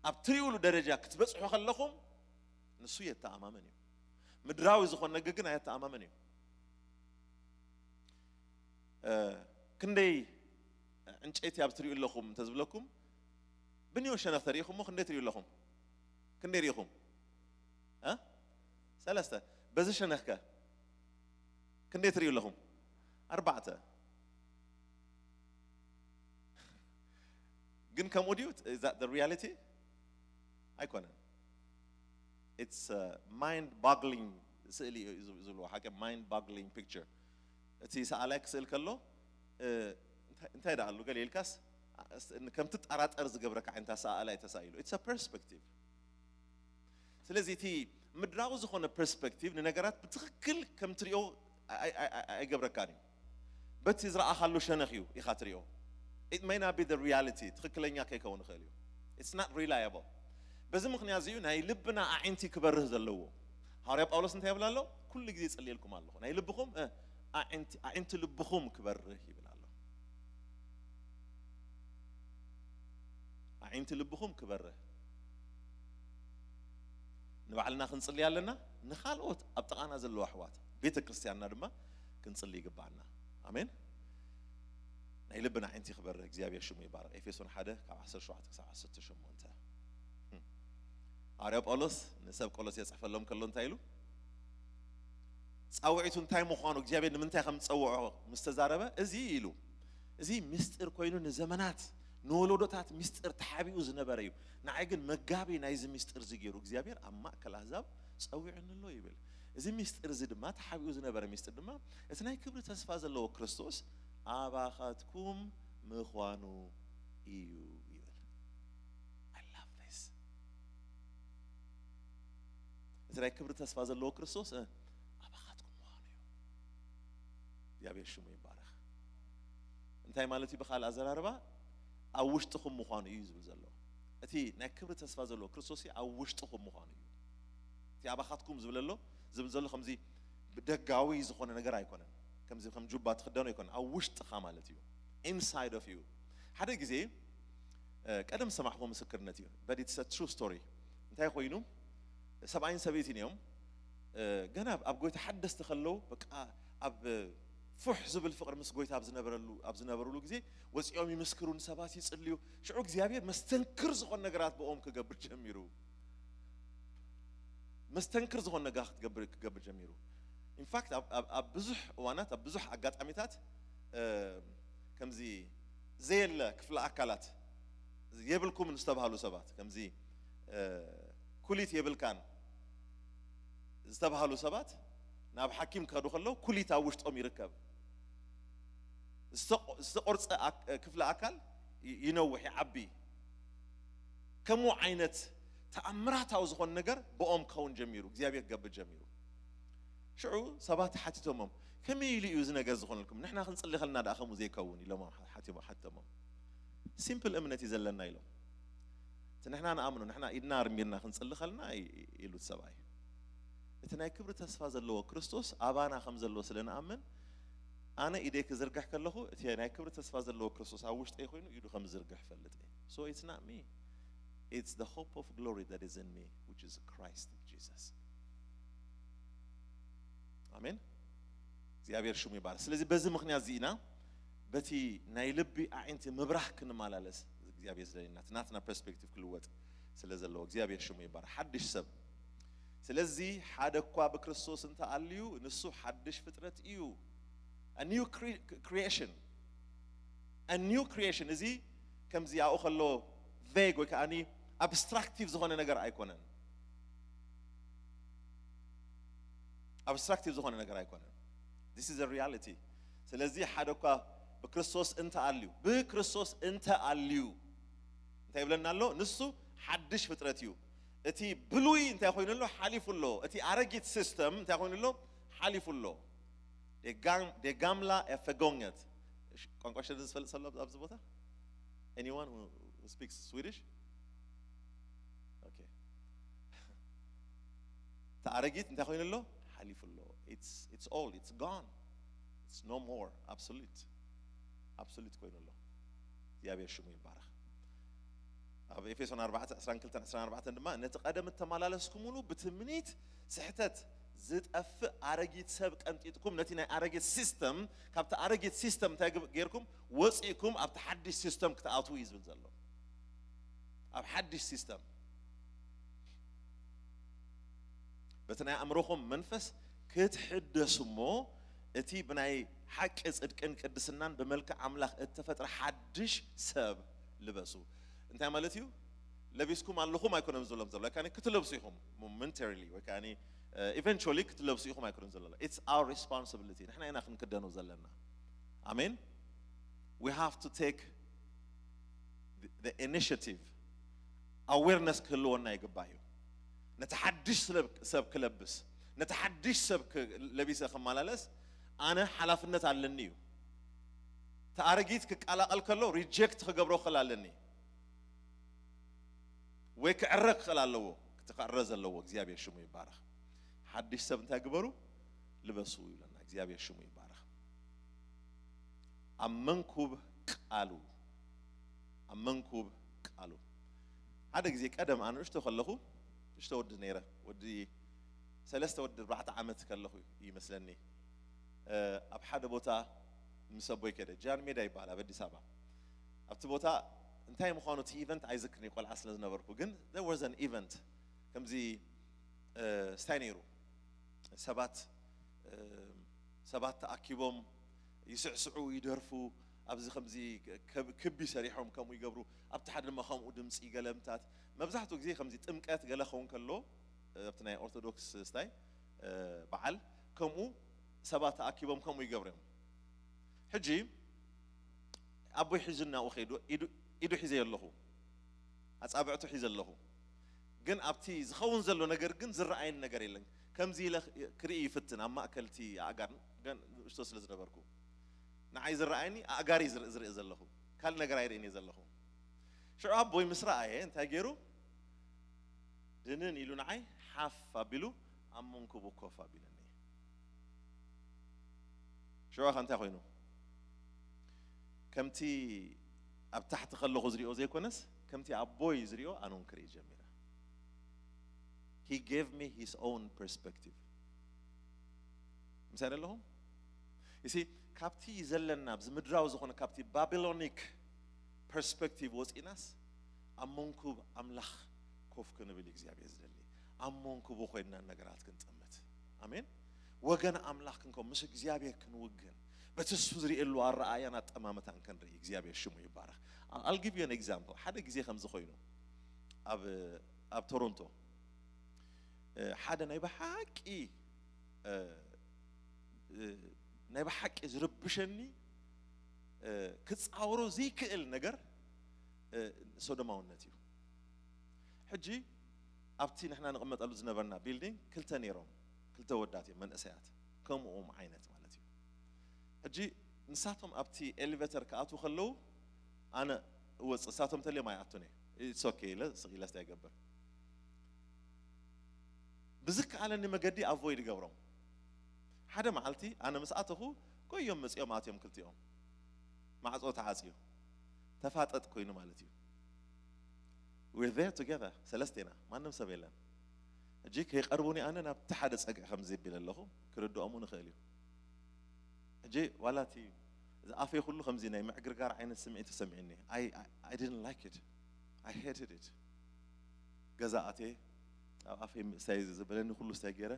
ኣብ ትርእሉ ደረጃ ክትበጽሑ ከለኹም ንሱ የተኣማመን እዩ። ምድራዊ ዝኾን ነገር ግን ኣየተኣማመን እዩ። ክንደይ ዕንጨይቲ ኣብ ትሪኡ ኣለኹም እንተዝብለኩም ብንዮ ሸነኽ ተሪኢኹሞ ክንደይ ትሪኡ ኣለኹም? ክንደይ ሪኢኹም? ሰለስተ። በዚ ሸነኽከ ክንደይ ትሪኡ ኣለኹም? ኣርባዕተ። ግን ከምኡ ድዩ? Is that the reality? ኣይኮነን። It's mind boggling ስእሊ እዩ ዝብልዎ ሓቂ mind boggling picture። እቲ ሰኣላይ ክስእል ከሎ እንታይ ደኣ ኣሉ ገለ ኢልካስ ከም ትጠራጠር ዝገብረካ ዓይነት ኣሰኣእላ እዩ ተሳኢሉ። It's a perspective። ስለዚ እቲ ምድራዊ ዝኾነ perspective ንነገራት ብትኽክል ከም ትሪኦ ኣይገብረካን እዩ። በቲ ዝረኣኻሉ ሸነኽ እዩ ኢኻ ትሪኦ። It may not be the reality ትኽክለኛ ከይከውን ይኽእል እዩ። It's not reliable። በዚ ምኽንያት እዚዩ ናይ ልብና ኣዒንቲ ክበርህ ዘለዎ። ሃዋርያ ጳውሎስ እንታይ ይብል ኣሎ? ኩሉ ግዜ ይጽልየልኩም ኣለኹ ናይ ልብኹም ኣዒንቲ ልብኹም ክበርህ ይብል ኣሎ። ኣዒንቲ ልብኹም ክበርህ። ንባዕልና ክንጽሊ ኣለና፣ ንኻልኦት ኣብ ጥቓና ዘለዉ ኣሕዋት ቤተ ክርስቲያንና ድማ ክንጽሊ ይግባኣና። ኣሜን። ናይ ልብና ኣዒንቲ ክበርህ እግዚኣብሔር ሽሙ ይባረክ። ኤፌሶን ሓደ ካብ ዓሰርተ ሸውዓተ ክሳብ ዓሰርተ ሸሞንተ። ሃዋርያ ጳውሎስ ንሰብ ቆሎስ የጽሕፈሎም ከሎ እንታይ ኢሉ? ጻውዒቱ እንታይ ምዃኑ እግዚኣብሔር ንምንታይ ከም ዝጸውዖ ምስ ተዛረበ እዚ ኢሉ፣ እዚ ምስጢር ኮይኑ ንዘመናት ንወለዶታት ምስጢር ተሓቢኡ ዝነበረ እዩ። ንዓይ ግን መጋቢ ናይዚ ምስጢር እዚ ገይሩ እግዚኣብሔር ኣብ ማእከል ኣህዛብ ጸዊዑኒ ኣሎ ይብል። እዚ ምስጢር እዚ ድማ ተሓቢኡ ዝነበረ ምስጢር ድማ እቲ ናይ ክብሪ ተስፋ ዘለዎ ክርስቶስ ኣባኻትኩም ምዃኑ እዩ ይብል። I love this። እቲ ናይ ክብሪ ተስፋ ዘለዎ ክርስቶስ ኣባኻትኩም ምዃኑ እዩ። እግዚኣብሔር ሽሙ ይባረኽ። እንታይ ማለት እዩ? ብኻልእ ኣዘራርባ ኣብ ውሽጥኹም ምዃኑ እዩ ዝብል ዘሎ። እቲ ናይ ክብሪ ተስፋ ዘለዎ ክርስቶስ ኣብ ውሽጥኹም ምዃኑ እዩ። እቲ ኣባኻትኩም ዝብል ኣሎ ዝብል ዘሎ ከምዚ ብደጋዊ ዝኾነ ነገር ኣይኮነን። ከምዚ ከም ጁባ ትኽደኖ ኣይኮነን። ኣብ ውሽጥኻ ማለት እዩ። Inside of you። ሓደ ግዜ ቀደም ዝሰማዕኹዎ ምስክርነት እዩ። But it's a true story። እንታይ ኮይኑ ሰብኣይን ሰበይትን እዮም ገና ኣብ ጎይታ ሓደስቲ ከለዉ በቃ ኣብ ፉሕ ዝብል ፍቕሪ ምስ ጎይታ ኣብ ዝነበረሉ ኣብ ዝነበሩሉ ግዜ ወፂኦም ይምስክሩ፣ ንሰባት ይፅልዩ። ሽዑ እግዚኣብሔር መስተንክር ዝኾን ነገራት ብኦም ክገብር ጀሚሩ። መስተንክር ዝኾን ነገራት ክትገብር ክገብር ጀሚሩ። ኢንፋክት ኣብ ብዙሕ እዋናት ኣብ ብዙሕ ኣጋጣሚታት ከምዚ ዘየለ ክፍለ ኣካላት የብልኩምን ዝተባሃሉ ሰባት ከምዚ ኩሊት የብልካን ዝተባሃሉ ሰባት ናብ ሓኪም ክኸዱ ከለዉ ኩሊት ኣብ ውሽጦም ይርከብ። ዝተቆርፀ ክፍለ ኣካል ይነውሕ ይዓቢ። ከምኡ ዓይነት ተኣምራታዊ ዝኾን ነገር ብኦም ክኸውን ጀሚሩ እግዚኣብሔር ክገብር ጀሚሩ። ሽዑ ሰባት ሓቲቶሞም፣ ከመይ ኢሉ እዩ እዚ ነገር ዝኾነልኩም? ንሕና ክንጽሊ ከለና ደኣ ከምኡ ዘይከውን ኢሎም ሓቲሞ-፣ ሓተሞም። ሲምፕል እምነት እዩ ዘለና ኢሎም። እቲ ንሕና ንኣምኖ፣ ንሕና ኢድና ኣርሚርና ክንጽሊ ከለና ኢ-፣ ኢሉ እቲ ሰብኣይ። እቲ ናይ ክብሪ ተስፋ ዘለዎ ክርስቶስ ኣባና ከም ዘሎ ስለ ንኣምን፣ ኣነ ኢደይ ክዝርግሕ ከለኹ፣ እቲ ናይ ክብሪ ተስፋ ዘለዎ ክርስቶስ ኣብ ውሽጠይ ኮይኑ ኢዱ ከም ዝዝርግሕ እፈልጥ እየ። So it's not me. It's the hope of glory that is in me, which is Christ Jesus. ኣሜን። እግዚኣብሔር ሽሙ ይባረክ። ስለዚ በዚ ምኽንያት እዚ ኢና በቲ ናይ ልቢ ኣዒንቲ ምብራህ ክንመላለስ እግዚኣብሔር ዝደልየና፣ እቲ ናትና ፐርስፔክቲቭ ክልወጥ ስለ ዘለዎ። እግዚኣብሔር ሽሙ ይባረክ። ሓድሽ ሰብ። ስለዚ ሓደ እኳ ብክርስቶስ እንተኣልዩ ንሱ ሓድሽ ፍጥረት እዩ። A new cre-፣ creation. A new creation። እዚ ከምዚ ኣብኡ ከሎ ቬግ ወይ ከዓኒ ኣብስትራክቲቭ ዝኾነ ነገር ኣይኮነን። ኣብስትራክቲቭ ዝኾነ ነገር ኣይኮነን። This is a reality። ስለዚ ሓደ እኳ ብክርስቶስ እንተኣልዩ፣ ብክርስቶስ እንተኣልዩ እንታይ ይብለና ኣሎ? ንሱ ሓድሽ ፍጥረት እዩ። እቲ ብሉይ እንታይ ኮይኑ ኣሎ? ሓሊፉ ኣሎ። እቲ ኣረጊት ሲስተም እንታይ ኮይኑ ኣሎ? ሓሊፉ ኣሎ። Det gam-፣ det gamla är förgånget። እሺ፣ ቋንቋ ሽወደን ዝፈልጥ ዘሎ ኣብዚ ቦታ? Anyone who, who speaks Swedish? Okay. እቲ ኣረጊት እንታይ ኮይኑ ኣሎ? ሓሊፉ ኣሎ። It's, it's old, it's gone. It's no more. Absolute. Absolute ኮይኑ ኣሎ። እግዚኣብሔር ሽሙ ይባረክ። ኣብ ኤፌሶን ኣርባዕተ ዕስራን ክልተን ዕስራን ኣርባዕተን ድማ፣ ነቲ ቀደም እተመላለስኩምሉ ብትምኒት ስሕተት ዝጠፍእ ኣረጊት ሰብ ቀንጢጥኩም፣ ነቲ ናይ ኣረጊት ሲስተም፣ ካብቲ ኣረጊት ሲስተም እንታይ ግብ-፣ ጌርኩም ወፂእኩም ኣብቲ ሓድሽ ሲስተም ክትኣትዉ እዩ ዝብል ዘሎ። ኣብ ሓድሽ ሲስተም በቲ ናይ ኣእምሮኹም መንፈስ ክትሕደሱ እሞ፣ እቲ ብናይ ሓቂ ጽድቅን ቅድስናን ብመልክዕ ኣምላኽ እተፈጥረ ሓድሽ ሰብ ልበሱ። እንታይ ማለት እዩ? ለቢስኩም ኣለኹም ኣይኮነን ዝብሎም ዘሎ፣ ወይ ከኣ ክትለብሱ ኢኹም፣ ሞመንተሪሊ ወይ ከኣ ኢቨንቹዋሊ ክትለብሱ ኢኹም ኣይኮነን ዘሎ። It's our responsibility። ንሕና ኢና ክንክደኖ ዘለና። ኣሜን። We have to take the, the initiative. ኣዌርነስ ክህልወና ይግባእ እዩ። ነቲ ሓድሽ ስለ-፣ ሰብ ክለብስ፣ ነቲ ሓድሽ ሰብ ክ-፣ ለቢሰ ክመላለስ ኣነ ሓላፍነት ኣለኒ እዩ። እቲ ኣረጊት ክቀላቐል ከሎ ሪጀክት ክገብሮ ክኽእል ኣለኒ ወይ ክዕረ ክኽእል ኣለዎ። እቲ ክዕረ ዘለዎ እግዚኣብሔር ሽሙ ይባረኽ። ሓድሽ ሰብ እንታይ ግበሩ? ልበሱ ይብለና። እግዚኣብሔር ሽሙ ይባረኽ። ኣብ መንኩብ ቃሉ፣ ኣብ መንኩብ ቃሉ። ሓደ ግዜ ቀደም ኣነ ንእሽቶ ከለኹ፣ ንእሽቶ ወዲ ነይረ፣ ወዲ ሰለስተ ወዲ ኣርባዕተ ዓመት ከለኹ ይመስለኒ፣ እ፣ ኣብ ሓደ ቦታ ምስ ኣቦይ ከደ፣ ጃን ሜዳ ይበሃል ኣብ ኣዲስ ኣበባ። ኣብቲ ቦታ እንታይ ምዃኑ እቲ ኢቨንት ኣይዝክርን እየ፣ ቆልዓ ስለ ዝነበርኩ፣ ግን there was an event። ከምዚ፣ እ፣ ስታይ ነይሩ፣ ሰባት፣ እ፣ ሰባት ተኣኪቦም ይስዕስዑ፣ ይደርፉ፣ ኣብዚ ከምዚ ከብ-፣ ክቢ ሰሪሖም ከምኡ ይገብሩ፣ ኣብቲ ሓደ ድማ ከምኡ ድምፂ ገለምታት። መብዛሕትኡ ግዜ ከምዚ ጥምቀት ገለ ክኸውን ከሎ፣ እ፣ ኣብቲ ናይ ኦርቶዶክስ ስታይ፣ እ፣ በዓል ከምኡ ሰባት ተኣኪቦም ከምኡ ይገብሩ እዮም። ሕጂ ኣቦይ ሒዙ እናብኡ ከይዱ፣ ኢዱ፣ ኢዱ ሒዘ ኣለኹ፣ ኣጻብዕቱ ሒዘ ኣለኹ። ግን ኣብቲ ዝኸውን ዘሎ ነገር ግን ዝረኣየኒ ነገር የለን። ከምዚ ኢለ ክርኢ ይፍትን፣ ኣብ ማእከል እቲ ኣእጋር፣ ግን ንእሽቶ ስለ ዝነበርኩ። ንዓይ ዝረኣየኒ ኣእጋር እዩ ዝር-፣ ዝርኢ ዘለኹ። ካልእ ነገር ኣይርእን እየ ዘለኹ። ሽዑ ኣቦይ ምስ ረኣየ እንታይ ገይሩ? ድንን ኢሉ ንዓይ ሓፍ ኣቢሉ ኣብ መንኩቡ ኮፍ ኣቢሉኒ። ሽዑ ኸ እንታይ ኮይኑ? ከምቲ ኣብ ታሕቲ ከለኹ ዝሪኦ ዘይኮነስ፣ ከምቲ ኣቦይ ዝሪኦ ኣነ እውን ክርኢ ጀሚረ። He gave me his own perspective. ምሳይ ኣለኹም? You see፣ ካብቲ ዘለና ኣብዚ ምድራዊ ዝኾነ፣ ካብቲ ባቢሎኒክ ፐርስፔክቲቭ ወፂእናስ፣ ኣብ መንኩብ ኣምላኽ ኮፍ ክንብል እዩ እግዚኣብሔር ዝደሊ። ኣብ መንኩቡ ኮይንና ነገራት ክንጥምት። ኣሜን። ወገን ኣምላኽ ክንከውን፣ ምስ እግዚኣብሔር ክንውግን፣ በቲ እሱ ዝርእየሉ ኣረኣእያን ኣጠማምታን ክንርኢ፣ እግዚኣብሔር ሽሙ ይባረኽ። I'll give you an example። ሓደ ግዜ ከምዚ ኮይኑ፣ ኣብ፣ ኣብ ቶሮንቶ፣ እ፣ ሓደ ናይ ብሓቂ፣ እ፣ እ፣ ናይ ብሓቂ ዝርብሸኒ፣ እ፣ ክጻወሮ ዘይክእል ነገር፣ እ፣ ሶዶማውነት እዩ። ሕጂ ኣብቲ ንሕና ንቕመጠሉ ዝነበርና ቢልዲንግ ክልተ ነይሮም፣ ክልተ ወዳት እዮም መንእሰያት፣ ከምኦም ዓይነት ማለት እዩ። ሕጂ ንሳቶም ኣብቲ ኤሌቬተር ክኣትዉ ከለዉ ኣነ እወፅእ፣ ንሳቶም ተልዮም ኣይኣቱን እየ። It's okay ኢለ ስቕ ኢለ ስታይ ይገብር። ብዝከኣለኒ መገዲ ኣቮይድ ይገብሮም። ሓደ መዓልቲ ኣነ ምስ ኣተኹ፣ ጎዮም መፂኦም ኣትዮም ክልቲኦም። ማዕፆ ተዓፅዩ፣ ተፋጠጥ ኮይኑ ማለት እዩ። We're there together፣ ሰለስቴና፣ ማንም ሰብ የለን። ሕጂ ከይቀርቡኒ ኣነ ናብቲ ሓደ ፀግዒ ከምዚ ቢለ ኣለኹ፣ ክርድኦም ንኽእል እዩ። ሕጂ ዋላ እቲ እዚ ኣፈይ ኩሉ ከምዚ ናይ ምዕግርጋር ዓይነት ስምዒት ተሰሚዕኒ። I, I, I didn't like it. I hated it. ገዛ ኣትየ፣ ኣብ ኣፈይ ስታይ ዘበለኒ ኩሉ ስታይ ገይረ፣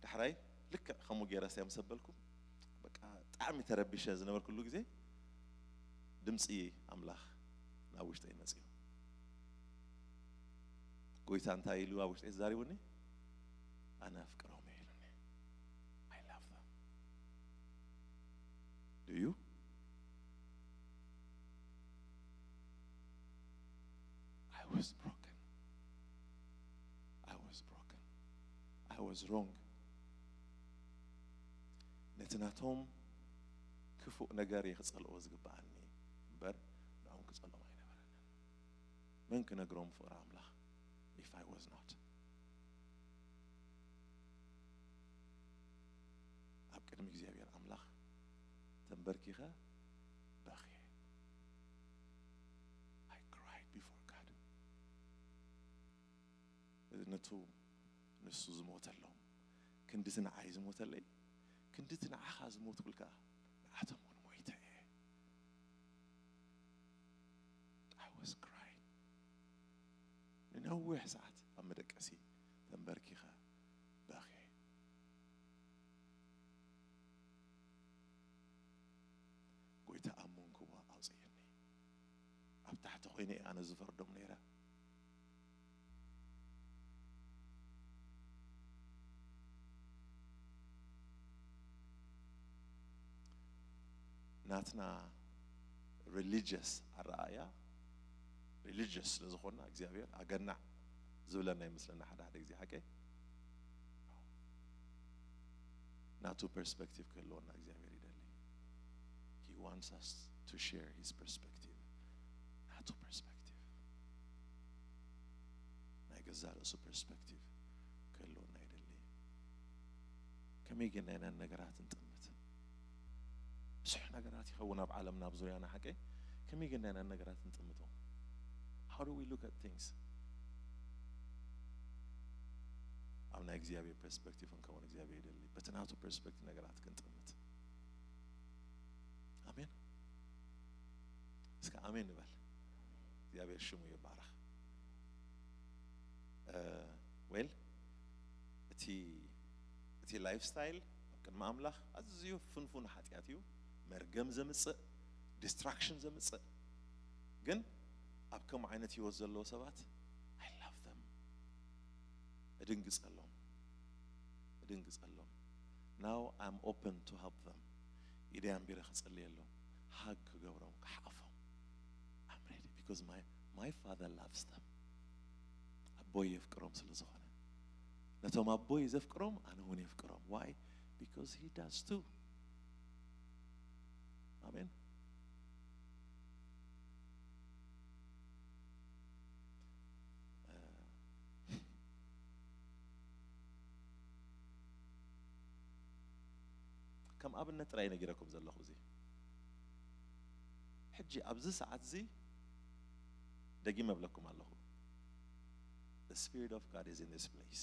ዳሕራይ ልክዕ ከምኡ ገይረ ስታይ ምስ ኣበልኩ፣ በቃ ብጣዕሚ ተረቢሸ ዝነበርኩሉ ግዜ ድምፂ ኣምላኽ ናብ ውሽጠይ መፅዩ። ጎይታ እንታይ ኢሉ ኣብ ውሽጠይ ተዛሪቡኒ? ኣነ ኣፍቅሮም እየ ኢሉኒ። I love them. Do you? I was broken. I was broken. I was wrong. ነቲ ናቶም ክፉእ ነገር እየ ክጸልኦ ዝግብኣኒ እምበር ንዖም ክጸልኦም ኣይነበረንን። መን ክነግሮም ፍቕሪ ኣምላኽ if I was not? ኣብ ቅድሚ እግዚኣብሔር ኣምላኽ ተንበርኪኸ በኽየ። I cried before God. ነቱ ንሱ ዝሞተሎም ክንድቲ ንዓይ ዝሞተለይ ክንድቲ ንዓኻ ዝሞትኩልካ ንዓቶም እውን ሞይተ እየ። I was crying. ንነዊሕ ሰዓት ኣብ መደቀሲ ተንበርኪኸ በኽየ። ጎይታ ኣመንክዎ ኣውፅየኒ። ኣብ ታሕቲ ኮይነ እየ ኣነ ዝፈርዶም ነይረ። ናትና ሪሊጅስ ኣረኣእያ ሪሊጅስ ስለ ዝኾንና እግዚኣብሔር ኣገናዕ ዝብለና ይመስለና ሓደ ሓደ ግዜ ሓቀይ። ናቱ ፐርስፔክቲቭ ክህልወና እግዚኣብሔር ይደሊ። He wants us to share his perspective. ናቱ ፐርስፔክቲቭ ናይ ገዛ ርእሱ ፐርስፔክቲቭ ክህልወና ይደሊ። ከመይ ጌርና ኢና ነገራት ንጥምት? ብዙሕ ነገራት ይኸውን ኣብ ዓለምና ኣብ ዙርያና ሓቀይ። ከመይ ጌርና ኢና ነገራት ንጥምቶ? How do we look at things? ኣብ ናይ እግዚኣብሔር ፐርስፔክቲቭ ክንከውን እግዚኣብሔር ይደሊ። በቲ ናቱ ፐርስፔክቲቭ ነገራት ክንጥምት። ኣሜን። እስከ ኣሜን ንበል። እግዚኣብሔር ሽሙ ይባረኽ። ዌል እቲ እቲ ላይፍ ስታይል ኣብ ቅድሚ ኣምላኽ ኣዝዩ ፍንፉን ሓጢኣት እዩ። መርገም ዘምፅእ፣ ዲስትራክሽን ዘምፅእ። ግን ኣብ ከምኡ ዓይነት ህይወት ዘለዉ ሰባት I love them። እድንግፀሎም፣ እድንግፀሎም። Now I'm open to help them። ኢደይ ኣንቢረ ክፅልየሎም፣ ሃግ ክገብሮም፣ ክሓቆፎም። I'm ready because my, my father loves them። ኣቦይ የፍቅሮም ስለ ዝኾነ፣ ነቶም ኣቦይ ዘፍቅሮም ኣነ እውን የፍቅሮም። Why? Because he does too። ኣሜን። ከም ኣብነት ጥራይ ነጊረኩም ዘለኹ። እዚ ሕጂ ኣብዚ ሰዓት እዚ ደጊመ እብለኩም ኣለኹ። The Spirit of God is in this place.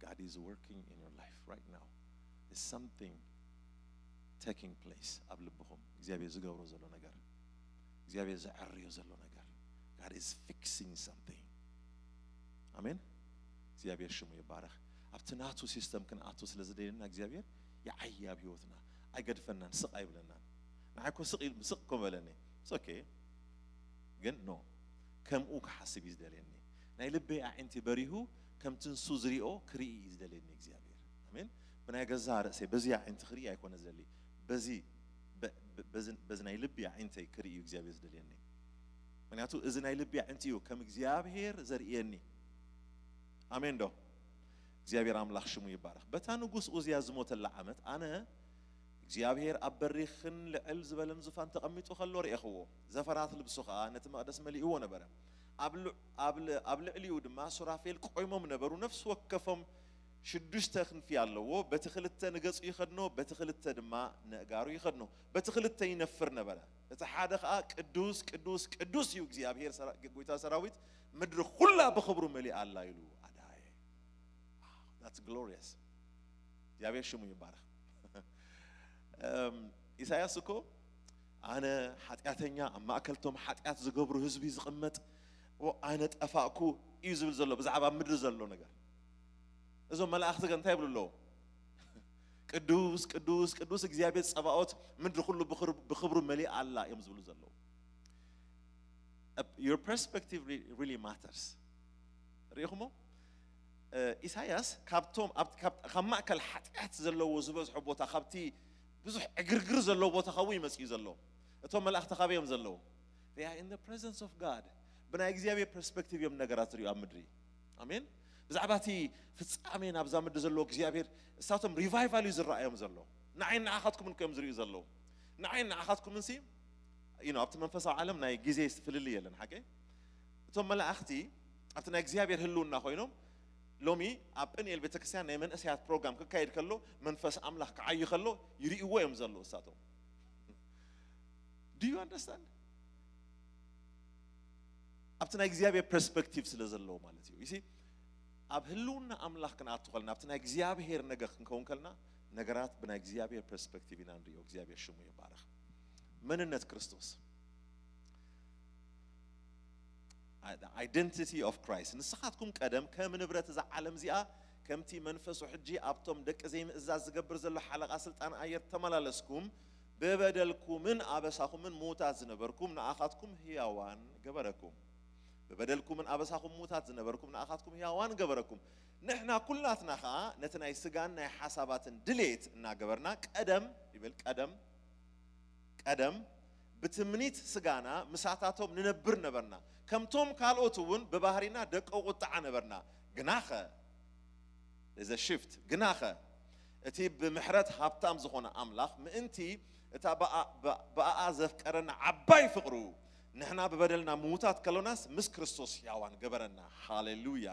God is working in your life right now. There's something taking place ኣብ ልብኹም። እግዚኣብሔር ዝገብሮ ዘሎ ነገር፣ እግዚኣብሔር ዘዐርዮ ዘሎ ነገር። God is fixing something. ኣሜን። እግዚኣብሔር ሽሙ ይባረኽ። ኣብቲ ናቱ ሲስተም ክንኣቱ ስለ ዝደልየና እግዚኣብሔር ይዓዪ ኣብ ህይወትና። ኣይገድፈናን፣ ስቕ ኣይብለናን። ንዓይ እኮ ስቕ ኢሉ፣ ስቕ እኮ በለኒ። It's okay። ግን ኖ፣ ከምኡ ክሓስብ እዩ ዝደልየኒ። ናይ ልበይ ኣዒንቲ በሪሁ ከምቲ ንሱ ዝሪኦ ክርኢ እዩ ዝደልየኒ እግዚኣብሔር። ኣሜን። ብናይ ገዛ ርእሰይ በዚ ኣዒንቲ ክርኢ ኣይኮነ ዝደሊ። በዚ፣ በ-፣ በ-፣ በዚ፣ በዚ ናይ ልቢ ኣዒንተይ ክርኢ እዩ እግዚኣብሔር ዝደልየኒ። ምክንያቱ እዚ ናይ ልቢ ኣዒንቲ እዩ ከም እግዚኣብሔር ዘርእየኒ። ኣሜን ዶ? እግዚኣብሔር ኣምላኽ ሽሙ ይባረኽ። በታ ንጉስ ኡዝያ ዝሞተላ ዓመት ኣነ እግዚኣብሔር ኣብ በሪኽን ልዕል ዝበለን ዙፋን ተቐሚጡ ከሎ ርኤኽዎ። ዘፈራት ልብሱ ኸኣ ነቲ መቕደስ መሊእዎ ነበረ። ኣብ ል-፣ ኣብ ል-፣ ኣብ ልዕሊኡ ድማ ሱራፌል ቆይሞም ነበሩ። ነፍሲ ወከፎም ሽዱሽተ ክንፊ ኣለዎ። በቲ ክልተ ንገጹ ይኸድኖ፣ በቲ ክልተ ድማ ነእጋሩ ይኸድኖ። በቲ ክልተ ይነፍር ነበረ። እቲ ሓደ ኸኣ ቅዱስ፣ ቅዱስ፣ ቅዱስ እዩ እግዚኣብሔር ሰራ-፣ ጎይታ ሰራዊት፣ ምድሪ ኹላ ብኽብሩ መሊኣ ኣላ ኢሉ ኣድሃየ። That's glorious። እግዚኣብሔር ሽሙ ይባረኽ። እም፣ ኢሳያስ እኮ ኣነ ሓጢኣተኛ ኣብ ማእከልቶም ሓጢኣት ዝገብሩ ህዝቢ ዝቕመጥ፣ ኦ፣ ኣነ ጠፋእኩ እዩ ዝብል ዘሎ ብዛዕባ ምድሪ ዘሎ ነገር። እዞም መላእኽቲ ከ እንታይ ይብሉ ኣለዉ? ቅዱስ፣ ቅዱስ፣ ቅዱስ እግዚኣብሔር ጸባኦት፣ ምድሪ ኩሉ ብኽር-፣ ብኽብሩ መሊኣ ኣላ እዮም ዝብሉ ዘለዉ። Your perspective re-, really matters። ርኢኹሞ? እ፣ ኢሳያስ ካብቶም፣ ኣብ፣ ካብ፣ ካብ ማእከል ሓጢኣት ዘለዎ ዝበዝሖ ቦታ፣ ካብቲ ብዙሕ ዕግርግር ዘለዎ ቦታ ካብኡ ይመጽኡ ዘለዉ። እቶም መላእኽቲ ካበይ እዮም ዘለዉ? They are in the presence of God። ብናይ እግዚኣብሔር ፐርስፔክቲቭ እዮም ነገራት ዝርእዩ ኣብ ምድሪ። ኣሜን። ብዛዕባ እቲ ፍጻሜ ናብዛ ምድሪ ዘለዎ እግዚኣብሔር፣ እሳቶም ሪቫይቫል እዩ ዝረኣዮም ዘሎ። ንዓይን ንዓኻትኩምን እኮ እዮም ዝርእዩ ዘለዉ። ንዓይን ንዓኻትኩምን ሲ፣ you know፣ ኣብቲ መንፈሳዊ ዓለም ናይ ግዜ ፍልልይ የለን፣ ሓቀይ? እቶም መላእኽቲ ኣብቲ ናይ እግዚኣብሔር ህልውና ኮይኖም፣ ሎሚ ኣብ ጵንኤል ቤተክርስትያን ናይ መንእሰያት ፕሮግራም ክካየድ ከሎ፣ መንፈስ ኣምላኽ ክዓዪ ከሎ ይርእይዎ እዮም ዘለዉ እሳቶም። Do you understand? ኣብቲ ናይ እግዚኣብሔር ፐርስፔክቲቭ ስለ ዘለዎ ማለት እዩ። You see፣ ኣብ ህልውና ኣምላኽ ክንኣቱ ከለና፣ ኣብቲ ናይ እግዚኣብሔር ነገር ክንከውን ከለና፣ ነገራት ብናይ እግዚኣብሔር ፐርስፔክቲቭ ኢና ንርእዮ። እግዚኣብሔር ሽሙ ይባረኽ። መንነት ክርስቶስ፣ identity of Christ። ንስኻትኩም ቀደም ከም ንብረት እዛ ዓለም እዚኣ፣ ከምቲ መንፈሱ ሕጂ ኣብቶም ደቂ ዘይምእዛዝ ዝገብር ዘሎ ሓለቓ ስልጣን ኣየር ተመላለስኩም፣ ብበደልኩምን ኣበሳኹምን ምዉታት ዝነበርኩም፣ ንኣኻትኩም ህያዋን ገበረኩም። ብበደልኩምን ኣበሳኹም ምዉታት ዝነበርኩም፣ ንኣኻትኩም ህያዋን ገበረኩም። ንሕና ኩላትና ኸኣ ነቲ ናይ ስጋን ናይ ሓሳባትን ድሌት እናገበርና፣ ቀደም ይብል፣ ቀደም፣ ቀደም ብትምኒት ስጋና ምሳታቶም ንነብር ነበርና። ከምቶም ካልኦት እውን ብባህሪና ደቂ ቁጥዓ ነበርና። ግናኸ፣ እዚ ሽፍት፣ ግናኸ እቲ ብምሕረት ሃብታም ዝኾነ ኣምላኽ ምእንቲ እታ ብኣ-፣ ብ-፣ ብኣኣ ዘፍቀረና ዓባይ ፍቕሩ፣ ንሕና ብበደልና ምዉታት ከሎናስ ምስ ክርስቶስ ሕያዋን ገበረና። ሃሌሉያ።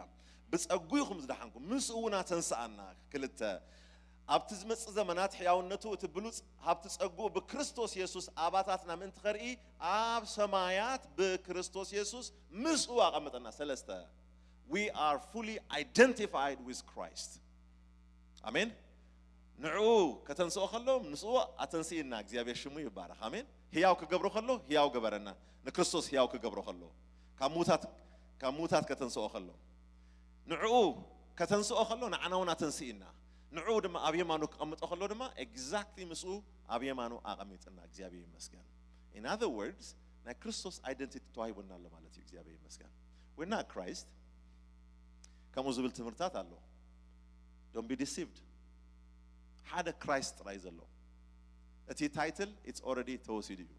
ብጸጉ ኢኹም ዝደሓንኩም፣ ምስኡ እውን ኣተንስኣና። ክልተ፣ ኣብቲ ዝመጽእ ዘመናት ሕያውነቱ እቲ ብሉጽ ሃብቲ ጸጉኡ ብክርስቶስ የሱስ ኣባታትና ምእንቲ ኸርኢ ኣብ ሰማያት ብክርስቶስ የሱስ ምስኡ ኣቐመጠና። ሰለስተ፣ we are fully identified with Christ። ኣሜን። ንዕኡ ከተንስኦ ከሎ ምስኡ ኣተንስእና። እግዚኣብሔር ሽሙ ይባረኽ። ኣሜን። ህያው ክገብሮ ከሎ ህያው ገበረና። ንክርስቶስ ህያው ክገብሮ ከሎ፣ ካብ ምዉታት፣ ካብ ምዉታት ከተንስኦ ከሎ፣ ንዕኡ ከተንስኦ ከሎ ንዓና እውን ኣተንስእና። ንዕኡ ድማ ኣብ የማኑ ክቐምጦ ከሎ ድማ ኤግዛክትሊ ምስኡ ኣብ የማኑ ኣቐሚጥና። እግዚኣብሔር ይመስገን። In other words፣ ናይ ክርስቶስ ኣይደንቲቲ ተዋሂቡና ኣሎ ማለት እዩ። እግዚኣብሔር ይመስገን። We're not Christ። ከምኡ ዝብል ትምህርታት ኣሎ። Don't be deceived። ሓደ ክራይስት ጥራይ ዘሎ። እቲ ታይትል it's already ተወሲዱ እዩ።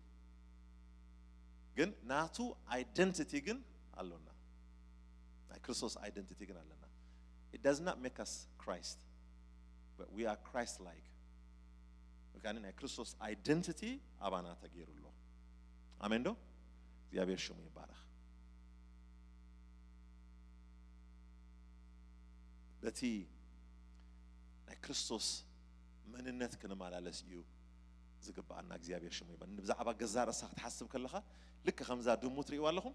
ግን ናቱ ኣይደንቲቲ ግን ኣሎና። ናይ ክርስቶስ ኣይደንቲቲ ግን ኣለና። It does not make us Christ, but we are Christ like። ወይ ከኣ ናይ ክርስቶስ ኣይደንቲቲ ኣባና ተገይሩ ኣሎ። ኣሜን ዶ? እግዚኣብሔር ሽሙ ይባረኽ። በቲ ናይ ክርስቶስ መንነት ክንመላለስ እዩ ዝግብኣና። እግዚኣብሔር ሽሙ ይባረኽ። ብዛዕባ ገዛ ርእስኻ ክትሓስብ ከለኻ ልክ ከምዛ ድሙ ትርእይዋ ኣለኹም?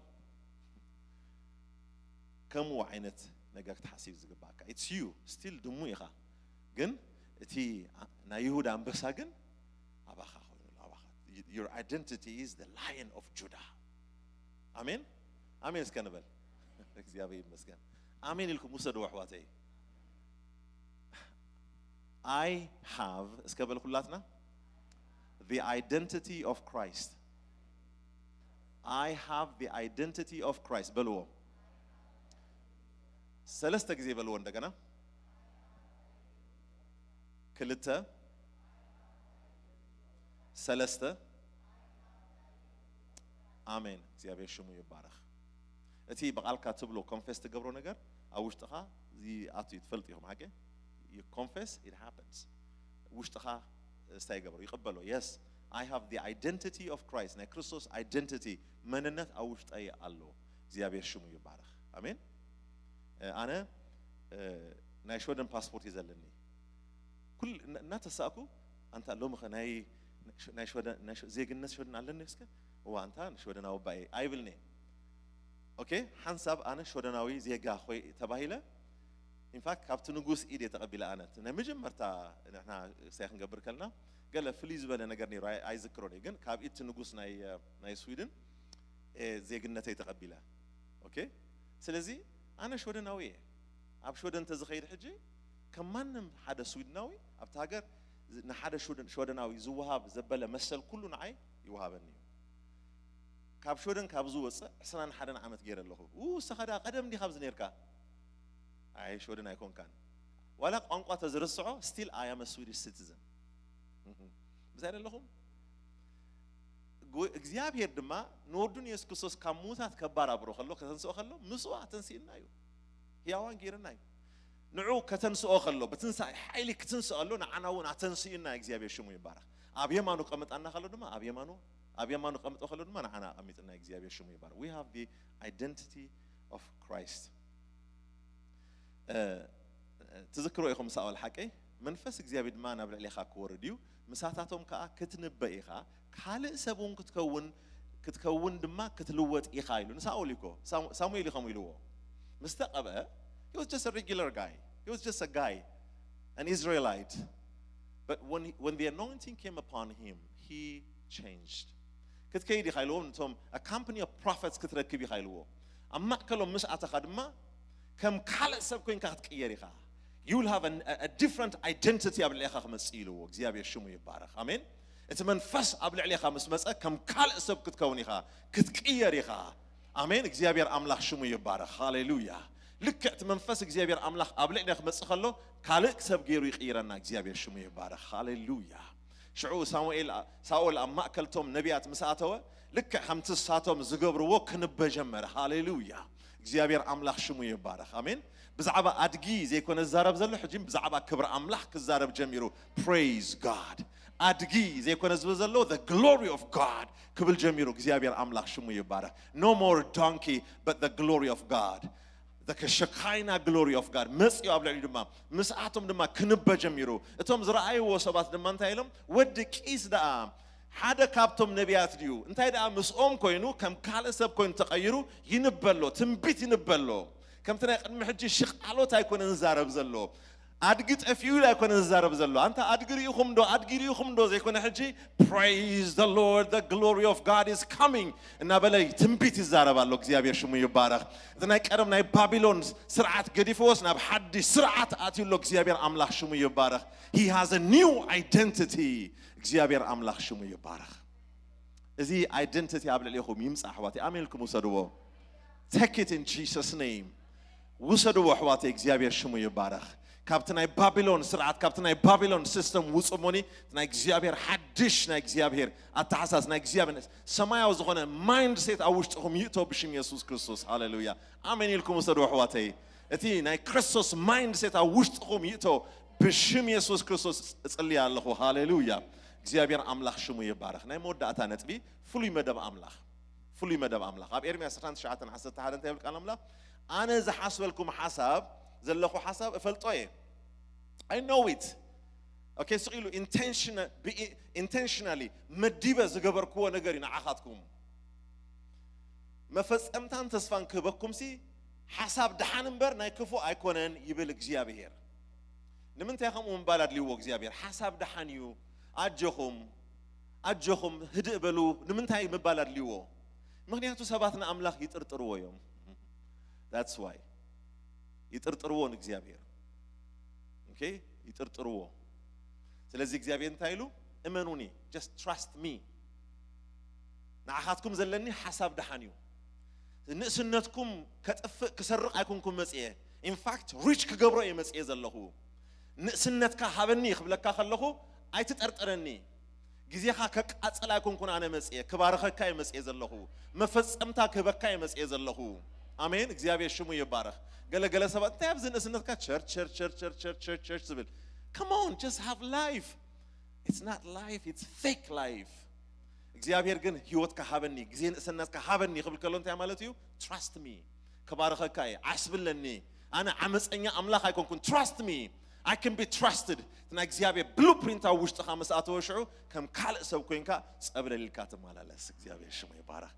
ከምኡ ዓይነት ነገር ክትሓስብ እዩ ዝግባእካ። It's you፣ ስቲል ድሙ ኢኻ። ግን እቲ ናይ ይሁዳ ኣንበሳ ግን ኣባኻ ኮይኑ ኣሎ፣ ኣባኻ። Your identity is the Lion of Judah። ኣሜን፣ ኣሜን እስከ ንበል። እግዚኣብሔር ይመስገን። ኣሜን ኢልኩም ውሰዱ ኣሕዋተይ። I have፣ እስከ በል ኩላትና፣ the identity of Christ። I have the identity of Christ በልዎ። ሰለስተ ግዜ በልዎ እንደገና። ክልተ፣ ሰለስተ። ኣሜን። እግዚኣብሔር ሽሙ ይባረኽ። እቲ ብቓልካ ትብሎ፣ ኮንፌስ ትገብሮ ነገር ኣብ ውሽጥኻ ዝኣቱ እዩ። ትፈልጡ ኢኹም ሓቂ? You confess, it happens። ውሽጥኻ እንታይ ይገብሮ? ይቕበሎ። Yes, I have the identity of Christ። ናይ ክርስቶስ identity፣ መንነት ኣብ ውሽጠይ ኣሎ። እግዚኣብሔር ሽሙ ይባረኽ። ኣሜን። ኣነ ናይ ሽወደን ፓስፖርት እዩ ዘለኒ። ኩል እናተሳእኩ፣ ኣንታ ሎሚ ኸ ናይ ዜግነት ሽወደን ኣለኒ እስከ? እዋ፣ ኣንታ ሽወደናዊ ባየ ኣይብልኒ። ኦኬ፣ ሓንሳብ ኣነ ሽወደናዊ ዜጋ ኮይ ተባሂለ። ኢንፋክት ካብቲ ንጉስ ኢድ እየ ተቐቢለ። ኣነ ናይ መጀመርታ ንሕና ሳይ ክንገብር ከልና ገለ ፍልይ ዝበለ ነገር ነይሩ ኣይዝክሮን እዩ፣ ግን ካብ ኢድቲ ንጉስ ናይ ስዊድን ዜግነተይ ተቐቢለ። ኦኬ፣ ስለዚ ኣነ ሽወደናዊ እየ። ኣብ ሽወደን እንተዝኸይድ ሕጂ ከም ማንም ሓደ ስዊድናዊ ኣብቲ ሃገር ንሓደ ሽወደናዊ ዝወሃብ ዘበለ መሰል ኩሉ ንዓይ ይወሃበኒ እዩ። ካብ ሽወደን ካብ ዝወፅእ ዕስራን ሓደን ዓመት ገይረ ኣለኹ። ውሰኻ ዳ ቀደም እንዲኻ ኣብዚ ነርካ? ኣይ ሽወደን ኣይኮንካን። ዋላ ቋንቋ ተዝርስዖ still I am a Swedish citizen። ምሳይ ኣለኹም? እግዚኣብሔር ድማ ንወዱ ንየሱስ ክርስቶስ ካብ ምዉታት ከባራብሮ ከሎ፣ ከተንስኦ ከሎ ምስኡ ኣተንሲእና እዩ። ህያዋን ገይርና እዩ። ንዑ ከተንስኦ ከሎ፣ ብትንሳኤ ሓይሊ ክትንስኦ ከሎ ንዓና እውን ኣተንሲእና። እግዚኣብሔር ሽሙ ይባረኽ። ኣብ የማኑ ቀምጣና ከሎ ድማ ኣብ የማኑ ኣብ የማኑ ቀምጦ ከሎ ድማ ንዓና ኣቐሚጥና። እግዚኣብሔር ሽሙ ይባረኽ። We have the identity of Christ። ትዝክሮ ኢኹም ሳኦል ሓቀይ? መንፈስ እግዚኣብሔር ድማ ናብ ልዕሌኻ ክወርድ እዩ፣ ምሳታቶም ከዓ ክትንበ ኢኻ፣ ካልእ ሰብ እውን ክትከውን ክትከውን ድማ ክትልወጥ ኢኻ ኢሉ ንሳኦል እዩ እኮ። ሳሙኤል እዩ ከምኡ ኢልዎ። ምስ ተቐብአ he was just a regular guy, he was just a guy, an Israelite, but when, he, when the anointing came upon him, he changed. ክትከይድ ኢኻ ኢልዎ። ነቶም a company of prophets ክትረክብ ኢኻ ኢልዎ። ኣብ ማእከሎም ምስ ኣተኻ ድማ ከም ካልእ ሰብ ኮይንካ ክትቅየር ኢኻ። You will have a, a different identity ኣብ ልዕሌኻ ክመጽእ ኢልዎ። እግዚኣብሔር ሽሙ ይባረኽ። ኣሜን። እቲ መንፈስ ኣብ ልዕሌኻ ምስ መጸ ከም ካልእ ሰብ ክትከውን ኢኻ፣ ክትቅየር ኢኻ። ኣሜን። እግዚኣብሔር ኣምላኽ ሽሙ ይባረኽ። ሃሌሉያ። ልክዕ እቲ መንፈስ እግዚኣብሔር ኣምላኽ ኣብ ልዕሌ ክመጽእ ከሎ ካልእ ሰብ ገይሩ ይቕይረና። እግዚኣብሔር ሽሙ ይባረኽ። ሃሌሉያ። ሽዑ ሳሙኤል ሳኦል ኣብ ማእከልቶም ነቢያት ምስ ኣተወ ልክዕ ከምቲ ንሳቶም ዝገብርዎ ክንበ ጀመረ። ሃሌሉያ። እግዚኣብሔር ኣምላኽ ሽሙ ይባረኽ። ኣሜን። ብዛዕባ ኣድጊ ዘይኮነ ዝዛረብ ዘሎ ሕጂ ብዛዕባ ክብሪ ኣምላኽ ክዛረብ ጀሚሩ። Praise God። ኣድጊ ዘይኮነ ዝብል ዘሎ the glory of God ክብል ጀሚሩ። እግዚኣብሔር ኣምላኽ ሽሙ ይባረኽ። No more donkey, but the glory of God። The Shekinah glory of God መጽዮ ኣብ ልዕሊ ድማ ምስኣቶም ድማ ክንበ ጀሚሩ። እቶም ዝረኣይዎ ሰባት ድማ እንታይ ኢሎም? ወዲ ቂስ ደኣ ሓደ ካብቶም ነቢያት ድዩ? እንታይ ደኣ ምስኦም ኮይኑ ከም ካልእ ሰብ ኮይኑ ተቐይሩ ይንበሎ፣ ትንቢት ይንበሎ። ከምቲ ናይ ቅድሚ ሕጂ ሽቓሎት ኣይኮነን ዝዛረብ ዘሎ። ኣድጊ ጠፊኡ ኢሉ ኣይኮነን ዝዛረብ ዘሎ። ኣንታ ኣድጊ ርኢኹም ዶ? ኣድጊ ርኢኹም ዶ ዘይኮነ ሕጂ praise the Lord, the glory of God is coming እናበለ ትንቢት ይዛረብ ኣሎ። እግዚኣብሔር ሽሙ ይባረኽ። እቲ ናይ ቀደም ናይ ባቢሎን ስርዓት ገዲፍዎስ ናብ ሓድሽ ስርዓት ኣትዩ ኣሎ። እግዚኣብሔር ኣምላኽ ሽሙ ይባረኽ። He has a new identity. እግዚኣብሔር ኣምላኽ ሽሙ ይባረኽ። እዚ identity ኣብ ልዕሌኹም ይምጻእ ኣሕዋተይ። ኣሜን ኢልኩም ውሰድዎ። Take it in Jesus name። ውሰድዎ ኣሕዋተይ። እግዚኣብሔር ሽሙ ይባረኽ። ካብቲ ናይ ባቢሎን ስርዓት፣ ካብቲ ናይ ባቢሎን ሲስተም ውጹ እሞኒ፣ ናይ እግዚኣብሔር ሓድሽ፣ ናይ እግዚኣብሔር ኣተሓሳስ፣ ናይ እግዚኣብሔር ሰማያዊ ዝኾነ ማይንድሴት ኣብ ውሽጥኹም ይእቶ ብሽም የሱስ ክርስቶስ። ሃሌሉያ። ኣሜን ኢልኩም ውሰድዎ ኣሕዋተይ። እቲ ናይ ክርስቶስ ማይንድሴት ኣብ ውሽጥኹም ይእቶ ብሽም የሱስ ክርስቶስ እጽሊ ኣለኹ። ሃሌሉያ። እግዚኣብሔር ኣምላኽ ሽሙ ይባረኽ። ናይ መወዳእታ ነጥቢ ፍሉይ መደብ ኣምላኽ። ፍሉይ መደብ ኣምላኽ ኣብ ኤርምያስ ዕስራን ትሽዓተን ዓሰርተ ሓደ እንታይ ይብል ቃል ኣምላኽ? ኣነ ዝሓስበልኩም ሓሳብ ዘለኹ ሓሳብ እፈልጦ እየ። I know it። ኦኬ፣ ስቕ ኢሉ ኢንቴንሽናሊ መዲበ ዝገበርክዎ ነገር እዩ ንዓኻትኩም። መፈጸምታን ተስፋን ክህበኩምሲ ሓሳብ ደሓን እምበር ናይ ክፉእ ኣይኮነን ይብል እግዚኣብሔር። ንምንታይ ከምኡ ምባል ኣድልይዎ እግዚኣብሔር? ሓሳብ ደሓን እዩ። ኣጆኹም ኣጆኹም ህድእ በሉ ንምንታይ ምባል ኣድልይዎ? ምኽንያቱ ሰባት ንኣምላኽ ይጥርጥርዎ እዮም። That's why ይጥርጥርዎ ንእግዚኣብሔር። ኦኬ፣ ይጥርጥርዎ። ስለዚ እግዚኣብሔር እንታይ ኢሉ? እመኑኒ፣ just trust me። ንዓኻትኩም ዘለኒ ሓሳብ ደሓን እዩ። ንእስነትኩም ከጥፍእ ክሰርቕ ኣይኮንኩም መጽየ። ኢንፋክት ሪች ክገብሮ እየ መጽየ ዘለኹ። ንእስነትካ ሃበኒ ክብለካ ከለኹ ኣይትጠርጥረኒ። ግዜኻ ከቃጽል ኣይኮንኩን ኣነ መጽየ፣ ክባርኸካ እየ መጽየ ዘለኹ። መፈጸምታ ክህበካ እየ መጽየ ዘለኹ። ኣሜን። እግዚኣብሔር ሽሙ ይባረኽ። ገለገለ ሰባት እንታይ ኣብዚ ንእስነትካ ቸርች ቸርች ቸርች ቸርች ቸርች ቸርች ቸርች ዝብል? Come on, just have life. It's not life, it's fake life. እግዚኣብሔር ግን ህይወትካ ሃበኒ፣ ግዜ ንእስነትካ ሃበኒ ክብል ከሎ እንታይ ማለት እዩ? Trust me. ከባርኸካ እየ፣ ዓስብለኒ። ኣነ ዓመፀኛ ኣምላኽ ኣይኮንኩን። Trust me. I can be trusted. እቲ ናይ እግዚኣብሔር ብሉፕሪንት ኣብ ውሽጥኻ ምስ ኣተወ ሽዑ ከም ካልእ ሰብ ኮይንካ ጸብለል ኢልካ ትመላለስ። እግዚኣብሔር ሽሙ ይባረኽ።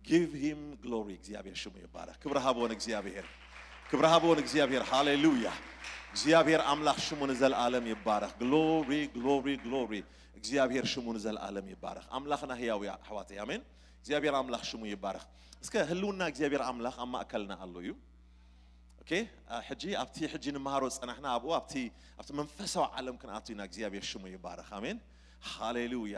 Give him glory. እግዚኣብሔር ሽሙ ይባረኽ። ክብሪ ሃብዎ ንእግዚኣብሔር። ክብሪ ሃብዎ ንእግዚኣብሔር። ሃሌሉያ። እግዚኣብሔር ኣምላኽ ሽሙ ንዘለኣለም ይባረኽ። ግሎሪ፣ ግሎሪ፣ ግሎሪ። እግዚኣብሔር ሽሙ ንዘለኣለም ይባረኽ። ኣምላኽና ህያው እዩ ኣሕዋተይ። ኣሜን። እግዚኣብሔር ኣምላኽ ሽሙ ይባረኽ። እስከ ህልውና እግዚኣብሔር ኣምላኽ ኣብ ማእከልና ኣሎ እዩ። ኦኬ፣ አ፣ ሕጂ ኣብቲ ሕጂ ንመሃሮ ዝጸናሕና ኣብኡ ኣብቲ ኣብቲ መንፈሳዊ ዓለም ክንኣቱ ኢና። እግዚኣብሔር ሽሙ ይባረኽ። ኣሜን። ሃሌሉያ።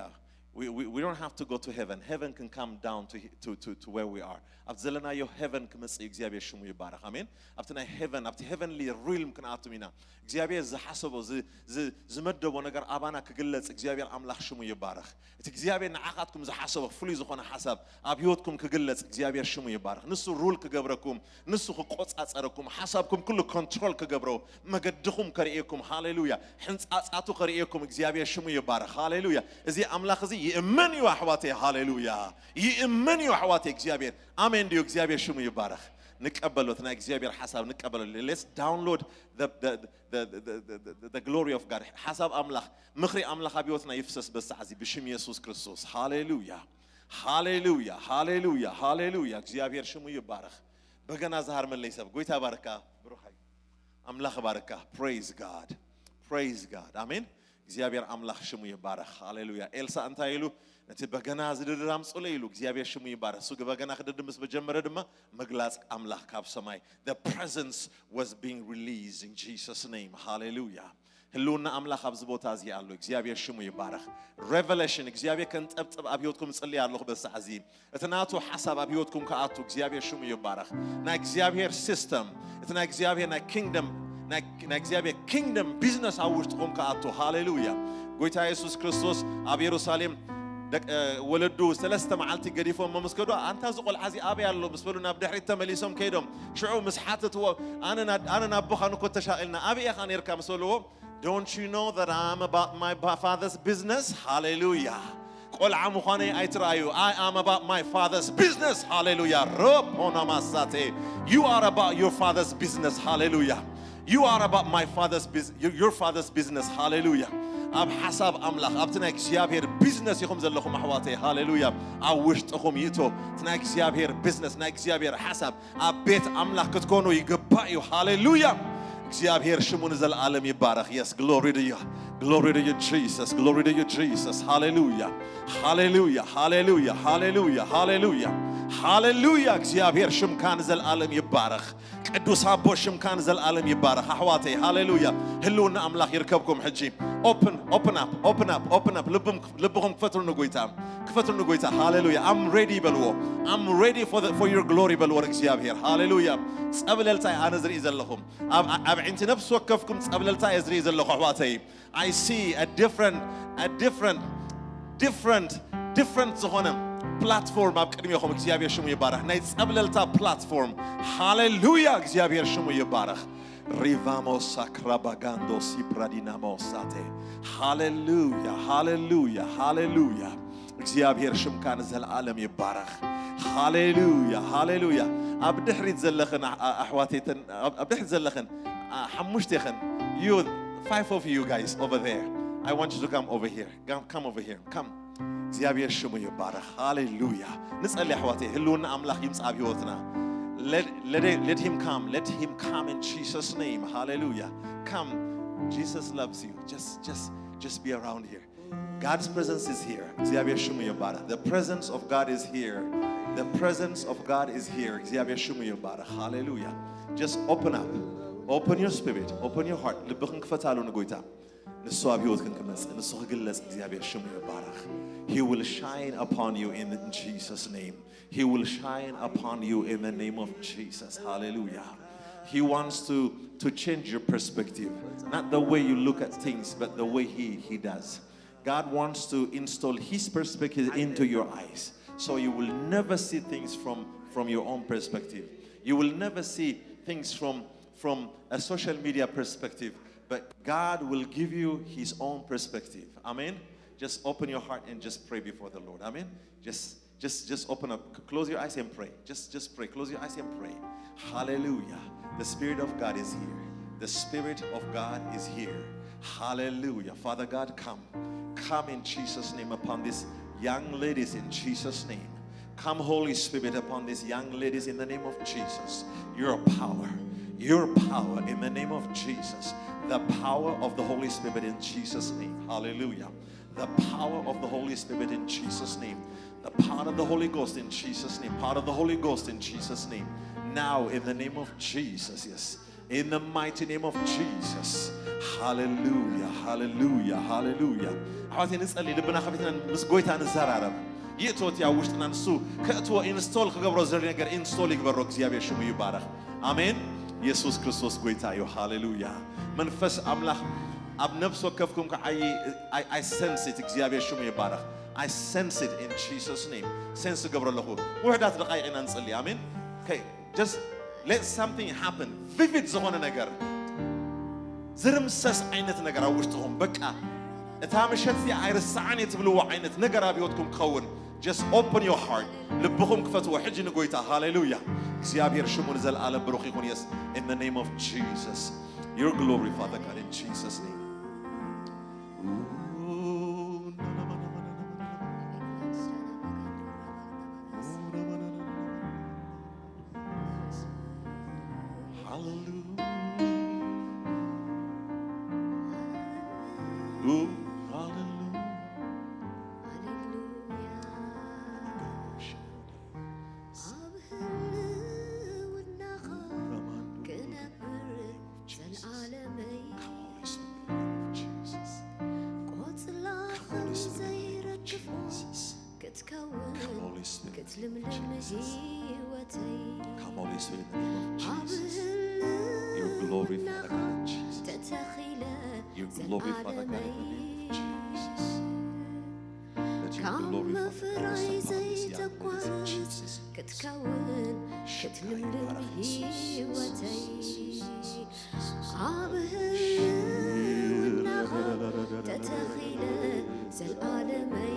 We, we, we don't have to go to heaven. Heaven can come down to, to, to, to where we are. ኣብ ዘለናዮ ሄቨን ክመጽእ እዩ። እግዚኣብሔር ሽሙ ይባረኽ። ኣሜን። ኣብቲ ናይ ሄቨን፣ ኣብቲ ሄቨንሊ ሪልም ክንኣቱ ኢና። እግዚኣብሔር ዝሓሰቦ፣ ዝ-፣ ዝ-፣ ዝመደቦ ነገር ኣባና ክግለጽ እግዚኣብሔር ኣምላኽ ሽሙ ይባረኽ። እቲ እግዚኣብሔር ንዓኻትኩም ዝሓሰቦ ፍሉይ ዝኾነ ሓሳብ ኣብ ህይወትኩም ክግለጽ እግዚኣብሔር ሽሙ ይባረኽ። ንሱ ሩል ክገብረኩም፣ ንሱ ክቆጻጸረኩም፣ ሓሳብኩም ኩሉ ኮንትሮል ክገብሮ፣ መገድኹም ከርእየኩም። ሃሌሉያ። ሕንጻጻቱ ከርእየኩም እግዚኣብሔር ሽሙ ይባረኽ። ሃሌሉያ። እዚ ኣምላኽ እዚ ይእመን እዩ ኣሕዋተይ። ሃሌሉያ። ይእመን እዩ ኣሕዋተይ። እግዚኣብሔር ኣሜን ድዩ? እግዚኣብሔር ሽሙ ይባረኽ። ንቀበሎ፣ እቲ ናይ እግዚኣብሔር ሓሳብ ንቀበሎ። Let's download the, the, the, the, the, the, the glory of God. ሓሳብ ኣምላኽ፣ ምኽሪ ኣምላኽ ኣብ ህይወትና ይፍሰስ በዚ ሰዓት እዚ ብሽም የሱስ ክርስቶስ። ሃሌሉያ፣ ሃሌሉያ፣ ሃሌሉያ፣ ሃሌሉያ። እግዚኣብሔር ሽሙ ይባረኽ። በገና ዝሃርመለይ ሰብ፣ ጎይታ ባርካ፣ ብሩኻይ። ኣምላኽ ባርካ። Praise God. Praise God. ኣሜን። እግዚኣብሔር ኣምላኽ ሽሙ ይባረኽ። ሃሌሉያ። ኤልሳ እንታይ ኢሉ? ነቲ በገና ዝድርድር ኣምጽኡለይ ኢሉ። እግዚኣብሔር ሽሙ ይባረኽ። እሱ በገና ክድርድር ምስ በጀመረ ድማ ምግላጽ ኣምላኽ ካብ ሰማይ፣ the presence was being released in Jesus' name. ሃሌሉያ። ህልውና ኣምላኽ ኣብዚ ቦታ እዚ ኣሎ። እግዚኣብሔር ሽሙ ይባረኽ። ሬቨሌሽን እግዚኣብሔር ከንጠብጥብ ኣብ ህይወትኩም እጽሊ ኣለኹ በዚ ሰዓት እዚ። እቲ ናቱ ሓሳብ ኣብ ህይወትኩም ክኣቱ እግዚኣብሔር ሽሙ ይባረኽ። ናይ እግዚኣብሔር ሲስተም፣ እቲ ናይ እግዚኣብሔር ናይ ኪንግደም፣ ናይ፣ ናይ እግዚኣብሔር ኪንግደም ቢዝነስ ኣብ ውሽጥኹም ክኣቱ። ሃሌሉያ። ጎይታ የሱስ ክርስቶስ ኣብ የሩሳሌም ደቅ-፣ እ፣ ወለዱ ሰለስተ መዓልቲ ገዲፎሞ ምስ ከዱ፣ "ኣንታ እዚ ቆልዓ እዚ ኣበይ ኣሎ?" ምስ በሉ ናብ ድሕሪት ተመሊሶም ከይዶም ሽዑ ምስ ሓተትዎ፣ "ኣነ ና-፣ ኣነ ናቦኻን እኮ ተሻቒልና፣ ኣበይ ኢኻ ነይርካ?" ምስ በልዎ፣ "Don't you know that I'm about my ba-, father's business?" ሃሌሉያ። ቆልዓ ምዃነይ ኣይትረኣዩ። I am about my father's business. ሃሌሉያ። ሮፖናማሳቴ። You are about your father's business. ሃሌሉያ። You are about my father's bus-, your, your father's business. ሃሌሉያ። ኣብ ሓሳብ ኣምላኽ፣ ኣብቲ ናይ እግዚኣብሔር ቢዝነስ ኢኹም ዘለኹም ኣሕዋተይ። ሃሌሉያ። ኣብ ውሽጥኹም ይእቶ። እቲ ናይ እግዚኣብሔር ቢዝነስ፣ ናይ እግዚኣብሔር ሓሳብ ኣብ ቤት ኣምላኽ ክትኮኑ ይግባእ እዩ። ሃሌሉያ። እግዚኣብሔር ሽሙ ንዘለኣለም ይባረኽ። Yes, glory to you. Glory to you, Jesus. Glory to you, Jesus. ሃሌሉያ። ሃሌሉያ። ሃሌሉያ። ሃሌሉያ። ሃሌሉያ። ሃሌሉያ። እግዚኣብሔር ሽምካ ንዘለኣለም ይባረኽ። ቅዱስ ኣቦ ሽምካ ንዘለኣለም ይባረኽ። ኣሕዋተይ፣ ሃሌሉያ። ህልውና ኣምላኽ ይርከብኩም ሕጂ። Open, open up, open up, open up። ልብም-፣ ልብኹም ክፈትሉ ንጎይታ። ክፈትሉ ንጎይታ። ሃሌሉያ። I'm ready በልዎ። I'm ready for the, for your glory በልዎ ንእግዚኣብሔር። ሃሌሉያ። ጸብለልታ እየ ኣነ ዝርኢ ዘለኹም። ኣብ፣ ኣብ ኣዒንቲ ነፍሲ ወከፍኩም ጸብለልታ እየ ዝርኢ ዘለኹ ኣሕዋተይ። I see a different, a different, different, different ዝኾነ ፕላትፎርም ኣብ ቅድሜኹም። እግዚኣብሔር ሽሙ ይባረኽ። ናይ ጸብለልታ ፕላትፎርም። ሃሌሉያ። እግዚኣብሔር ሽሙ ይባረኽ። ሪቫሞ ሳክራባጋንዶ ሲፕራዲናሞ ሳቴ። ሃሌሉያ፣ ሃሌሉያ፣ ሃሌሉያ። እግዚኣብሔር ሽምካ ንዘለኣለም ይባረኽ። ሃሌሉያ፣ ሃሌሉያ። ኣብ ድሕሪት ዘለኽን ኣ-፣ ኣ-፣ ኣሕዋተይተን፣ ኣብ፣ ኣብ ድሕሪት ዘለኽን፣ ኣ፣ ሓሙሽቴኽን፣ you, five of you guys over there. I want you to come over here. Come, come over here. Come. እግዚኣብሔር ሽሙ ይባረኽ። ሃሌሉያ። ንጸሊ ኣሕዋተይ፣ ህልውና ኣምላኽ ይምጻእ ኣብ ህይወትና። Let, let, let him come. Let him come in Jesus' name. ሃሌሉያ። Come. Jesus loves you. Just, just, just be around here. God's presence is here. እግዚኣብሔር ሽሙ ይባረኽ። The presence of God is here. The presence of God is here. እግዚኣብሔር ሽሙ ይባረኽ። ሃሌሉያ። Just open up. Open your spirit. Open your heart. ልብኽን ክፈታሉ ንጎይታ። ንሱ ኣብ ህይወትክን ክመጽእ፣ ንሱ ክግለጽ እግዚኣብሔር ሽሙ ይባረኽ። He will shine upon you in Jesus' name. He will shine upon you in the name of Jesus. Hallelujah. He wants to, to change your perspective. Not the way you look at things, but the way he, he does. God wants to install his perspective into your eyes. So you will never see things from, from your own perspective. You will never see things from, from a social media perspective, but God will give you his own perspective. Amen. Just open your heart and just pray before the Lord. Amen. Just just just open up. Close your eyes and pray. Just just pray. Close your eyes and pray. Hallelujah. The Spirit of God is here. The Spirit of God is here. Hallelujah. Father God, come. Come in Jesus' name upon these young ladies in Jesus' name. Come, Holy Spirit, upon these young ladies in the name of Jesus. Your power, your power in the name of Jesus. The power of the Holy Spirit in Jesus' name. Hallelujah. The power of the Holy Spirit in Jesus' name. The power of the Holy Ghost in Jesus' name. Power of the Holy Ghost in Jesus' name. Now, in the name of Jesus, yes. In the mighty name of Jesus. Hallelujah, hallelujah, hallelujah. ኣሕዋት ንጸሊ፣ ልብና ከፊትና ምስ ጎይታ ንዘራረብ። ይእትወት ያ ውሽጥና ንሱ ከእትዎ ኢንስቶል ክገብሮ ዘድሊ ነገር ኢንስቶል ይግበሮ። እግዚኣብሔር ሽሙ ይባረኽ። ኣሜን። ኢየሱስ ክርስቶስ ጎይታ እዩ። ሃሌሉያ። መንፈስ ኣምላኽ ኣብ ነፍሲ ወከፍኩም ከዓይ I sense it። እግዚኣብሔር ሽሙ ይባረኽ። I sense it in Jesus name። ሴንስ እገብሮ ኣለኹ። ውሕዳት ደቃይቕ ኢና ንጽሊ። ኣሜን። Okay, just let something happen። ቪቪድ ዝኾነ ነገር፣ ዝርምሰስ ዓይነት ነገር ኣብ ውሽጥኹም፣ በቃ እታ ምሸት እዚኣ ኣይርስዓን እየ ትብልዎ ዓይነት ነገር ኣብ ህይወትኩም ክኸውን። Just open your heart። ልብኹም ክፈትዎ ሕጂ ንጎይታ። ሃሌሉያ። እግዚኣብሔር ሽሙ ንዘለኣለም ብሩኽ ይኹን። Yes, in the name of Jesus. Your glory, Father God, in Jesus' name. Hallelujah. Ooh, hallelujah. ኣብ ህልውናኻ ክነብር ዘልዓለመይ። Come, Holy Spirit, in the name of Jesus. ቆጽላ Come, Holy Spirit, in the name of ከም ዘይረግፎ Jesus. ክትከውን Come, Holy Spirit, in the name of ክትልምልም Jesus. ህይወተይ። Come, Holy Spirit, in the name of ኣብ Jesus. Your glory, Father God, in ህልውናኻ Jesus. ተተኺለ Your glory, Father God, in the name of ዘልዓለመይ። Jesus. Let your ካብ glory, Father God, ምፍራይ rest upon this young ladies in ዘይተቋርጽ Jesus' name. ክትከውን ክትልምልም ህይወተይ። ኣብ ህልውናኻ ተተኺለ ዘልዓለመይ።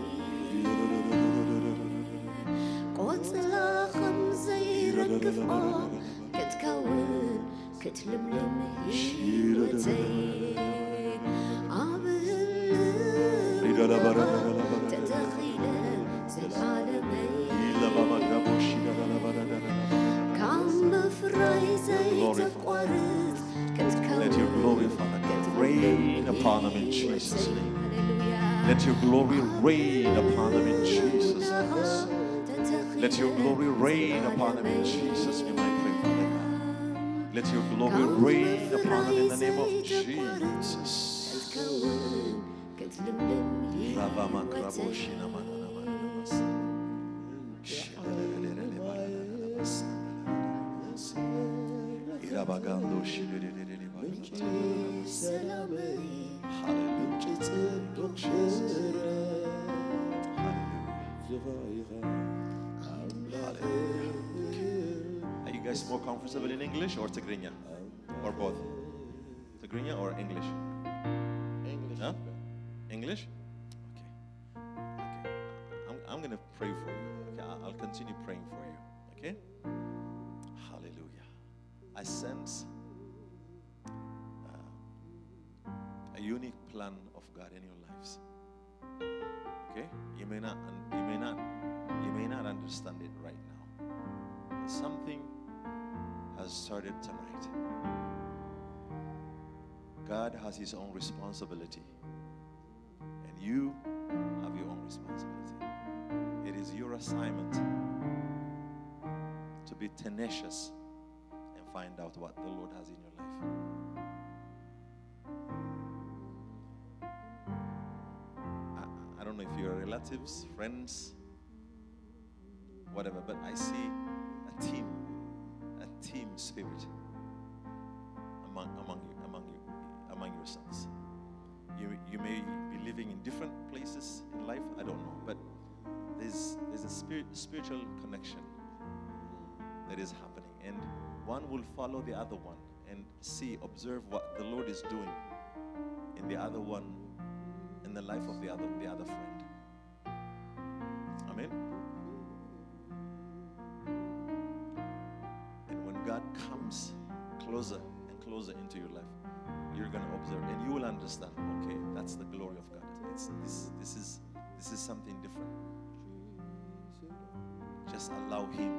ቆጽላ ከም ዘይረግፍ ኦም ክትከውን ክትልምልም ህይወተይ። ኣብ ህልውናኻ ተተኺለ ዘልዓለመይ። ካብ ምፍራይ ዘይተቋርጽ ክትከውን Let your glory, Father God, reign upon them in Jesus' name. Let your glory reign upon them in Jesus' name. Let your glory reign upon them in Jesus' name, I pray, Father God. Let your glory reign upon them in the name of Jesus. Rava makrabo shina manana manana masa. Irabagando shirererere. ሰላመይ Hallelujah. ምንጭ ጽድቅ ሽረ ዝኻ ኢኻ ኣምላኽ። Are you guys more comfortable in English or ትግርኛ? Or both? ትግርኛ or English? English. Huh? English? Okay. Okay. I'm, I'm going to pray for you. Okay, I- I'll continue praying for you. Okay? Hallelujah. I sense uh, a unique plan of God in your lives. Okay? You may not un- you may not you may not understand it right now. But something has started tonight. God has his own responsibility. And you have your own responsibility. It is your assignment to be tenacious and find out what the Lord has in your life. I, I don't know if you're relatives, friends, whatever, but I see a team, a team spirit among among you, among you, among yourselves. You you may be living in different places in life, I don't know, but there's there's a spirit, spiritual connection. that is happening. And one will follow the other one and see, observe what the Lord is doing in the other one, in the life of the other, the other friend. Amen. And when God comes closer and closer into your life, you're going to observe and you will understand, okay, that's the glory of God. It's this this is this is something different. Just allow him.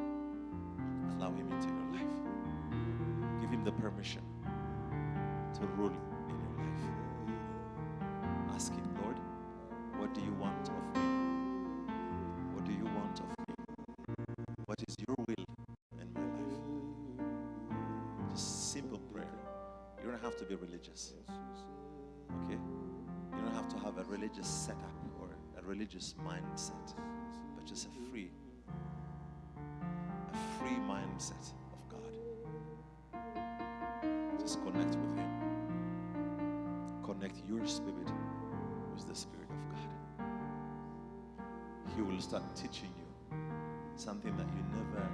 Allow him into your life. Give him the permission to rule in your life. Ask him, Lord, what do you want of me? What do you want of me? What is your will in my life? Just simple prayer. You don't have to be religious. Okay? You don't have to have a religious setup or a religious mindset, but just a free, a free mindset of God. Just connect with him. Connect your spirit with the spirit of God. He will start teaching you something that you never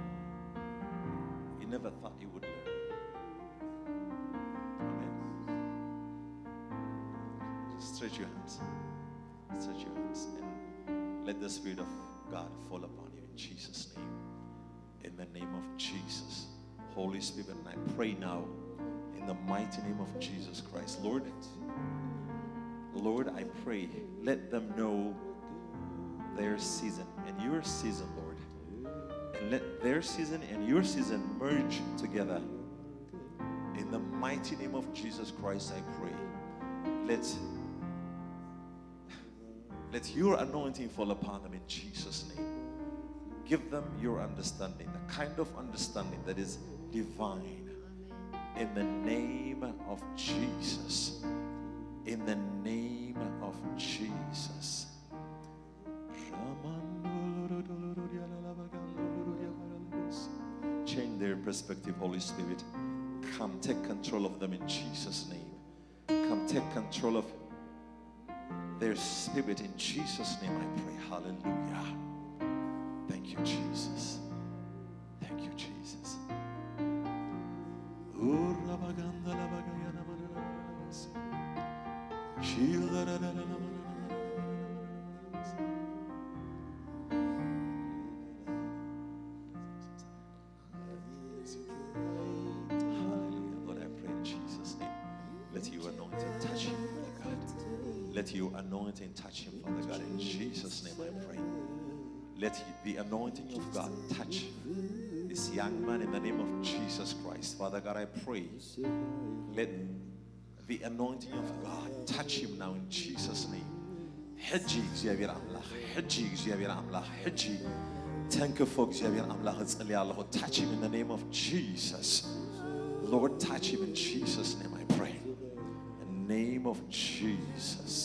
you never thought you would learn. Amen. Stretch your hands. Stretch your hands and let the Spirit of God fall upon you in Jesus' name. In the name of Jesus. Holy Spirit, and I pray now in the mighty name of Jesus Christ. Lord, Lord, I pray, let them know their season and your season, Lord. And let their season and your season merge together. In the mighty name of Jesus Christ, I pray. Let, let your anointing fall upon them in Jesus' name. Give them your understanding, the kind of understanding that is divine. In the name of Jesus. In the name of Jesus. Change their perspective, Holy Spirit. Come, take control of them in Jesus' name. Come, take control of their spirit in Jesus' name, I pray. Hallelujah. Thank you, Jesus. Thank you, Jesus. Hallelujah. Lord, I pray in Jesus' name. Let your anointing touch him, Father God. Let your anointing touch him, Father God. In Jesus' name I pray. Let the anointing of God touch this young man in the name of Jesus Christ. Father God, I pray. Let the anointing of God touch him now in Jesus' name. ሕጂ እግዚኣብሔር ኣምላኽ፣ ሕጂ እግዚኣብሔር ኣምላኽ፣ ሕጂ ተንክፎ እግዚኣብሔር ኣምላኽ እጽልይ ኣለኹ። Touch him in the name of Jesus. Lord, touch him in Jesus' name I pray. In the name of Jesus.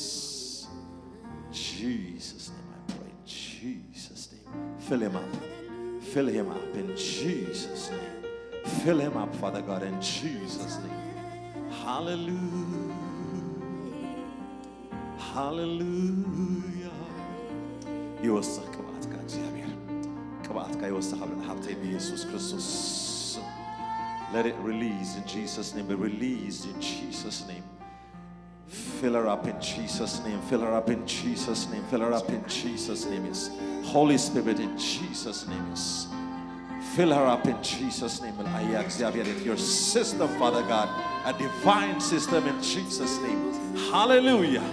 Jesus' name I pray. Jesus' name. Fill him up. Fill him up in Jesus' name. Fill him up, Father God, in Jesus' name. Hallelujah. Hallelujah. ይወስኽ ቅብኣትካ እግዚኣብሔር። ቅብኣትካ ይወስኽ ኣብ ልዕሊ ሃብተይ ብኢየሱስ ክርስቶስ ስም። Let it release in Jesus' name. Be released in Jesus' name. Fill her up in Jesus' name. Fill her up in Jesus' name. Fill her up in Jesus' name. Yes. Holy Spirit, in Jesus' name. Yes. Fill her up in Jesus' name. ምልኣያ እግዚኣብሔር, your system, Father God, a divine system in Jesus' name. Hallelujah.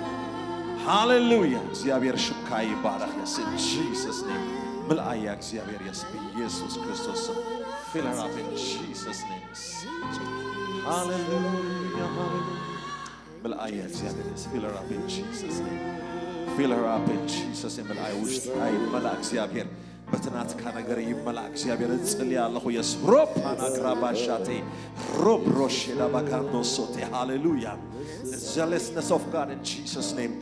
Hallelujah. እግዚኣብሔር ሽምካ ይባረኽ። Yes, in Jesus' name. ምልኣያ እግዚኣብሔር፣ yes፣ ብኢየሱስ ክርስቶስ ስም። Fill her up in Jesus' name. Yes. Hallelujah. Hallelujah. ምልኣያ እግዚኣብሔር፣ yes, fill her up in Jesus' name. Fill her up in Jesus' name. ምልኣያ ውሽጣ ይመላእ እግዚኣብሔር። በቲ ናትካ ነገር ይመላእ እግዚኣብሔር። እጽልይ ኣለኹ። Yes, ሮፓና ግራባሻቴ ሮብ ሮሼዳ ባካንዶ ሶቴ። Hallelujah. The zealousness of God in Jesus' name.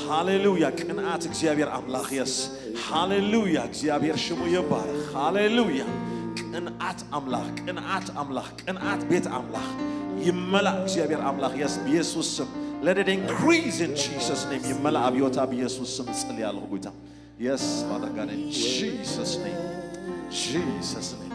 Hallelujah. ቅንኣት እግዚኣብሔር ኣምላኽ፣ yes. Hallelujah. እግዚኣብሔር ሽሙ ይባረኽ። Hallelujah. ቅንኣት ኣምላኽ፣ ቅንኣት ኣምላኽ፣ ቅንኣት ቤት ኣምላኽ ይመላእ እግዚኣብሔር ኣምላኽ። Yes፣ ብኢየሱስ ስም። Let it increase in Jesus' name. ይመላእ ኣብ ህይወታ ብኢየሱስ ስም እጽልይ ኣለኹ ጎይታ። Yes, Father God, in Jesus' name. Jesus' name.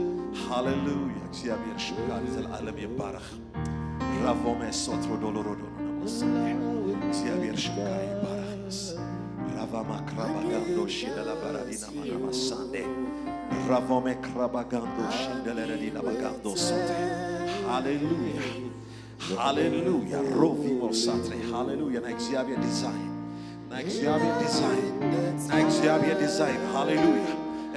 ሃሌሉያ። እግዚኣብሔር ሽምካ ንዘለኣለም ይባረኽ። ራቮሜ ሶትሮ ዶሎሮ ዶሎ ነመሰ። እግዚኣብሔር ሽምካ ይባረኽ። የስ ራቫማ ክራባጋንዶ ሺደላ ባራዲና ማናማሳንዴ ራቮሜ ክራባጋንዶ ሺደለረዲና ባጋንዶ ሶቴ። ሃሌሉያ። ሃሌሉያ። ሮቪ ሞሳትሬ። ሃሌሉያ። ናይ እግዚኣብሔር ዲዛይን፣ ናይ እግዚኣብሔር ዲዛይን፣ ናይ እግዚኣብሔር ዲዛይን። ሃሌሉያ።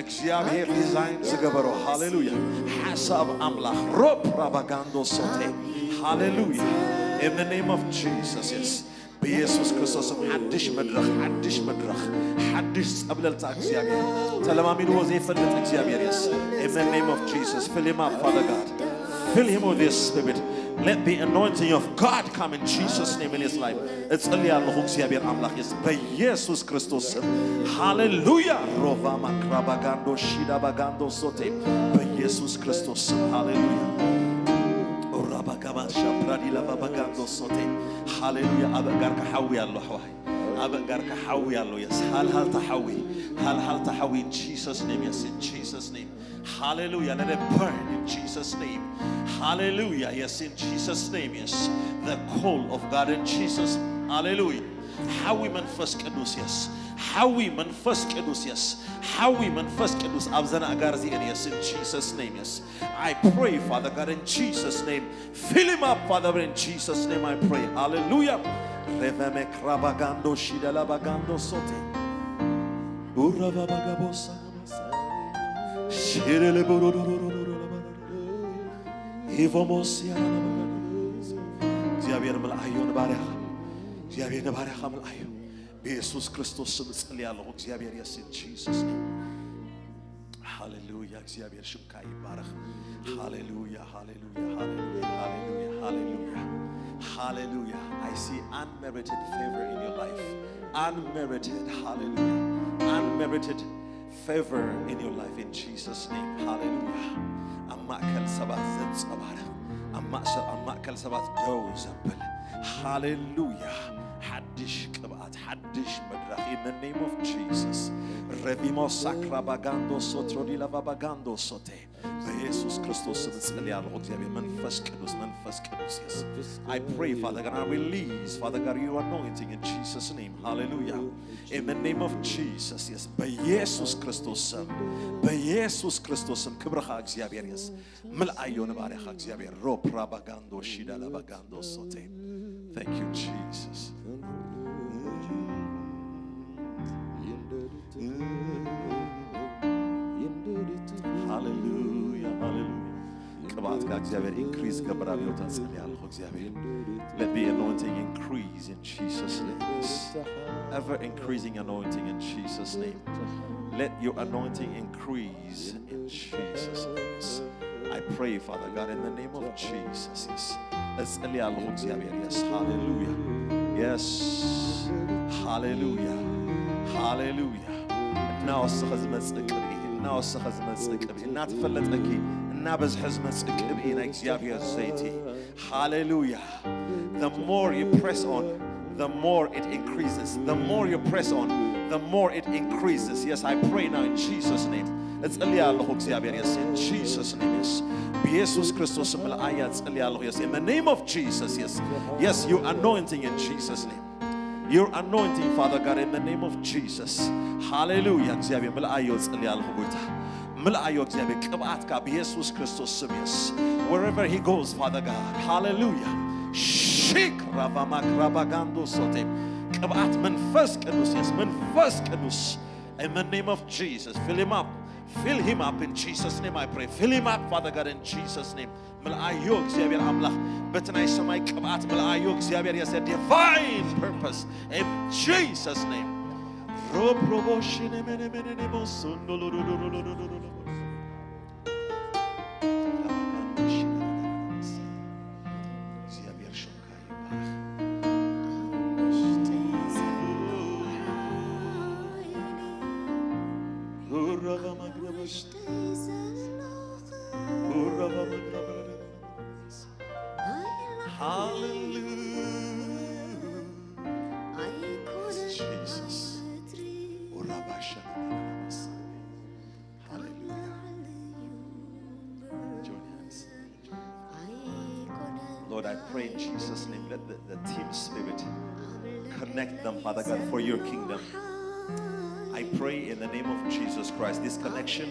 እግዚኣብሔር ዲዛይን ዝገበሮ። ሃሌሉያ። ሓሳብ ኣምላኽ ሮፕ ራባጋንዶ ሶቴ። ሃሌሉያ። In the name of Jesus, yes. ብኢየሱስ ክርስቶስም ሓድሽ መድረኽ፣ ሓድሽ መድረኽ፣ ሓድሽ ጸብለልታ እግዚኣብሔር። ተለማሚድዎ ዘይፈልጥ እግዚኣብሔር። Yes. In the name of Jesus. Fill him up, Father God. Fill him with your spirit. Let the anointing of God come in Jesus' name in his life. እጽልይ ኣለኹ እግዚኣብሔር ኣምላኽ። Yes. በኢየሱስ ክርስቶስ ስም። ሃሌሉያ። ሮቫ ማክራ ባጋንዶ ሺዳ ባጋንዶ ሶቴ። በኢየሱስ ክርስቶስ ስም። ሃሌሉያ። ኦራ ባጋባ ሻፕራዲ ላቫ ባጋንዶ ሶቴ። ሃሌሉያ። ኣብ ኣእጋርካ ሓዊ ኣሎ ኣሕዋይ። ኣብ ኣእጋርካ ሓዊ ኣሎ። Yes. ሃልሃልታ ሓዊ። ሃልሃልታ ሓዊ in Jesus' name. Yes, in Jesus' name. ሃሌሉያ። Let it burn in Jesus' name. ሃሌሉያ። Yes, in Jesus' name. Yes. The call of God in Jesus. ሃሌሉያ። ሓዊ መንፈስ ቅዱስ። Yes. ሓዊ መንፈስ ቅዱስ። Yes. ሓዊ መንፈስ ቅዱስ ኣብዘን ኣእጋር እዚአን። Yes, in Jesus' name. Yes. I pray, Father God, in Jesus' name. Fill him up, Father, in Jesus' name I pray. ሃሌሉያ። ሬቨሜ ክራባጋንዶ ሺደላ ባጋንዶ ሶቴ። ኡራባ ባጋቦሳ። ሽደለ ቦሮዶሮዶሮዶሮ። ኢቮሞስ ያራባጋንዶ። እግዚኣብሔር ምልኣዮ ንባርያኻ። እግዚኣብሔር ንባርያኻ ምልኣዮ። ብኢየሱስ ክርስቶስ ስም እጸልይ ኣለኹ። እግዚኣብሔር። Yes, in Jesus' name. ሃሌሉያ። እግዚኣብሔር ሽምካ ይባረኽ። ሃሌሉያ፣ ሃሌሉያ፣ ሃሌሉያ፣ ሃሌሉያ፣ ሃሌሉያ፣ ሃሌሉያ። I see unmerited favor in your life. Unmerited, ሃሌሉያ። Unmerited favor in your life in Jesus' name. ሃሌሉያ። ኣብ ማእከል ሰባት ዘንጸባርቕ፣ ኣብ ማእሰ-፣ ኣብ ማእከል ሰባት ደው ዘብል። ሃሌሉያ። ሓድሽ ቅብኣት፣ ሓድሽ መድረኽ in the name of Jesus. ረቪሞ ሳክራ ባጋንዶ ሶትሮ ዲላቫ ባጋንዶ ሶቴ። በኢየሱስ ክርስቶስ ስም እጸልይ ኣለኹ። እግዚኣብሔር መንፈስ ቅዱስ፣ መንፈስ ቅዱስ። Yes. I pray, Father God, I release, Father God, your anointing in Jesus' name. Hallelujah. In the name of Jesus. Yes. በኢየሱስ ክርስቶስ ስም፣ በኢየሱስ ክርስቶስ ስም ክብርኻ እግዚኣብሔር። Yes. ምልኣዮ ንባርያኻ እግዚኣብሔር። ሮፕ ራባጋንዶ ሺዳላ ባጋንዶ ሶቴ። Thank you, Jesus. ሃሌሉያ፣ ሃሌሉያ። ቅብኣትካ እግዚኣብሔር increase ገብር ኣብ ህይወታ ጸልያ ኣለኹ እግዚኣብሔር። Let the anointing increase in Jesus' name. Ever increasing anointing in Jesus' name. Let your anointing increase in Jesus' name. I pray, Father God, in the name of Jesus. Yes. እጸልይ ኣለኹ እግዚኣብሔር። Yes. ሃሌሉያ። Yes. ሃሌሉያ። ሃሌሉያ። እና ወስኸ ዝመጽእ ቅብኢ፣ እና እናወሰኸ ዝመጽእ ቅብኢ፣ እናተፈለጠኪ እናበዝሐ ዝመጽእ ቅብኢ ናይ እግዚኣብሔር ዘይቲ። ሃሌሉያ። The more you press on, the more it increases. The more you press on, the more it increases. Yes, I pray now in Jesus' name. እጽልያ ኣለኹ እግዚኣብሔር፣ yes, in Jesus' name, yes. ብኢየሱስ ክርስቶስ ምልኣያ እጽልያ ኣለኹ፣ yes, in the name of Jesus, yes. Yes, you anointing in Jesus' name. Your anointing, Father God, in the name of Jesus. ሃሌሉያ። እግዚኣብሔር ምልኣዮ፣ እጽልያ ኣለኹ ጎይታ። ምልኣዮ እግዚኣብሔር ቅብኣትካ ብኢየሱስ ክርስቶስ ስም፣ yes. Wherever he goes, Father God. ሃሌሉያ። ሺክ ራቫማክ ራባጋንዶ ሶቴ። ቅብኣት መንፈስ ቅዱስ፣ yes. መንፈስ ቅዱስ። In the name of Jesus. Fill him up. Fill him up in Jesus' name, I pray. Fill him up, Father God, in Jesus' name. ምልኣዮ እግዚኣብሔር ኣምላኽ በቲ ናይ ሰማይ ቅብኣት ምልኣዮ እግዚኣብሔር፣ yes, a divine purpose in Jesus' name. ሮብ ሮቦ ሽነ መነ መነ ነ ቦሶ እንዶ ሎ ሎ ሎ ሎ ሎ ሎ ሎ ሎ። እግዚኣብሔር ሽምካ ይባረክ። ኡራባ ማግረበሽ ኡራባ ማግረበ Hallelujah. Jesus. Urabasha. Hallelujah. Join hands. Lord, I pray in Jesus' name, let the, the team spirit connect them, Father God, for your kingdom. I pray in the name of Jesus Christ, this connection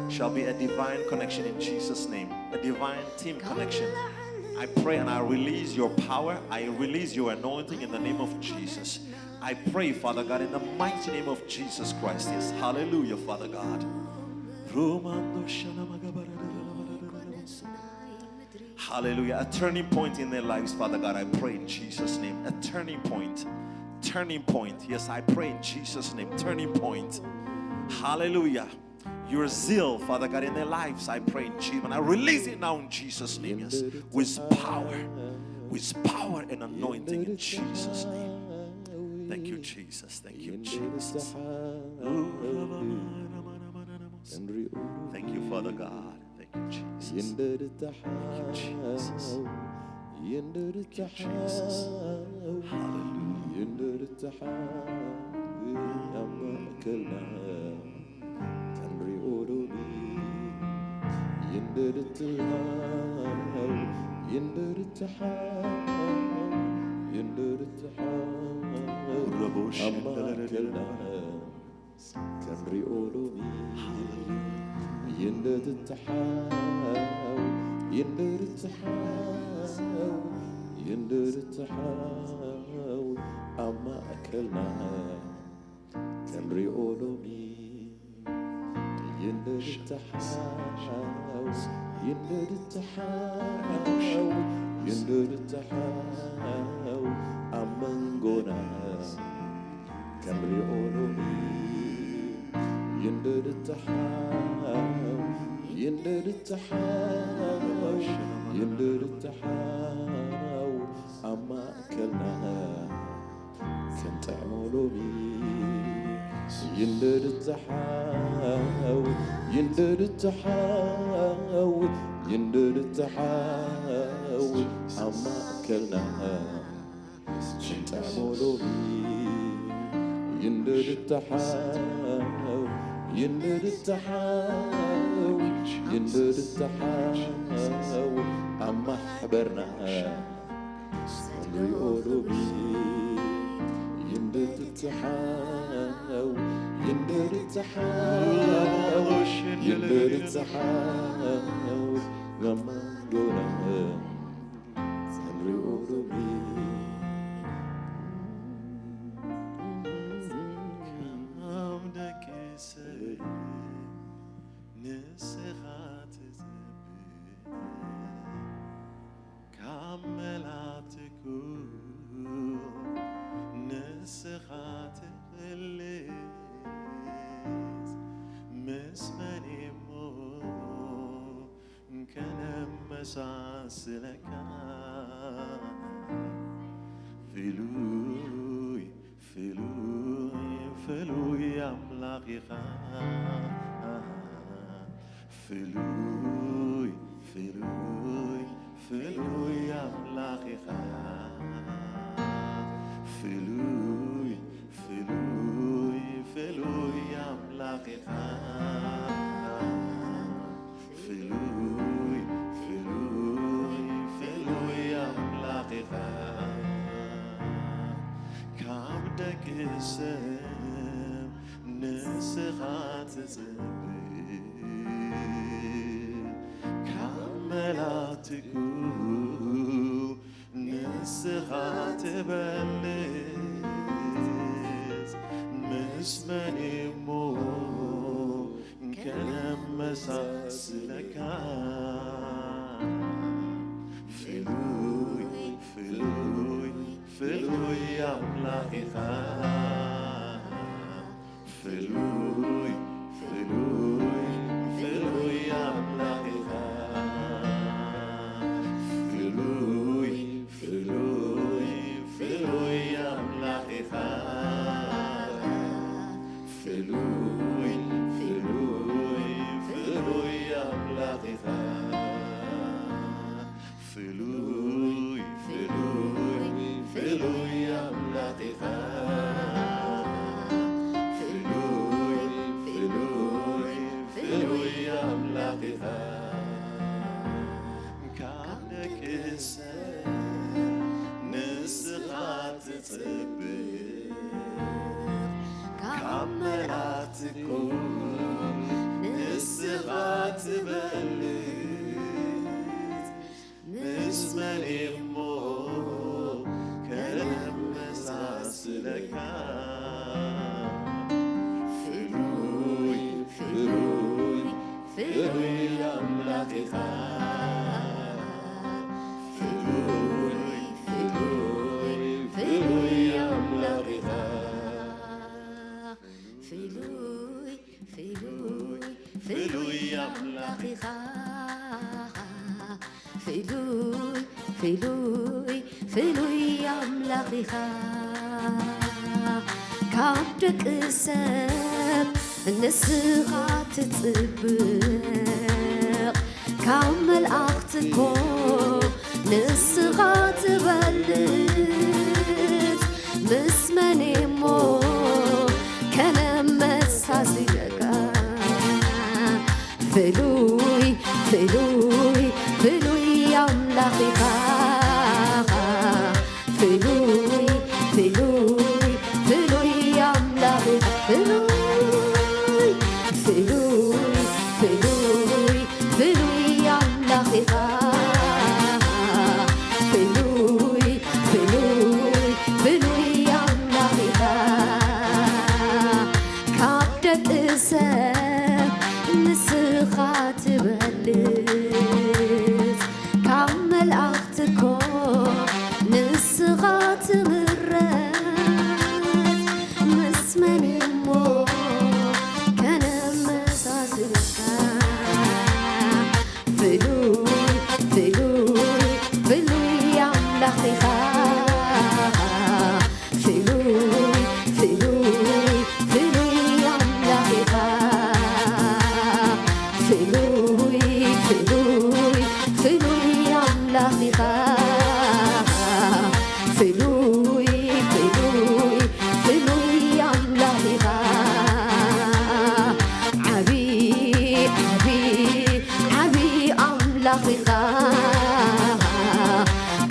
shall be a divine connection in Jesus' name, a divine team connection. I pray and I release your power. I release your anointing in the name of Jesus. I pray, Father God, in the mighty name of Jesus Christ. Yes, hallelujah, Father God. Hallelujah. A turning point in their lives, Father God. I pray in Jesus' name. A turning point. Turning point. Yes, I pray in Jesus' name. Turning point. Hallelujah. Your zeal, Father God, in their lives, I pray in Jesus. And I release it now in Jesus' name. Yes. With power. With power and anointing in Jesus' name. Thank you, Jesus. Thank you, Jesus. Thank you, Father God. Thank you, Jesus. Thank you, Jesus. Thank you, Jesus. Hallelujah. ክንሪኦ ሎሚ ይንደድ ተሓው ይንደድ ተሓው ይንደድ ተሓው ኣብ ማእከልና ክንሪኦ ሎሚ ይንደድ ተሓው ይንደድ ተሓው ይንደድ ተሓው ኣብ መንጎና ክንሪኦ ሎሚ ይንደድ ተሓው ይንደድ ተሓው ይንደድ ተሓው ኣብ ማእከልና ክንጥዕሞ ሎሚ ይንደድ ተሓው ይንደድ ተሓው ይንደድ ተሓው ኣብ ማእከልና ክንጥዕሞ ሎሚ ይንደድ ተሓው ይንደድ ተሓው ይንደድ ተሓው ኣብ ማሕበርና ንሪኦ ሎሚ ይንደድ ተሓው ይንደድ ተሓው ይንደድ ተሓው መማንጎና ንሪኦ ሎሚ ከም ደቂ ሰብ ንስኻ ትጸብእ ካብ መላእኽቲ ንስኻ ትበልጽ ምስ መን እሞ ከነመሳስለካ ፍሉይ ፍሉይ ፍሉይ ኣምላኽ ኢኻ። ፍሉይ፣ ፍሉይ፣ ፍሉይ ኣምላኽ ኢኻ። ፍሉይ፣ ፍሉይ፣ ፍሉይ ኣምላኽ ኢኻ። ፍሉይ፣ ፍሉይ፣ ፍሉይ ኣምላኽ ኢኻ። ካብ ደቂ ሰብ ንስኻ ትጽብቕ፣ ካብ መላእክትኩ ንስኻ ትበልጽ። ምስ መን እሞ ከነመሳስለካ? ፍሉይ፣ ፍሉይ፣ ፍሉይ ኣምላኽ ኢኻ። ፍሉይ፣ ፍሉይ፣ ፍሉይ ኣምላኽ ኢኻ። ፍሉይ፣ ፍሉይ፣ ፍሉይ ኣምላኽ ኢኻ። ፍሉይ፣ ፍሉይ፣ ፍሉይ ኣምላኽ ኢኻ። ፍሉይ፣ ፍሉይ፣ ፍሉይ ኣምላኽ ኢኻ። ፍሉይ፣ ፍሉይ፣ ፍሉይ ኣምላኽ ኢኻ። ካብ ደቂ ሰብ ንስኻ ትጽብቕ፣ ካብ መላእክትኩም ንስኻ ትበልጽ። ምስ መን እሞ ከነመሳስለካ? ፍሉይ፣ ፍሉይ፣ ፍሉይ ኣምላኽ ኢኻ። ፍሉይ፣ ፍሉይ፣ ፍሉይ ኣምላኽ ኢኻ። ፍሉይ፣ ፍሉይ፣ ፍሉይ ኣምላኽ ኢኻ። ፍሉይ፣ ፍሉይ፣ ፍሉይ ኣምላኽ ኢኻ። ካብ ደቂ ሰብ ንስኻ ትጽብቕ፣ ካብ መላእኽቲ እኮ ንስኻ ትበልጽ። ምስ መን እሞ ከነመሳስለካ? ፍሉይ፣ ፍሉይ፣ ፍሉይ ኣምላኽ ኢኻ። ፍሉይ፣ ፍሉይ፣ ፍሉይ ኣምላኽ ኢኻ። ፍሉይ፣ ፍሉይ፣ ፍሉይ፣ ፍሉይ ኣምላኽ ኢኻ። ፍሉይ፣ ፍሉይ፣ ፍሉይ ኣምላኽ ኢኻ። ካብ ደቂ ሰብ ንስኻ ትበልጽ፣ ካብ መላእኽቲ እኮ ንስኻ ትምረጽ። ምስ መን እሞ ከነመሳስለካ? ፍሉይ፣ ፍሉይ፣ ፍሉይ ኣምላኽ ኢኻ። ፍሉይ፣ ፍሉይ፣ ፍሉይ ኣምላኽ ኢኻ። ፍሉይ፣ ፍሉይ፣ ፍሉይ ኣምላኽ ኢኻ። ፍሉይ፣ ፍሉይ፣ ፍሉይ ኣምላኽ ኢኻ። ዓቢ፣ ዓቢ፣ ዓቢ ኣምላኽ ኢኻ።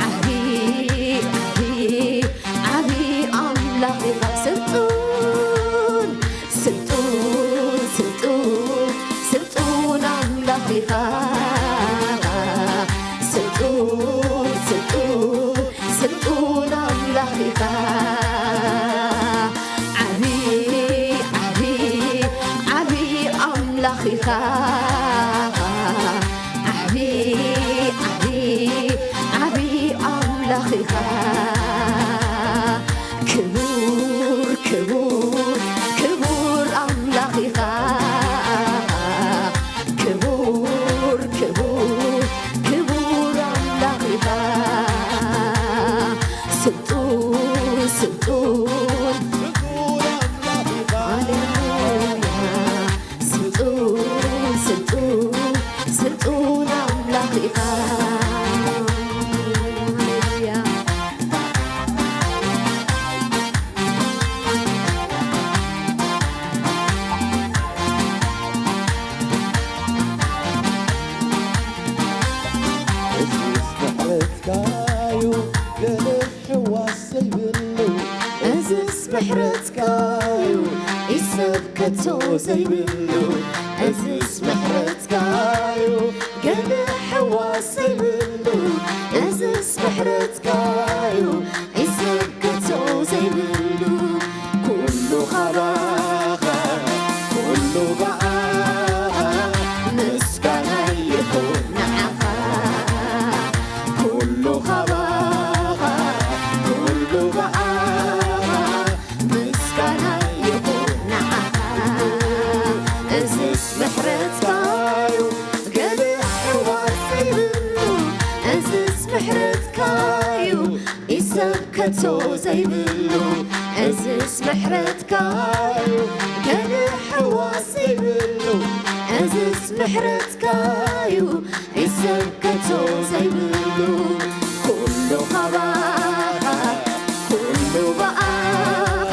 ዓቢ፣ ዓቢ፣ ዓቢ ኣምላኽ ኢኻ። ስልጡን፣ ስልጡን፣ ስልጡን፣ ስልጡን ኣምላኽ ኢኻ። ስልጡን፣ ስልጡን፣ ስልጡን ኣምላኽ ኢኻ። ዓቢ፣ ዓቢ፣ ዓቢ ኣምላኽ ኢኻ። ዓቢ፣ ዓቢ፣ ዓቢ ኣምላኽ ኢኻ። ክቡር፣ ክቡር፣ ክቡር ኣምላኽ ኢኻ። ክቡር፣ ክቡር፣ ክቡር ኣምላኽ ኢኻ። ስልጡን፣ ስልጡን፣ ክቡር ኣምላኽ ኢኻ። ሃሌሉያ። ኢኻ። እዚስ ምሕረትካዩ ገለ ሕዋስ ዘይብሉ። እዝስ ምሕረትካዩ ኢሰብ ከቶ ዘይብሉ። እዝስ ምሕረትካዩ ገለ ሕዋስ ዘይብሉ። እዝስ ምሕረትካዩ ኢሰብ ከቶ ዘይብሉ። ኩሉ ኻባኻ፣ ኩሉ ብኣኻ፣ ምስጋና ይኹን ንዓኻ። ኩሉ ኻባኻ፣ ኩሉ ብኣኻ፣ ምስጋና ይኹን ንዓኻ። እዝስ ምሕረትካዩ ገለ ሕዋስ ዘይብሉ። እዝስ ምሕረትካዩ ኢሰብ ከቶ ዘይብሉ። እዝስ ምሕረትካዩ ገለ ሕዋስ ዘይብሉ። እዝስ ምሕረትካዩ ኢሰብ ከቶ ዘይብሉ። ኩሉ ኻባኻ፣ ኩሉ ብኣኻ፣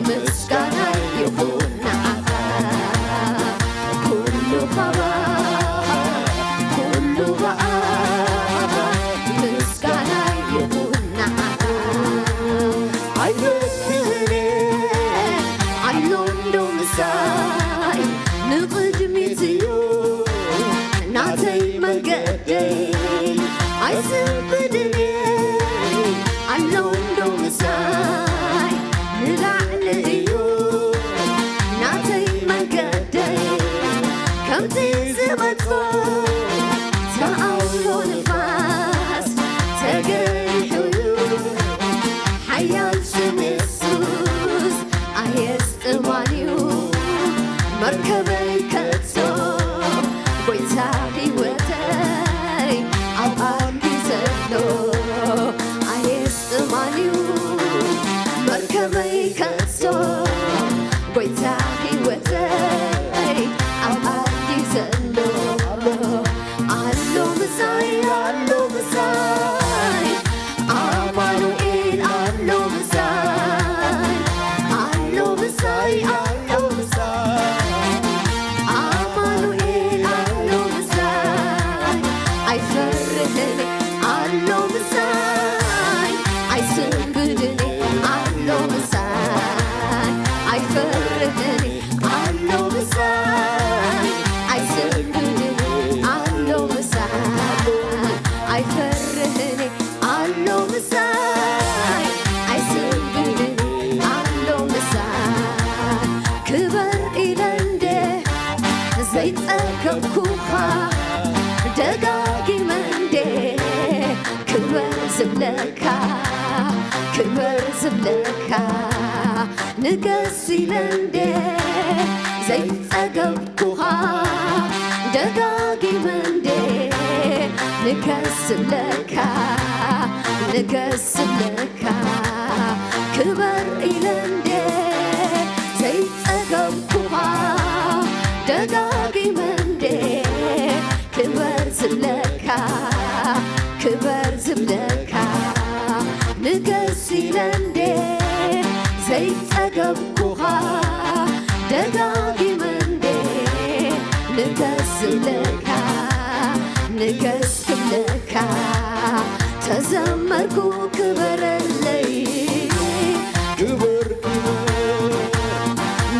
ምስጋና ይኹን ንዓኻ። ኩሉ ኻባኻ፣ ኩሉ ብኣኻ፣ ምስጋና ይኹን ንዓኻ። ኣይበክህኔ ኣሎ እንዶ ምሳይ፣ ንቕድሚት እዩ ናተይ መንገደይ። ኣይስንብድን እየ ኣሎ እንዶ ምሳይ፣ ንላዕሊ እዩ ናተይ መንገደይ። ከምቲ ዝመጾ ተኣውሎ ንፋስ ተገሪሑ እዩ። ሓያል ስም የሱስ ኣየስጥማን እዩ። መርከበይ ከቶ ጎይታ ህይወተይ ኣብ ኣድጊ ዘሎ ኣየስጥማን እዩ። መርከበይ ከቶ ጎይታ ህይወተይ ኣብ ኣድጊ ዘሎ ኣሎ ምሳይ፣ ኣሎ ምሳይ፣ ኣማኑኤል ኣሎ ምሳይ፣ ኣሎ ምሳይ፣ ኣሎ ምሳይ፣ ኣማኑኤል ኣሎ ምሳይ። ኣይፈርህን ኣሎ ምሳይ፣ ኣይስንብድን ኣሎ ምሳይ። ኣይፈርህን ኣሎ ምሳይ፣ ኣይስንብድን ኣሎ ምሳይ። ኣይፈርህን ኣሎ ምሳይ፣ ኣይስንብድን ኣሎ ምሳይ። ክበር ኢለ እንደ ዘይጸገብኩኻ ደጋጊመ እንደ ክበር ዝብለካ፣ ክበር ዝብለካ። ንገስ ኢለ እንደ ዘይጸገብኩኻ ደጋጊመ እንደ ንገስ ዝብለካ፣ ንገስ ዝብለካ። ክበር ኢለ እንደ ዘይጸገብኩኻ ደጋጊመ እንደ ክበር ዝብለካ፣ ክበር ዝብለካ። ንገስ ኢለ እንደ ዘይጸገብኩኻ ደጋጊመ እንደ ንገስ ዝብለካ፣ ንገስ ክብለካ። ተዘመርኩ ክበረለይ፣ ክበር ክበር፣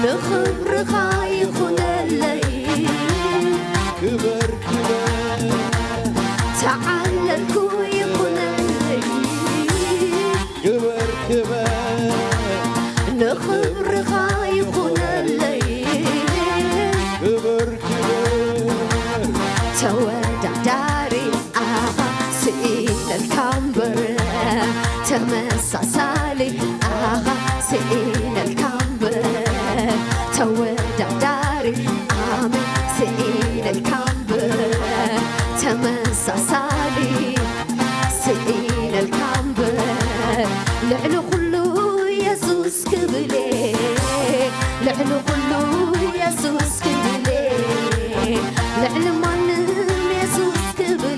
ንኽብርኻ ይኹነለይ። ክበር ክበር፣ ተዓለልኩ ይኹነለይ። ክበር ክበር፣ ንኽብርኻ ይኹነለይ። ክበር ክበር፣ ተወዳዳሪ ኣኻ ስኢነልካ እምበር፣ ተመሳሳሊ ኣኻ ስኢነልካ እምበር፣ ተወዳዳሪ ኣመን ስኢነልካ እምበር፣ ተመሳሳሊ ስኢነልካ እምበር፣ ልዕሊ ኩሉ የሱስ ክብሌ፣ ልዕሊ ኩሉ የሱስ ክብሌ፣ ልዕሊ ማንም የሱስ ክብሌ።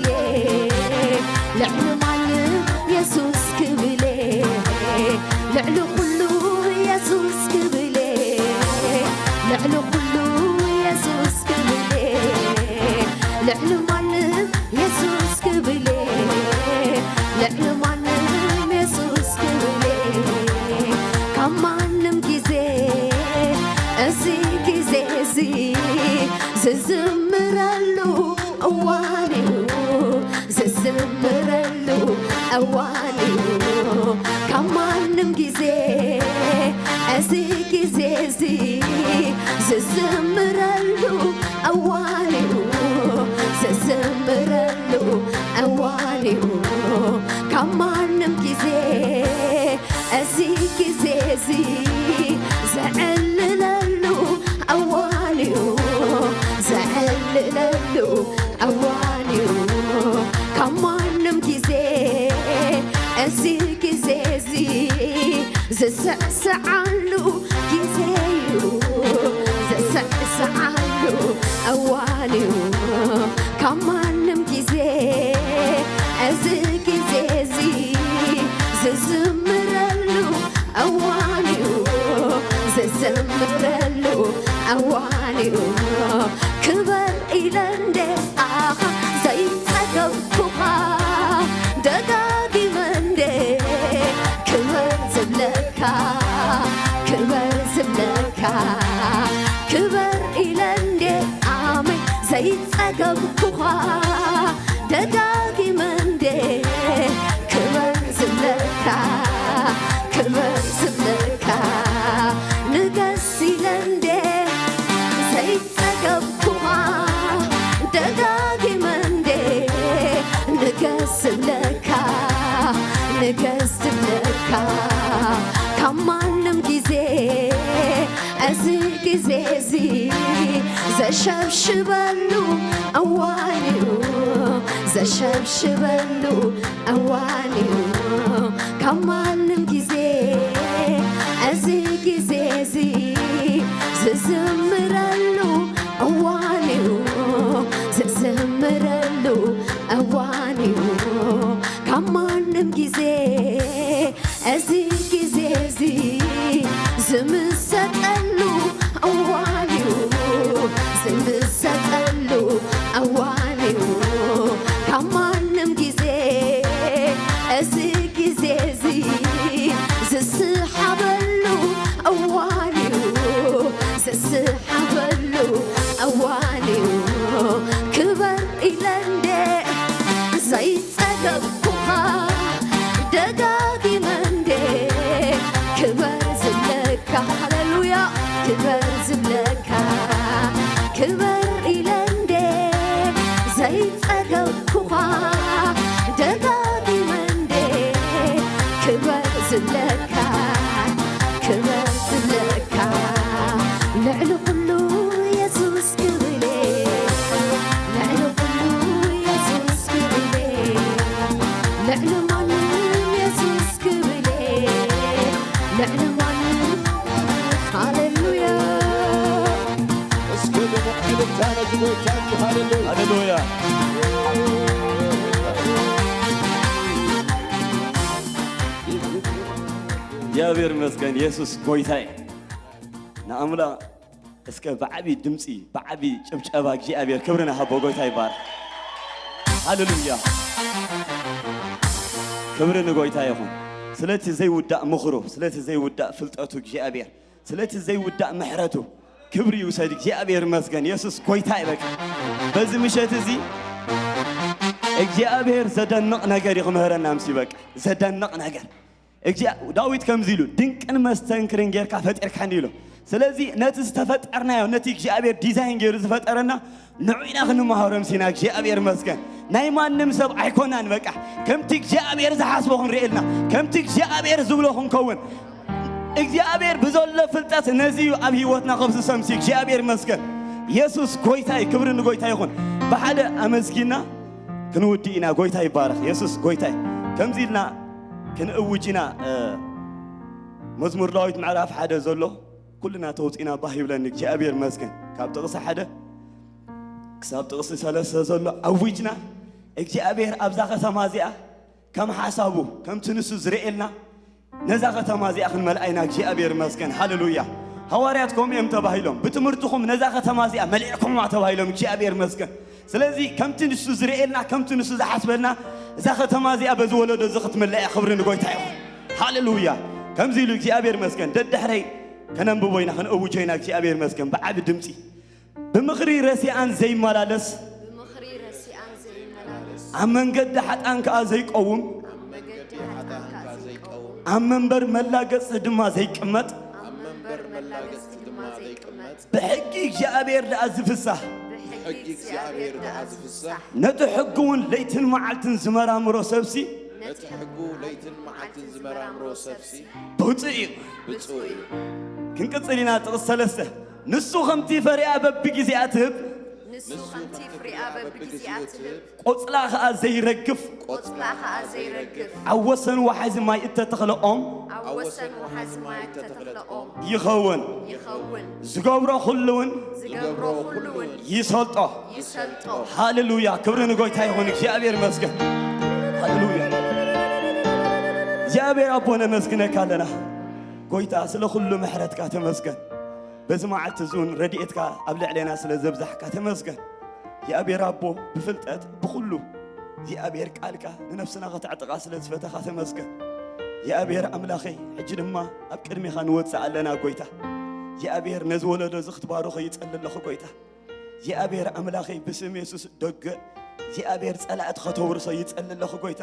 እዋን'ዩ ካብ ማንም ግዜ፣ እዚ ግዜ እዚ ዝዝምረሉ እዋን'ዩ፣ ዝዝምረሉ እዋን'ዩ ካብ ማንም ግዜ፣ እዚ ግዜ እዚ ዘዕልለሉ እዋን'ዩ፣ ዘዕልለሉ እዋን'ዩ ካብ ማንም ግዜ፣ እዚ ግዜ እዚ ዝስዕስዓሉ ግዜ'ዩ፣ ዝስዕስዓሉ እዋን'ዩ ካብ ማንም ግዜ፣ እዚ ግዜ እዚ ዝዝምረሉ እዋን'ዩ፣ ዝዝምረሉ እዋን'ዩ። ክበር ኢለ እንደ ኣኻ ዘይጸገብኩኻ ደጋጊመ እንደ ክበር ዝብለካ፣ ክበር ዝብለካ፣ ክበር ኢለ እንደ ኣመይ ዘይጸገብኩኻ ደጋጊመ እንደ ክበር ዝብለካ፣ ክበር ዝብለካ፣ ንገስ ኢለ እንደ ዘይጸገብኩኻ ደጋጊመ እንደ ንገስ ዝብለካ፣ ንገስ ዝብለካ ካብ ማንም ግዜ፣ እዚ ግዜ እዚ ዘሸብሽበሉ እዋን'ዩ፣ ዘሸብሽበሉ እዋን'ዩ ካብ ማንም ግዜ፣ እዚ ግዜ እዚ ዝዝምረሉ እዋን'ዩ፣ ዝዝምረሉ እዋን'ዩ ካብ ማንም ግዜ፣ እዚ ግዜ እዚ ዝምሰጠሉ እዋን'ዩ፣ ዝምሰጠሉ እዋን'ዩ ካብ ማንም ግዜ፣ እዚ ግዜ እዚ ዝስሓበሉ እዋን'ዩ፣ ዝስሓበሉ እዋን'ዩ ክበር ኢለ እንደ ዘይጸገብኩኻ ደጋጊመ እንደ ክበር ዝብለካ፣ ሃሌሉያ፣ ክበር ዝብለካ፣ ክበር ኢለ እንደ ዘይጸገብኩኻ ደጋጊመ እንደ ክበር ዝብለካ፣ ክበር ዝብለካ፣ ልዕሊ ኩሉ የሱስ ክብሬ፣ ልዕሊ ኩሉ የሱስ ክብሬ፣ ልዕሊ ማንም የሱስ ክብሬ፣ ልዕሊ ማንም። ሃሌሉያ። እስኪ ደሞ እልልታ ነቲ ጎይታ ሃሌሉያ። ሃሌሉያ። እግዚኣብሔር ይመስገን፣ የሱስ ጎይታ እዩ። ንኣምላኽ እስከ ብዓቢ ድምጺ፣ ብዓቢ ጭብጨባ እግዚኣብሔር ክብሪ ንሃቦ። ጎይታ ይባረክ። ሃሌሉያ። ክብሪ ንጎይታ ይኹን። ስለቲ ዘይውዳእ ምኽሩ፣ ስለቲ ዘይውዳእ ፍልጠቱ እግዚኣብሔር፣ ስለቲ ዘይውዳእ ምሕረቱ ክብሪ ይውሰድ። እግዚኣብሔር ይመስገን። የሱስ ጎይታ እዩ። በቃ በዚ ምሸት እዚ እግዚኣብሔር ዘደንቕ ነገር እዩ ክምህረና። ምስ በቃ ዘደንቕ ነገር። እግዚኣብ-፣ ዳዊት ከምዚ ኢሉ፣ "ድንቅን መስተንክርን ጌርካ ፈጢርካኒ" ኢሉ። ስለዚ ነቲ ዝተፈጠርናዮ፣ ነቲ እግዚኣብሔር ዲዛይን ገይሩ ዝፈጠረና ንዑ ኢና ክንመሃሮ ምሲና። እግዚኣብሔር ይመስገን። ናይ ማንም ሰብ ኣይኮናን። በቃ ከምቲ እግዚኣብሔር ዝሓስቦ ክንርእየልና፣ ከምቲ እግዚኣብሔር ዝብሎ ክንከውን፣ እግዚኣብሔር ብዘሎ ፍልጠት ነዚ እዩ ኣብ ህይወትና ከፍስሶ ምሲ። እግዚኣብሔር ይመስገን። የሱስ ጎይታ እዩ። ክብሪ ንጎይታ ይኹን። ብሓደ ኣመስጊና ክንውድእ ኢና። ጎይታ ይባረኽ። የሱስ ጎይታ እዩ። ከምዚ ኢልና ክንእውጅ ኢና። እ፣ መዝሙር ዳዊት ምዕራፍ ሓደ ዘሎ ኩልና ተውፂና ባህ ይብለኒ። እግዚኣብሔር ይመስገን። ካብ ጥቕሲ ሓደ ክሳብ ጥቕሲ ሰለስተ ዘሎ ኣዊጅና እግዚኣብሔር ኣብዛ ከተማ እዚኣ ከም ሓሳቡ ከምቲ ንሱ ዝርእየልና ነዛ ከተማ እዚኣ ክንመልኣ ኢና። እግዚኣብሔር ይመስገን። ሃሌሉያ። ሃዋርያት ከምኡ እዮም ተባሂሎም። ብትምህርትኹም ነዛ ከተማ እዚኣ መሊእኩማ ተባሂሎም። እግዚኣብሔር ይመስገን። ስለዚ ከምቲ ንሱ ዝርእየልና፣ ከምቲ ንሱ ዝሓስበልና እዛ ከተማ እዚኣ በዚ ወለዶ እዚ ክትምለእ እያ። ክብሪ ንጎይታ ይኹን። ሃሌሉያ። ከምዚ ኢሉ እግዚኣብሔር ይመስገን። ደድሕረይ ከነንብቦ ኢና፣ ከነእውጆ ኢና። እግዚኣብሔር ይመስገን። ብዓቢ ድምፂ፣ "ብምኽሪ ረሲኣን ዘይመላለስ፣ ብምኽሪ ረሲኣን ዘይመላለስ፣ ኣብ መንገዲ ሓጥኣን ከኣ ዘይቀውም፣ ኣብ መንገዲ ኣብ መንበር መላገጽቲ ድማ ዘይቅመጥ፣ ኣብ መንበር መላገጽቲ ድማ ዘይቅመጥ፣ ብሕጊ እግዚኣብሔር ደኣ ዝፍሳህ፣ ብሕጊ እግዚኣብሔር ደኣ ዝፍሳህ፣ ነቲ ሕጊ እውን ለይትን መዓልትን ዝመራምሮ ሰብሲ ነቲ ሕጉ ለይትን መዓልትን ዝመራምሮ ሰብሲ ብፁዕ እዩ። ብፁዕ እዩ። ክንቅጽል ኢና። ጥቕስ ሰለስተ፣ ንሱ ከምቲ ፈሪኣ በብግዜኣ ትህብ፣ ንሱ ከምቲ ፍሪኣ በብግዜኣ ትህብ፣ ቆጽላ ኸኣ ዘይረግፍ፣ ቆጽላ ኸኣ ዘይረግፍ፣ ኣብ ወሰን ወሓዚ ማይ እተተኽለ ኦም ኣብ ወሰን ወሓዚ ማይ እተተኽለ ኦም ይኸውን። ይኸውን። ዝገብሮ ኩሉ እውን ዝገብሮ ኩሉ እውን ይሰልጦ። ይሰልጦ። ሃሌሉያ! ክብሪ ንጎይታ ይኹን። እግዚኣብሔር ይመስገን። ሃሌሉያ! እግዚኣብሔር ኣቦ ነመስግነካ ኣለና። ጎይታ ስለ ኩሉ ምሕረትካ ተመስገን። በዚ መዓልቲ እዚ እውን ረድኤትካ ኣብ ልዕሌና ስለ ዘብዛሕካ ተመስገን። እግዚኣብሔር ኣቦ ብፍልጠት ብኩሉ እግዚኣብሔር ቃልካ ንነፍስና ከተዕጥቓ ስለ ዝፈተኻ ተመስገን። እግዚኣብሔር ኣምላኸይ ሕጂ ድማ ኣብ ቅድሜኻ ንወፅእ ኣለና ጎይታ። እግዚኣብሔር ነዚ ወለዶ እዚ ክትባርኾ ይጸሊ ኣለኹ ጎይታ። እግዚኣብሔር ኣምላኸይ ብስም የሱስ ደገ እግዚኣብሔር ጸላእቲ ከተውርሶ ይጸሊ ኣለኹ ጎይታ።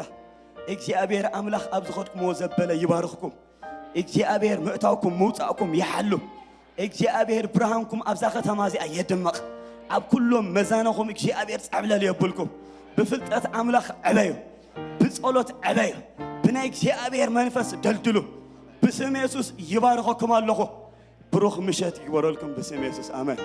እግዚኣብሔር ኣምላኽ ኣብ ዝኸድኩምዎ ዘበለ ይባርኽኩም። እግዚኣብሔር ምእታውኩም ምውጻእኩም ይሓሉ። እግዚኣብሔር ብርሃንኩም ኣብዛ ከተማ እዚኣ የድምቕ። ኣብ ኩሎም መዛነኹም እግዚኣብሔር ጸብለል የብልኩም። ብፍልጠት ኣምላኽ ዕበዩ፣ ብጸሎት ዕበዩ፣ ብናይ እግዚኣብሔር መንፈስ ደልድሉ። ብስም የሱስ ይባርኸኩም ኣለኹ። ብሩኽ ምሸት ይግበረልኩም ብስም የሱስ ኣሜን።